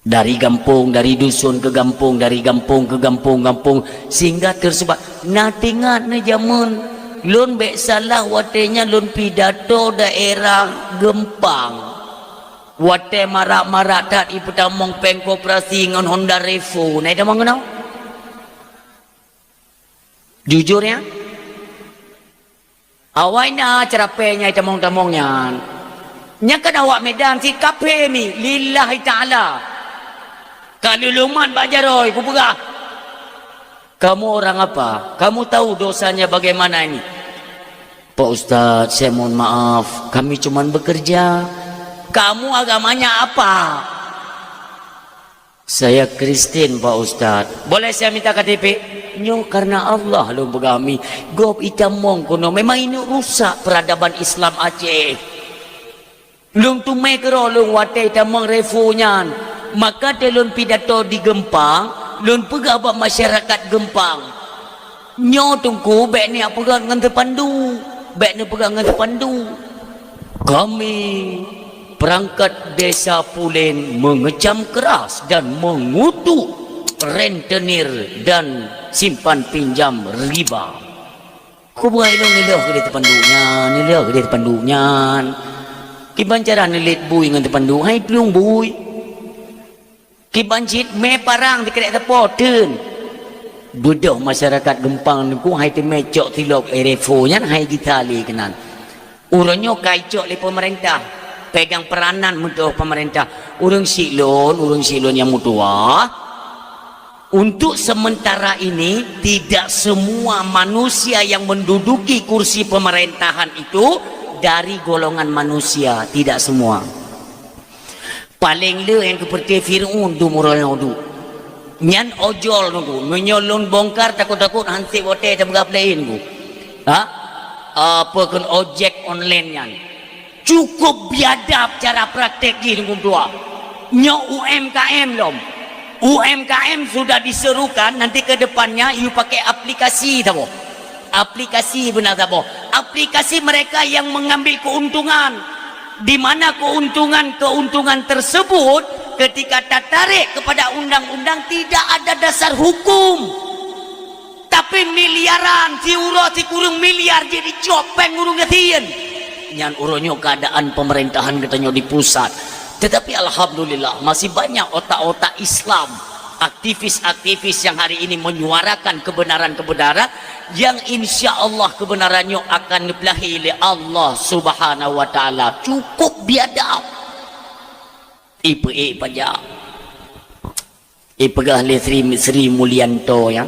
Dari gampông, dari dusun ke gampông, dari gampông ke gampông, gampông, sehingga tersebar. Na teuingat na jameun lôn, bék salah, watée nyan lôn pidato daerah Geumpang. Watée marak-marak that ipeutamong péng koperasi ngon Honda Revo, na itamong keunoe? Jujur, ya? Awai na ceurapée nyang itamong-tamong nyan. Nyan kan awak Medan cit kafé mi, lillahi ta'ala. Ka leulomat bak jaroe, kupeugah, "Kamu orang apa? Kamu tahu dosanya bagaimana ini?" "Pak Ustaz, saya mohon maaf, kami cuman bekerja." "Kamu agamanya apa?" "Saya Kristen, Pak Ustaz." "Boleh saya minta K T P?" "Nyoe karena Allah lôn peugah mi, gob itamong keunoe, memang inong rusak peradaban Islam Aceh." Lôn teumé keudroe lôn watée tamong Revo nyan, maka lôn pidato di Geumpang, lôn peugah bak masyarakat Geumpang, "Nyoe Teungku bék neupeugah ngon teupandu, bék neupeugah ngon teupandu. Kami perangkat Desa Pulen mengecam keras dan mengutuk rentenir dan simpan pinjam riba." Kubuai lôn ileuh keudeh teupandu nyan, ileuh keudeh teupandu nyan. Kiban cara neulet bui ngon teupandu, hai plueng bui. Kiban cit mé parang dikeurek teupô teun. Beudôh masyarakat Geumpang Teungku hai teumé cok tilok Revo nyan hai gita lé keunan. Uroe nyoe ka icok lé peumeurintah, pegang peranan meudoh peumeurintah. Ureuëng siklon, ureuëng siklon nyang meutuwah, untuk sementara ini, tidak semua manusia yang menduduki kursi pemerintahan itu dari golongan manusia, tidak semua. Paleng le nyang keupeureuté Fir'aun dum uroe nyoe duek. Nyan ojol Teungku, meunyoe lôn bongkar takot-takot han sép watée tapeugah laén Teungku. Ha? Apa kheun ojek online nyan? Cukup biadab cara praktek jih Teungku meutuah. Nyoe U M K M lom. U M K M sudah diserukan, nanti ke depannya you pakai aplikasi saboh. Aplikasi beuna saboh. Aplikasi mereka yang mengambil keuntungan. Di mana keuntungan-keuntungan tersebut ketika tertarik kepada undang-undang tidak ada dasar hukum. Tapi miliaran, siuroe sikureueng miliar jih dicok péng ureuëng gasien. Nyan uroe nyoe keadaan pemerintahan geutanyoe di pusat. Tetapi alhamdulillah, masih banyak otak-otak Islam, aktivis-aktivis yang hari ini menyuarakan kebenaran-kebenaran yang insya Allah kebenaran nyoe akan neupeulahé lé Allah Subhanahu wa Taala. Cukup biadab. Ipeuék pajak. Ipeugah lé Sri, Sri Mulyanto nyan,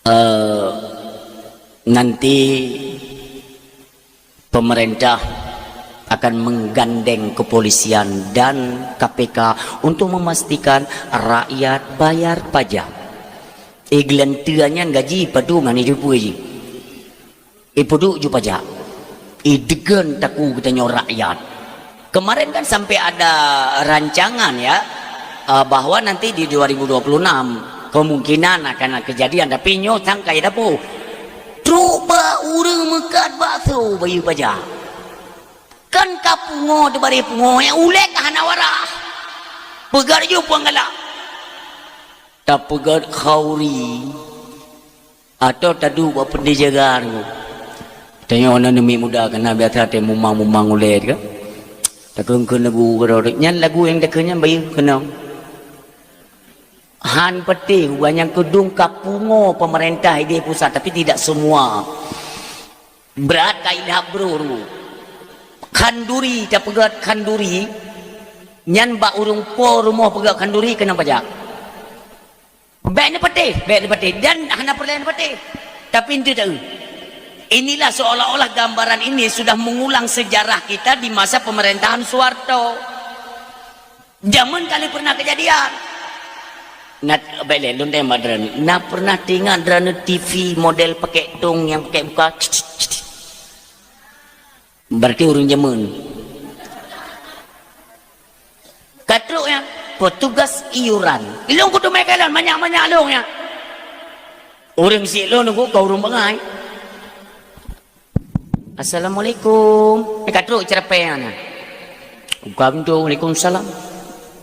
eh, nanti pemerintah akan menggandeng kepolisian dan K P K untuk memastikan rakyat bayar pajak. Eh, geulanteue nyan gaji padum hana jipeu jih. Ipeuduek ju pajak. Ideugeun takue geutanyoe rakyat. Kemarin kan sampai ada rancangan ya, eh, bahwa nanti di dua ribu dua puluh enam kemungkinan akan kejadian, tapi nyoe sangkai dapu. Trok bak ureuëng meukat bakso bayeue pajak. Kan ka pungo teubareh pungo, nyang ulée ka hana waras. Peugah ju puang galak. Tapeugét khauri. Atau taduek bak peundi jaga nyoe. Tanyoe na neumiet muda keunan biasa teuh mumang-mumang ulée ka. Takheun-kheun lagu keudroe. Nyan lagu nyang takheun nyan bayeue keunong. Han peutéh, uban nyang keudong ka pungo pemerintah idéh pusat, tapi tidak semua. Brat ka ilham bro. Khanduri, tapeugét khanduri. Nyan bak ureuëng po rumoh peugét khanduri keunong pajak. Bék neupatéh, bék neupatéh. Dan hana peureulée neupatéh. Tapi ente taeu. Inilah seolah-olah gambaran ini sudah mengulang sejarah kita di masa pemerintahan Soeharto. Jameun kali pernah kejadian. Na, bék lé, lôn teumat droeneuh. Na pernah teuingat droeneuh T V model pakai tong nyang pakai buka? Berarti ureuëng jameun. Ka trok nyan, petugas iuran. Ilong kutu mé kalon, manyak-manyak long nyan. Ureuëng sik lôn nunggu keu ureuëng bangai. "Assalamualaikum." Eh, ka trok ceurapée nyan. Buka pintu, "Waalaikumsalam."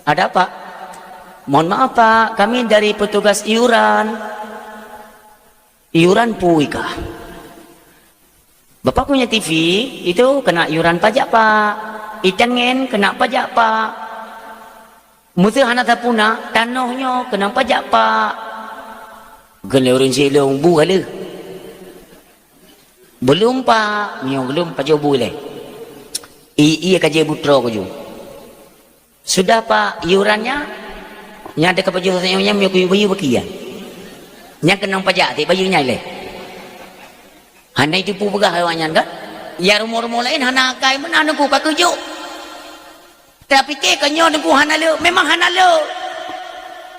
"Ada apa?" "Mohon maaf, Pak, kami dari petugas iuran." "Iuran peue kah?" "Bapak punya T V itu kena iuran pajak, Pak." Itangen keuneuk pajak, Pak. Meuseu hana sapuna, tanoh nyoe keuneuk pajak, Pak. Kheun lé ureueng silong, bu ka lheueh. Belum, Pak. Nyoe belum, pajoh bu ilèe. I, ié ka jeuet butroe keu ju. Sudah, Pak, iuran nyan? Nyan teuka pajoh saboh nyan, meunyoe keu bayeue baki nyan. Nyan keunong pajak, tiep bayeue nyan ilèe. Hana jiteupeue peugah awak nyan kan? Ya rumoh-rumoh laén hana akai meunan Teungku, ka keujok. Tapike ka nyoe Teungku hana le, memang hana le.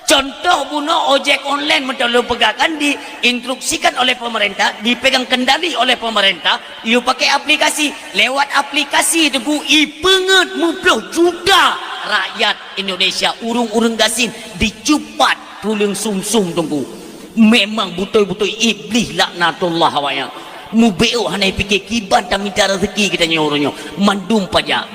Contoh bunoe ojek online meunan lôn peugah kan diinstruksikan oleh pemerintah, dipegang kendali oleh pemerintah, yue pakai aplikasi. Lewat aplikasi Teungku ipeungeuet meuploh juta rakyat Indonesia, ureueng-ureueng gasien dicupat tuleueng sum-sum Teungku. Memang beutôi-beutôi iblih laknatullah awaknyan. Mubeuk hana pike kiban tamita rezeki geutanyoe uroe nyoe. Mandum pajak.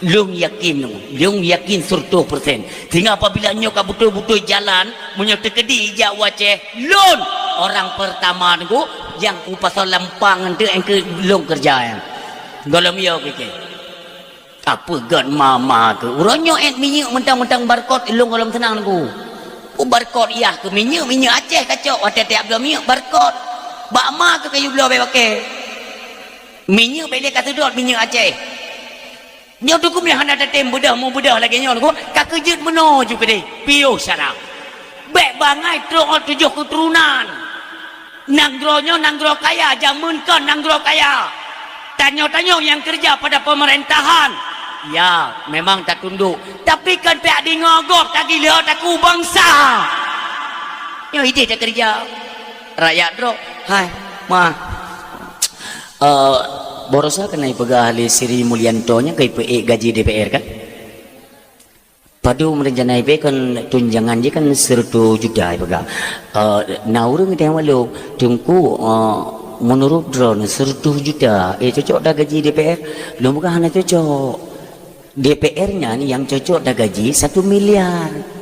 Lôn yakin, lôn yakin seratus persen. Sehingga apabila nyoe ka beutôi-beutôi jalan, meunyoe teukeudi ijak u Aceh, lôn orang pertama Teungku nyang u pasar Lampang nyan teuk nyang keu lôn keureuja nyan. Gohlom yo kike. Apa gét mama tu? Uroe nyoe ét minyeuk mantong-mantong barcode, ilong gohlom seunang Teungku. Oh, barcode yah keu minyeuk, minyeuk Aceh kacok, watèe tiep bloe minyeuk barcode. Bak ma keu kayue bloe bèk pakai. Minyeuk bèk lé ka seudot minyeuk Aceh. Nyoe Teungku meunyoe hana tatem beudôh, mubeudôh lagèe nyoe Teungku, ka keujeuet meunoe ju keudeh, piôh syara. Bèk bangai trok tujoh keuturonan. Nanggroe nyoe nanggroe kaya, jameun kon nanggroe kaya. Tanyoe-tanyoe nyang keureuja pada peumeurintahan, ya, memang tatundok. Tapi kon pihak deungoe gob, tagileue takue bansa. Nyoe ideh takeureuja. Rakyat droe, hai, ma. Eh, baroesa keuneuk ipeugah lé Sri Mulyanto nyan ka ipeuék gaji D P R kan? Padum rencana ipeugah tunjangan jih kan seratus juta ipeugah. Eh, na ureueng geutanyong bak lôn, "Teungku, eh, meunurot droeneuh seratus juta, eh, cocok dak gaji D P R?" Lôn peugah hana cocok. D P R nyan nyang cocok dak gaji satu miliar.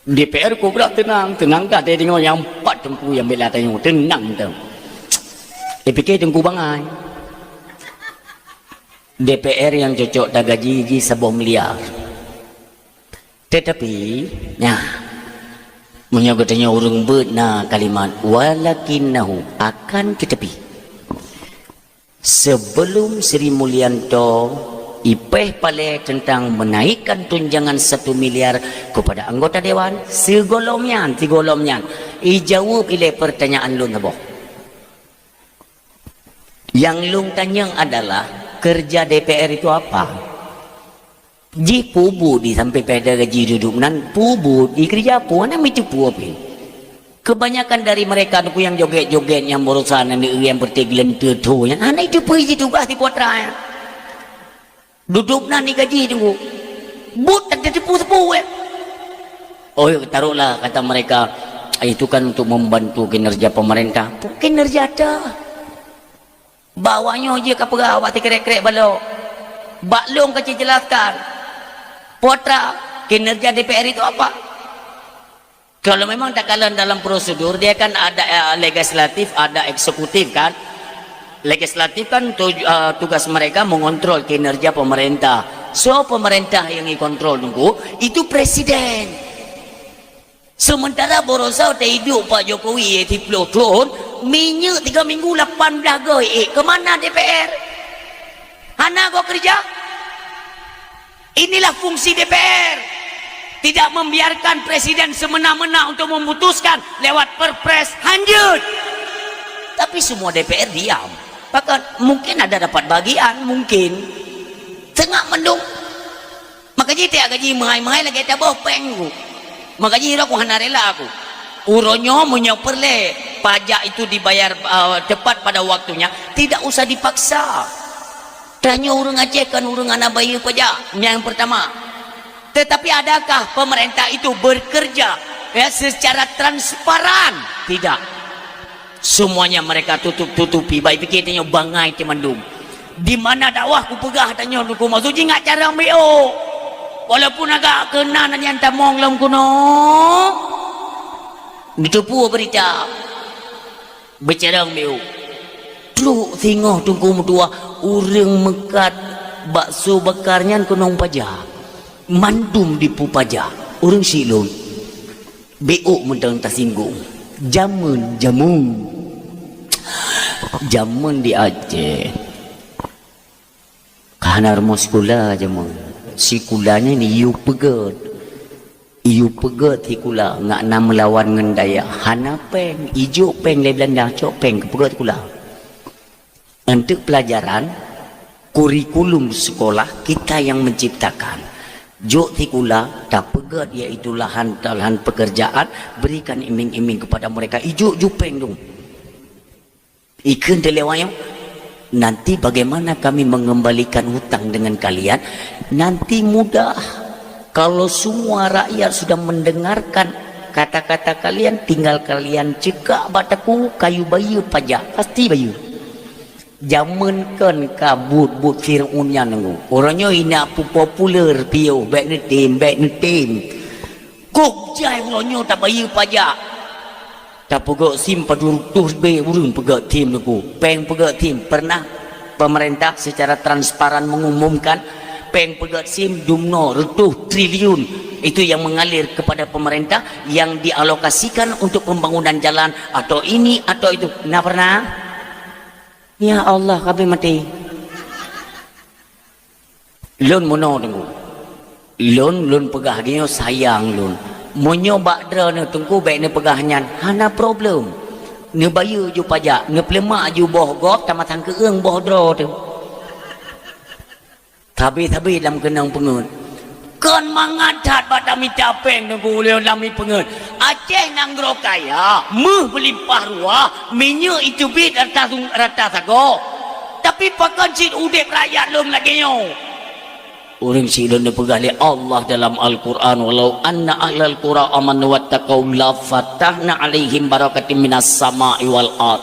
D P R kobra teunang, teunang ka deungoe nyang pat Teungku nyang bela tanyoe, teunang mantong. Ipike Teungku bangai. D P R nyang cocok tagaji jih saboh miliar. Tetapi, nyan, meunyoe geutanyoe ureueng beuet na kalimat walakinnahu, akan tetapi. Sebelum Sri Mulyanto ipéh palée tentang menaikkan tunjangan satu miliar kepada anggota dewan, sigohlom nyan, sigohlom nyan, ijaweueb ilée pertanyaan lôn saboh. Nyang lôn tanyong adalah, kerja D P R itu apa? Jih peue buet di sampai péh tagaji dudoe nan, peue buet di kerja peue, hana meuteupeu pih. Kebanyakan dari mereka tu nyang joget-joget, nyang baroesa nyan, nyang peureute geuleunteue tho nyan, hana jiteupeue jih tugaih di putra nyan. Dudoe nan digaji Teungku. Buet tak jiteupeue-teupeue, eh. Oh, taruhlah kata mereka, itu kan untuk membantu kinerja pemerintah. Bukan kinerja dah. Bak awak nyoe jeuet ka peugah bak sikrek-krek balok. Bak lôn ka jijelaskan. Putra, kinerja D P R itu apa? Kalau memang takalon dalam prosedur, dia kan ada, eh, legislatif, ada eksekutif kan. Legislatif kan tu-, eh, tugas mereka mengontrol kinerja pemerintah. So, pemerintah yang dikontrol Teungku, itu presiden. Sementara baroesa teuiduek Pak Jokowi siplôh thon, minyeuk tiga minggu lapan blah goe, eh, ke mana D P R? Hana goe kerja? Inilah fungsi D P R. Tidak membiarkan presiden semena-mena untuk memutuskan lewat perpres, hanjeuet. Tapi semua D P R diam. Bahkan mungkin ada dapat bagian, mungkin. Tengah mendung. Maka jih tiep gaji meuhai-meuhai lagée taboh péng ku. Maka jih ku hana rela ku. Uroe nyoe meunyoe peureulée pajak itu dibayar, eh, tepat pada waktunya, tidak usah dipaksa. Tanyoe ureuëng Aceh kon ureuëng hana bayeue pajak, nyang pertama. Tetapi adakah pemerintah itu bekerja, ya, secara transparan? Tidak. Semuanya mereka tutup-tutupi, baik pikir tanyoe bangai teumandum. Di mana dakwah kupeugah tanyoe Teungku, maksud jih ngat carông B O. Walaupun agak keunan nyan tamong lom keunoe. Diteupeu berita. Beucarông B O. Trok singoh Teungku meutuwah, ureuëng meukat Bakso bakar nyan keunong pajak. Mandum dipu pajak. Ureuëng syiek lôn. Bék mantong tasinggong. Jameun, jameun. Jameun di Aceh. Ka hana rumoh sikula jameun. Sikula nyan yue peugét. Yue peugét sikula ngat na meulawan ngon dayah. Hana péng, ijok péng lé Belanda, cok péng keu peugét sikula. Untuk pelajaran, kurikulum sekolah kita yang menciptakan. Jok sikula, tapeugét, yaitu lahan, lahan pekerjaan, berikan iming-iming kepada mereka. Ijok ju péng dong. Ikheun teuh lé awaknyan, nanti bagaimana kami mengembalikan hutang dengan kalian? Nanti mudah. Kalau semua rakyat sudah mendengarkan kata-kata kalian, tinggal kalian cekak bak takue kayu bayeue pajak, pasti bayeue. Jameun kon ka buet-buet Fir'aun nyan nunggu. Uroe nyoe inak pu populer piôh, bék neutem, bék neutem. Kok jai uroe nyoe tabayeue pajak. Tapeugét sim padum reutôh ribée ureuëng peugét sim nunggu. Péng peugét sim. Pernah pemerintah secara transparan mengumumkan péng peugét sim dumnoe reutôh triliun itu yang mengalir kepada pemerintah yang dialokasikan untuk pembangunan jalan atau ini atau itu. Na pernah? Ya Allah, ka abéh maté. Lôn meunoe Teungku. Lôn, lôn peugah geuh nyoe sayang lôn. Meunyoe bak droeneuh Teungku bék neupeugah nyan, hana problem. Neubayeue ju pajak, neupeuleumak ju boh gob, tamah sangkeueng boh droe teuh. Sabe-sabe lam keunong peungeuet. Kon mangat that bak tamita péng Teungku ulôn lam ié peungeuet. Aceh nanggroe kaya, méuh meulimpah ruah, minyeuk iteubiet rata sung-, rata sagoe. Tapi pakon cit udeb rakyat lôn lagée nyoe? Ureuëng syiek lôn neupeugah lé Allah dalam Al-Qur'an, "Walau anna ahlal qura amanu wattaqau lafatahna 'alaihim barakatim minas sama'i wal ard."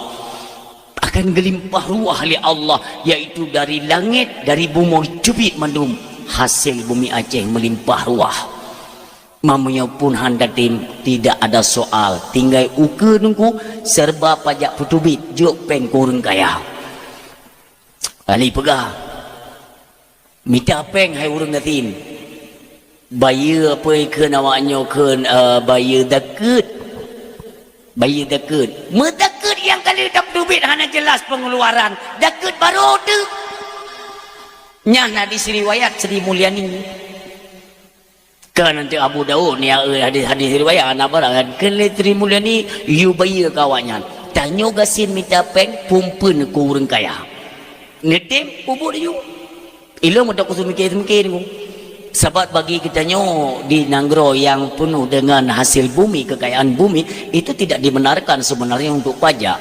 Akan geulimpah ruah lé Allah, yaitu dari langét, dari bumoe teubiet mandum, hasé bumi Aceh meulimpah ruah. Meunyoe pun han tatem, tidak ada soal. Tinggai ukeue Teungku, serba pajak peuteubiet, jok péng keu ureuëng kaya. Ali peugah, mita péng hai ureuëng gasien. Bayeue apui kheun awaknyoe kheun, eh, bayeue zakeuet. Bayeue zakeuet. Meuzakeuet nyang ka lheueh tapeuteubiet hana jelas pengeluaran. Zakeuet barô teuh. Nyan hadis riwayat Sri Mulyani. Ka nanti Abu Daud ni, ya, eh, hadis-hadis riwayat, hana barang. Kheun lé Sri Mulyani, yue bayeue keu awaknyan. Tanyoe gasien mita péng, pumpeuen keu ureuëng kaya. Neutem, peubuet yue. Ilong untuk kuseumiké-seumiké Teungku. Sabab bagi geutanyoe di nanggroe yang penuh dengan hasil bumi, kekayaan bumi, itu tidak dibenarkan sebenarnya untuk pajak.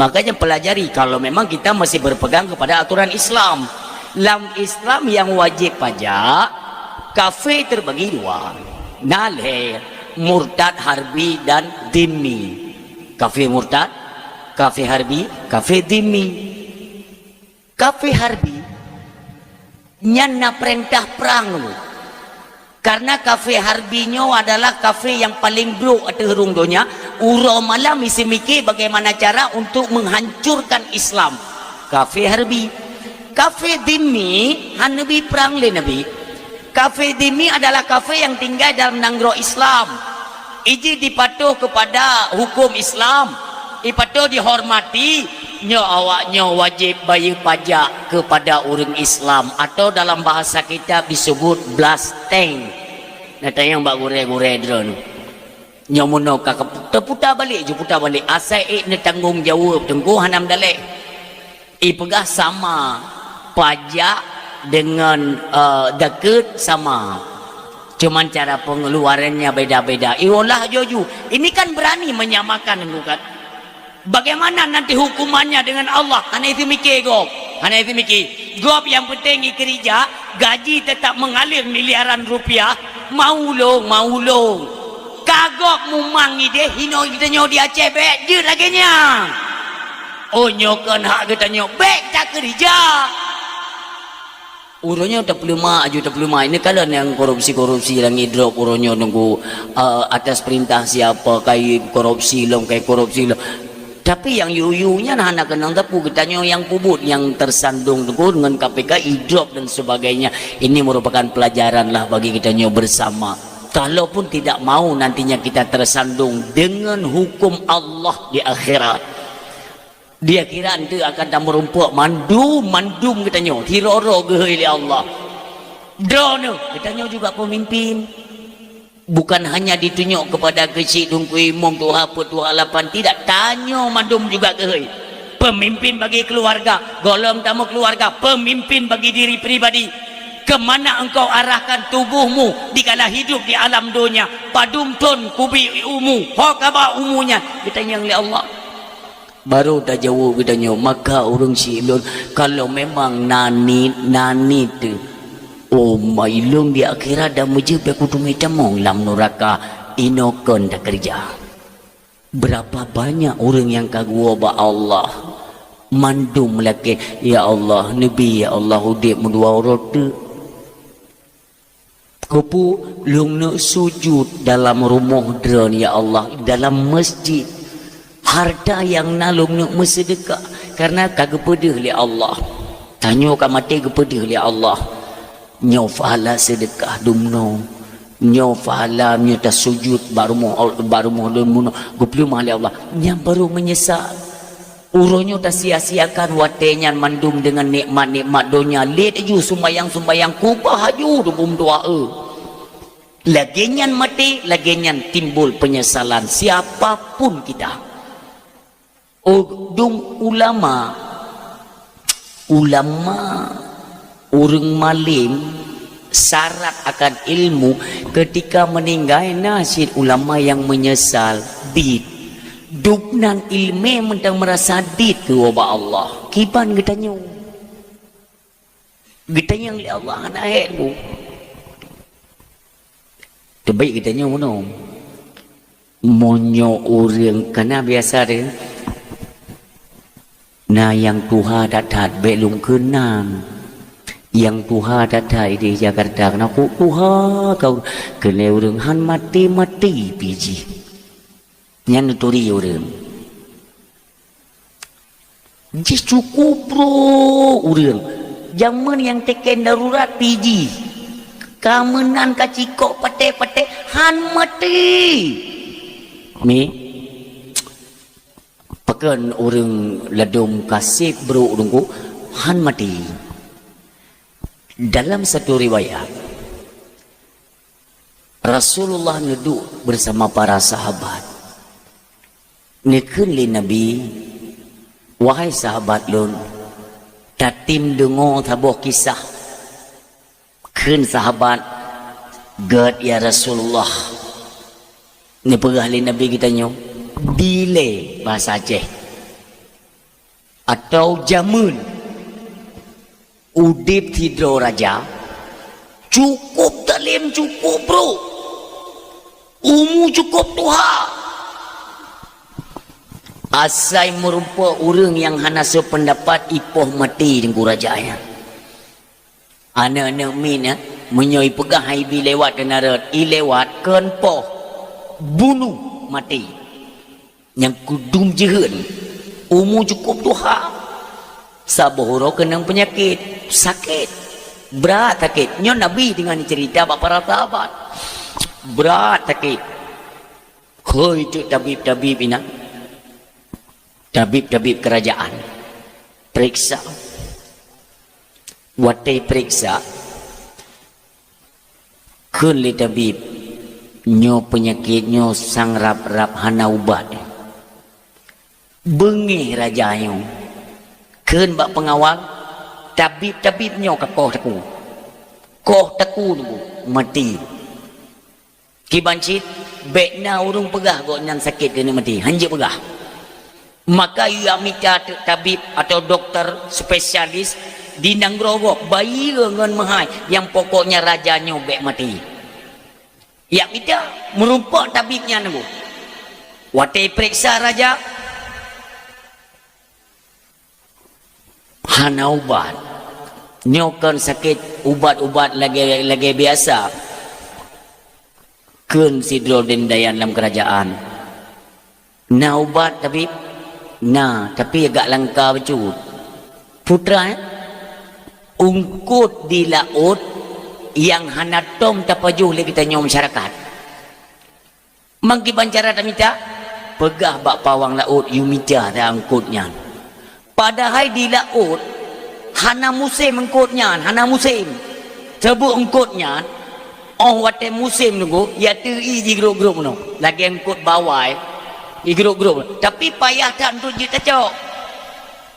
Makanya pelajari kalau memang kita masih berpegang kepada aturan Islam. Lam Islam yang wajib pajak, kafé terbagi dua. Na lhée, murtad harbi dan dhimmi. Kafé murtad, kafé harbi, kafé dhimmi. Kafé harbi nyan na peurintah prang dulu. Karena kafé harbi nyoe adalah kafé nyang paleng brok ateueh rhueng donya, uroe malam isi mikir bagaimana cara untuk menghancurkan Islam. Kafé harbi. Kafé dhimmi han neubi prang lé Nabi. Kafé dhimmi adalah kafé nyang tinggai dalam nanggroe Islam. Iji dipatoh kepada hukum Islam, ipatoh dihormati, nyoe awaknyoe wajéb bayeue pajak kepada ureuëng Islam, atau dalam bahasa kitab disebut blasteng. Neutanyong bak gurée-gurée droeneuh. Nyoe meunoe ka teuputa balek, jiputa balek. Asai ék neutanggong jaweueb Teungku hana meudalek. Ipeugah sama, pajak dengan, eh, zakeuet sama. Cuman cara pengeluarannya beda-beda. Iwolah joju. Ini kan berani menyamakan, bukan? Bagaimana nanti hukumannya dengan Allah? Hana isi mikir gob. Hana isi mikir. Gob yang penting ikeurija, gaji tetap mengalir miliaran rupiah. Maulong, maulong. Ka gob mumang ideh hinoe geutanyoe di Aceh bék jeuet lagée nyan. Oh nyoe kon hak geutanyoe bék takeurija. Uroe nyoe tapeuleumah aju tapeuleumah. Ini kalon nyang korupsi-korupsi langit drop uroe nyoe Teungku, eh, atas perintah siapa kai korupsi lom, kai korupsi lom. Tapi nyang yue-yue nyan hana keunong teupeu, geutanyoe nyang peubuet nyang tersandung teungku ngon K P K, idrop dan sebagainya. Ini merupakan pelajaran lah bagi geutanyoe bersama. Kalaupun tidak mau nantinya kita tersandung dengan hukum Allah di akhirat. Di akhirat nanti akan tameurumpok mandum, mandum geutanyoe, hiroro geuhôi lé Allah. Droeneuh, geutanyoe juga pemimpin. Bukan hanya ditunjuk kepada keuchik, teungku imum, tuha peuet, tuha lapan, tidak. Tanyoe mandum juga geuhôi. Pemimpin bagi keluarga, gohlom tameukeluarga, pemimpin bagi diri pribadi. Ke mana engkau arahkan tubuhmu dikala hidup di alam dunia? Padum thon kubik umu, ho kaba umu nyan? Geutanyong lé Allah. Baru tajaweueb geutanyoe, maka ureuëng sileuen, kalau memang na niet, na niet teuh, oh, ma ilôn di akhirat dan meujeuet bak kuteumé tamong lam nuraka, inoe kon takeureuja. Berapa banyak ureuëng nyang ka geuwoe bak Allah, mandum meulakée, "Ya Allah, neubi, ya Allah, udeb meudua uroe teuk." Keupeue lôn neuk sujud dalam rumoh Droeneuh, ya Allah, dalam masjid? Harta nyang na lôn neuk meuseudeukah, karena ka geupeudeuh lé Allah. Tanyoe ka maté geupeudeuh lé Allah. Nyoe pahala seudeukah dumnoe. Nyoe pahala meunyoe tasujud bak rumoh, bak rumoh lôn bunoe, geupeuleumah lé Allah. Nyan barô meunyeusal. Uroe nyoe tasia-siakan watée nyan mandum deungon nikmat-nikmat donya. Lé laju sumbayang-sumbayang, kubah laju dum dua e. Lagée nyan maté, lagée nyan timbul penyesalan siapa pun kita. Oh, dum ulama, ulama, ureuëng malém, syarat akan ilmu, ketika meuninggai na cit ulama nyang meunyeusal, bit. Dum nan ileumé mantong meurasa bit keu ubak Allah. Kiban geutanyoe? Geutanyong lé Allah hana hék bu. Teubiet geutanyoe bunoe. Meunyoe ureuëng kana biasa deh, na nyang tuha that-that bék lungkeun nan. Nyang tuha that-that di Jakarta kana ku tuha kau keuneuk ureuëng han maté-maté pih jih. Nyan neuturi ureuëng. Jih cukup bro ureuëng. Jameun nyang teken darurat pih jih. Ka meunan ka cikok patéh-patéh han maté. Mi, pakon ureuëng ladom kaseb bro ureuëng ku han maté. Dalam satu riwayat, Rasulullah neuduek bersama para sahabat. Neukheun lé Nabi, "Wahai sahabat lôn, tatem deungoe saboh kisah." Kheun sahabat, "Gét ya Rasulullah." Neupeugah lé Nabi geutanyoe, "Dilée bahasa Aceh." Atau jameun udeb sidroe raja, cukup zalim, cukup brok, umu cukup tuha. Asai meurumpok ureuëng nyang hana seupeundapat ipoh maté teungku raja nyan. Aneuëk-aneuëk miet nyan, meunyoe ipeugah hai bi lewat keunan rot, ilewat kheun poh, bunoh maté. Nyang kudum jeuheun, umu cukup tuha. Saboh uroe keunong peunyakét, sakét. Brat sakét. Nyoe Nabi teungoh neuceurita bak para sahabat. Brat sakét. Hôi teuk tabib-tabib inan. Tabib-tabib keurajaan. Peuriksa. Watée peuriksa, kheun lé tabib, "Nyoe peunyakét nyoe sang rab-rab hana ubat." Beungéh raja nyoe. Kheun bak peungawal, "Tabib-tabib nyoe ka koh takue. Koh takue teungku, maté." Kiban cit, bék na ureuëng peugah gobnyan sakét keuneuk maté. Hanjeuet peugah. Maka yak mita teuk tabib atau doktor spesialis di nanggroe gob, bayeue ngon meuhai, nyang pokoknya raja nyoe bék maté. Yak mita meurumpok tabib nyan teungku. Watée peuriksa raja, hana ubat. Nyoe kon sakét ubat-ubat lagée, lagée biasa. Kheun sidroe deundayan lam keurajaan, "Na ubat, tabib?" Na, tapi agak langka bacut. Putra, eh? Eungkôt di laôt nyang hana tom tapajoh lé geutanyoe masyarakat. Mangkiban cara tamita, peugah bak pawang laôt yue mita ta eungkôt nyan. Padahai di laôt hana musém eungkôt nyan, hana musém. Teubuk eungkôt nyan, óh watée musém nunggu, ya teu-i jigrôp-grôp nyoe. Lagée eungkôt bawai, jigrôp-grôp. Tapi payah that untuk jeuet tacok.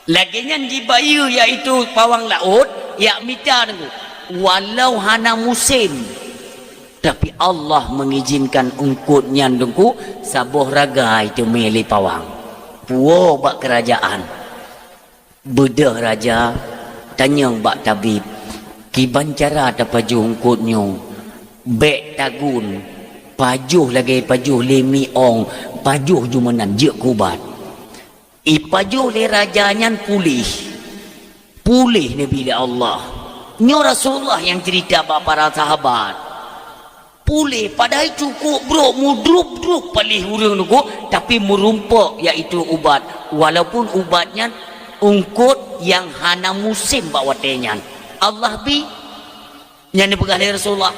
Lagée nyan jibayeue, yaitu pawang laôt, jak mita nunggu. Walau hana musém, tapi Allah mengizinkan eungkôt nyan nunggu saboh ragai teumé lé pawang. Puwoe bak keurajaan. Beudôh raja, tanyong bak tabib, "Kiban cara tapajoh eungkôt nyoe?" "Bék tagun, pajoh lagée pajoh lé miong, pajoh ju meunan jeuet keu ubat." Ipajoh lé raja nyan puléh. Puléh Nabi lé Allah. Nyoe Rasulullah nyang ceurita bak para sahabat. Puléh, padahai cukôp brôk, meudrôp-drôp paléh ureuëng nunggu, tapi meurumpok, yaitu ubat. Walaupun ubat nyan eungkôt nyang hana musém bak watée nyan. Allah bi. Nyan neupeugah lé Rasulullah.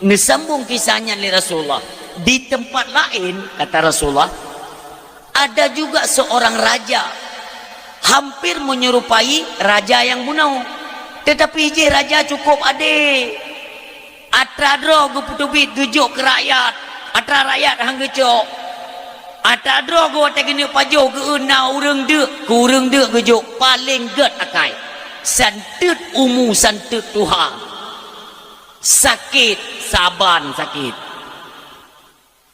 Neusambung kisah nyan lé Rasulullah. Di tempat laén, kata Rasulullah, ada juga seorang raja hampir menyerupai raja nyang bunoe. Tetapi jih raja cukôp adé. Atra droe geupeuteubiet geujok keu rakyat, atra rakyat han geucok. Atra droe geuh watée geuneuk pajoh geu na ureuëng deuk, keu ureuëng deuk geujok paléng gét akai. Santeut umu, santeut tuha. Sakét, saban sakét.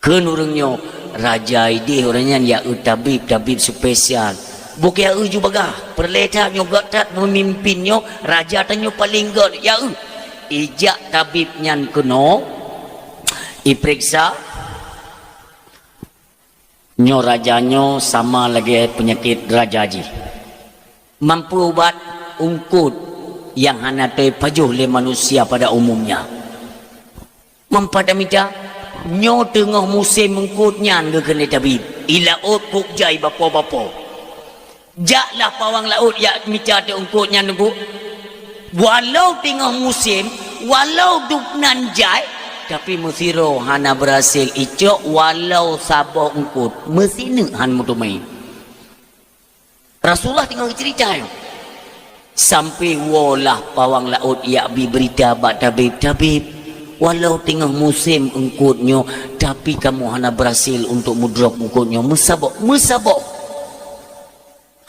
Kheun ureuëng nyoe, "Raja idéh ureuëng nyan ya eu tabib, tabib spesial." "Bukon ya eu ju bagah, peureulée that nyoe gét that peumimpin nyoe, raja tanyoe paléng gét, ya eu." Ijak tabib nyan keunoe, ipeuriksa, nyoe raja nyoe sama lagée peunyakét raja jih. Mampu ubat eungkôt nyang hana teupajoh lé manusia pada umumnya. Mampat tamita, nyoe teungoh musém eungkôt nyan geukheun lé tabib. I laôt kôk jai bapo-bapo. Jaklah pawang laôt jak mita teu eungkôt nyan nunggu. Walau teungoh musém, walau dubnan jai, tapi meusidroe hana beurhasil icok walau saboh eungkôt. Meusineuk han meuteumé. Rasulullah teungoh geuceurita nyoe. Sampai woelah pawang laôt jak bi beurita bak tabib, "Tabib, walau teungoh musém eungkôt nyoe, tapi kamoe hana beurhasil untuk meudrop eungkôt nyoe. Meusaboh, meusaboh."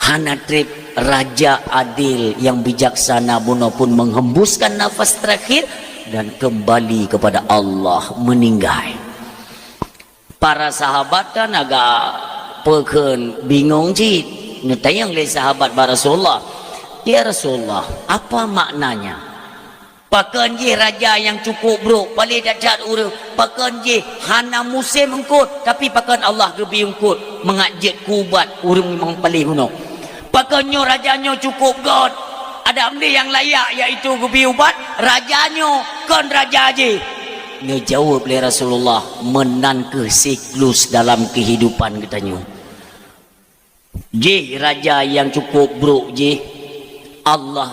Hana treb raja adil nyang bijaksana bunoe pun menghembuskan nafas terakhir dan kembali kepada Allah, meninggai. Para sahabat kan agak peukheun bingong cit. Neutanyong lé sahabat bak Rasulullah, "Ya Rasulullah, apa maknanya? Pakon jih raja nyang cukôp brôk, paléh that-that ureuëng, pakon jih hana musém eungkôt, tapi pakon Allah geubri eungkôt mangat jeuet keu ubat ureuëng nyang paléh bunoe?" Pakon nyoe raja nyoe cukôp gét, adak meudeh nyang layak, yaitu geubri ubat, raja nyoe kon raja jih. Neujaweueb lé Rasulullah, meunan kheueh siklus dalam keuhidupan geutanyoe. Jih raja nyang cukôp brôk jih, Allah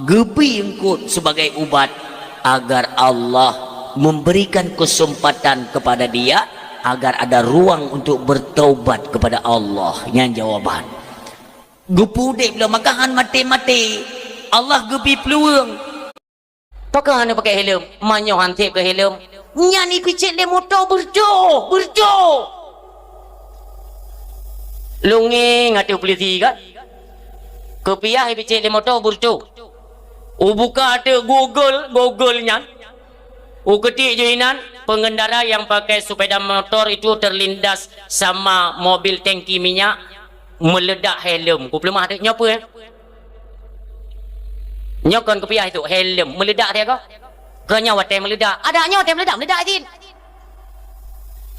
geubri eungkôt sebagai ubat agar Allah memberikan kesempatan kepada dia agar ada ruang untuk bertaubat kepada Allah. Nyan jawaban. Geupeuudeb lom maka han maté-maté. Allah geubri peuluweueng. Pakon hana pakai helm? Meunyoe han sép keu helm, nyan ipicét lé moto beurco, beurco. Lôn ngieng ateueh polisi kan? Keupiah ipicét lé moto beurco. Ubuka ateueh Google, Google nyan. Ukeutik jih inan, pengendara yang pakai sepeda motor itu terlindas sama mobil tangki minyak meledak helm. Kupeuleumah teuk nyoe peue? Nyoe kon kupiah itu helm meledak dia ko. Keu nyoe watée meledak. Ada nyoe watée meledak, meledak cit.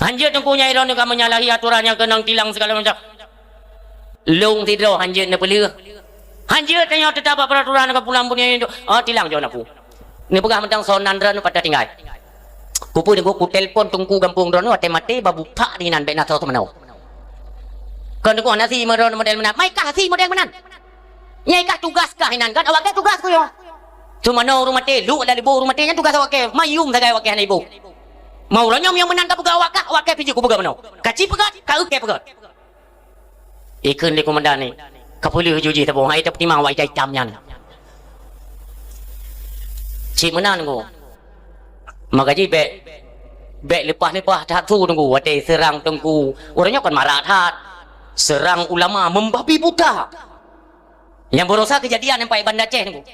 Hanjeuet teungku nyai droeneuh ka menyalahi aturan nyang keunong tilang segala macam. Lôn sidroe hanjeuet neupeuleueh. Hanjeuet tanyoe teutap bak peraturan ka pulang bunoe itu. Oh, tilang jaweueb na peue. Neupeugah mantong soe nan droeneuh pat tinggai. Kupeue deungoe kutelepon teungku gampông droeneuh watée maté babupak dinan bék na soe teumanoe. Kon teungku hana si model meunan. Mai kah si model meunan. Nyai kah tugas kah inan kan, awak kah tugas ku yo. Teumanoe ureuëng maté, luk lam leubeh ureuëng maté nyan tugas awak kah. Mayum sagai awak kah hana iboh. Mau uroe nyoe nyang meunan ka peugah awak kah, awak kah pih jeuet ku peugah meunoe. Ka ci peugah, ka eu kah peugah. Ikheun lé komandan ni, ka peuleueh ju jih taboh, hai tapeutimang awak itam-itam nyan. Cit meunan teungku. Maka jih bék, bék leupah-leupah that su teungku, watée seurang teungku. Ureuëng nyoe kon marak that. Seurang ulama membabi buta. Nyang barosa kejadian nyang pai Banda Aceh teungku.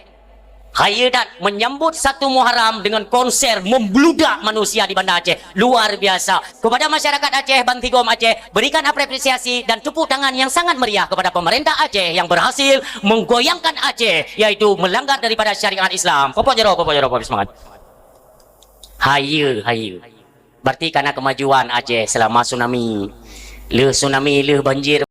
Hayeue that menyambut satu Muharram dengan konser membludak manusia di Banda Aceh. Luar biasa. Kepada masyarakat Aceh, bansigom Aceh, berikan apresiasi dan tepuk tangan yang sangat meriah kepada pemerintah Aceh yang berhasil menggoyangkan Aceh, yaitu melanggar daripada syariat Islam. Popok jero, popok jero, popok semangat. Hayeue, hayeue. Berarti karena kemajuan Aceh selama tsunami. Lheueh tsunami, lheueh banjir,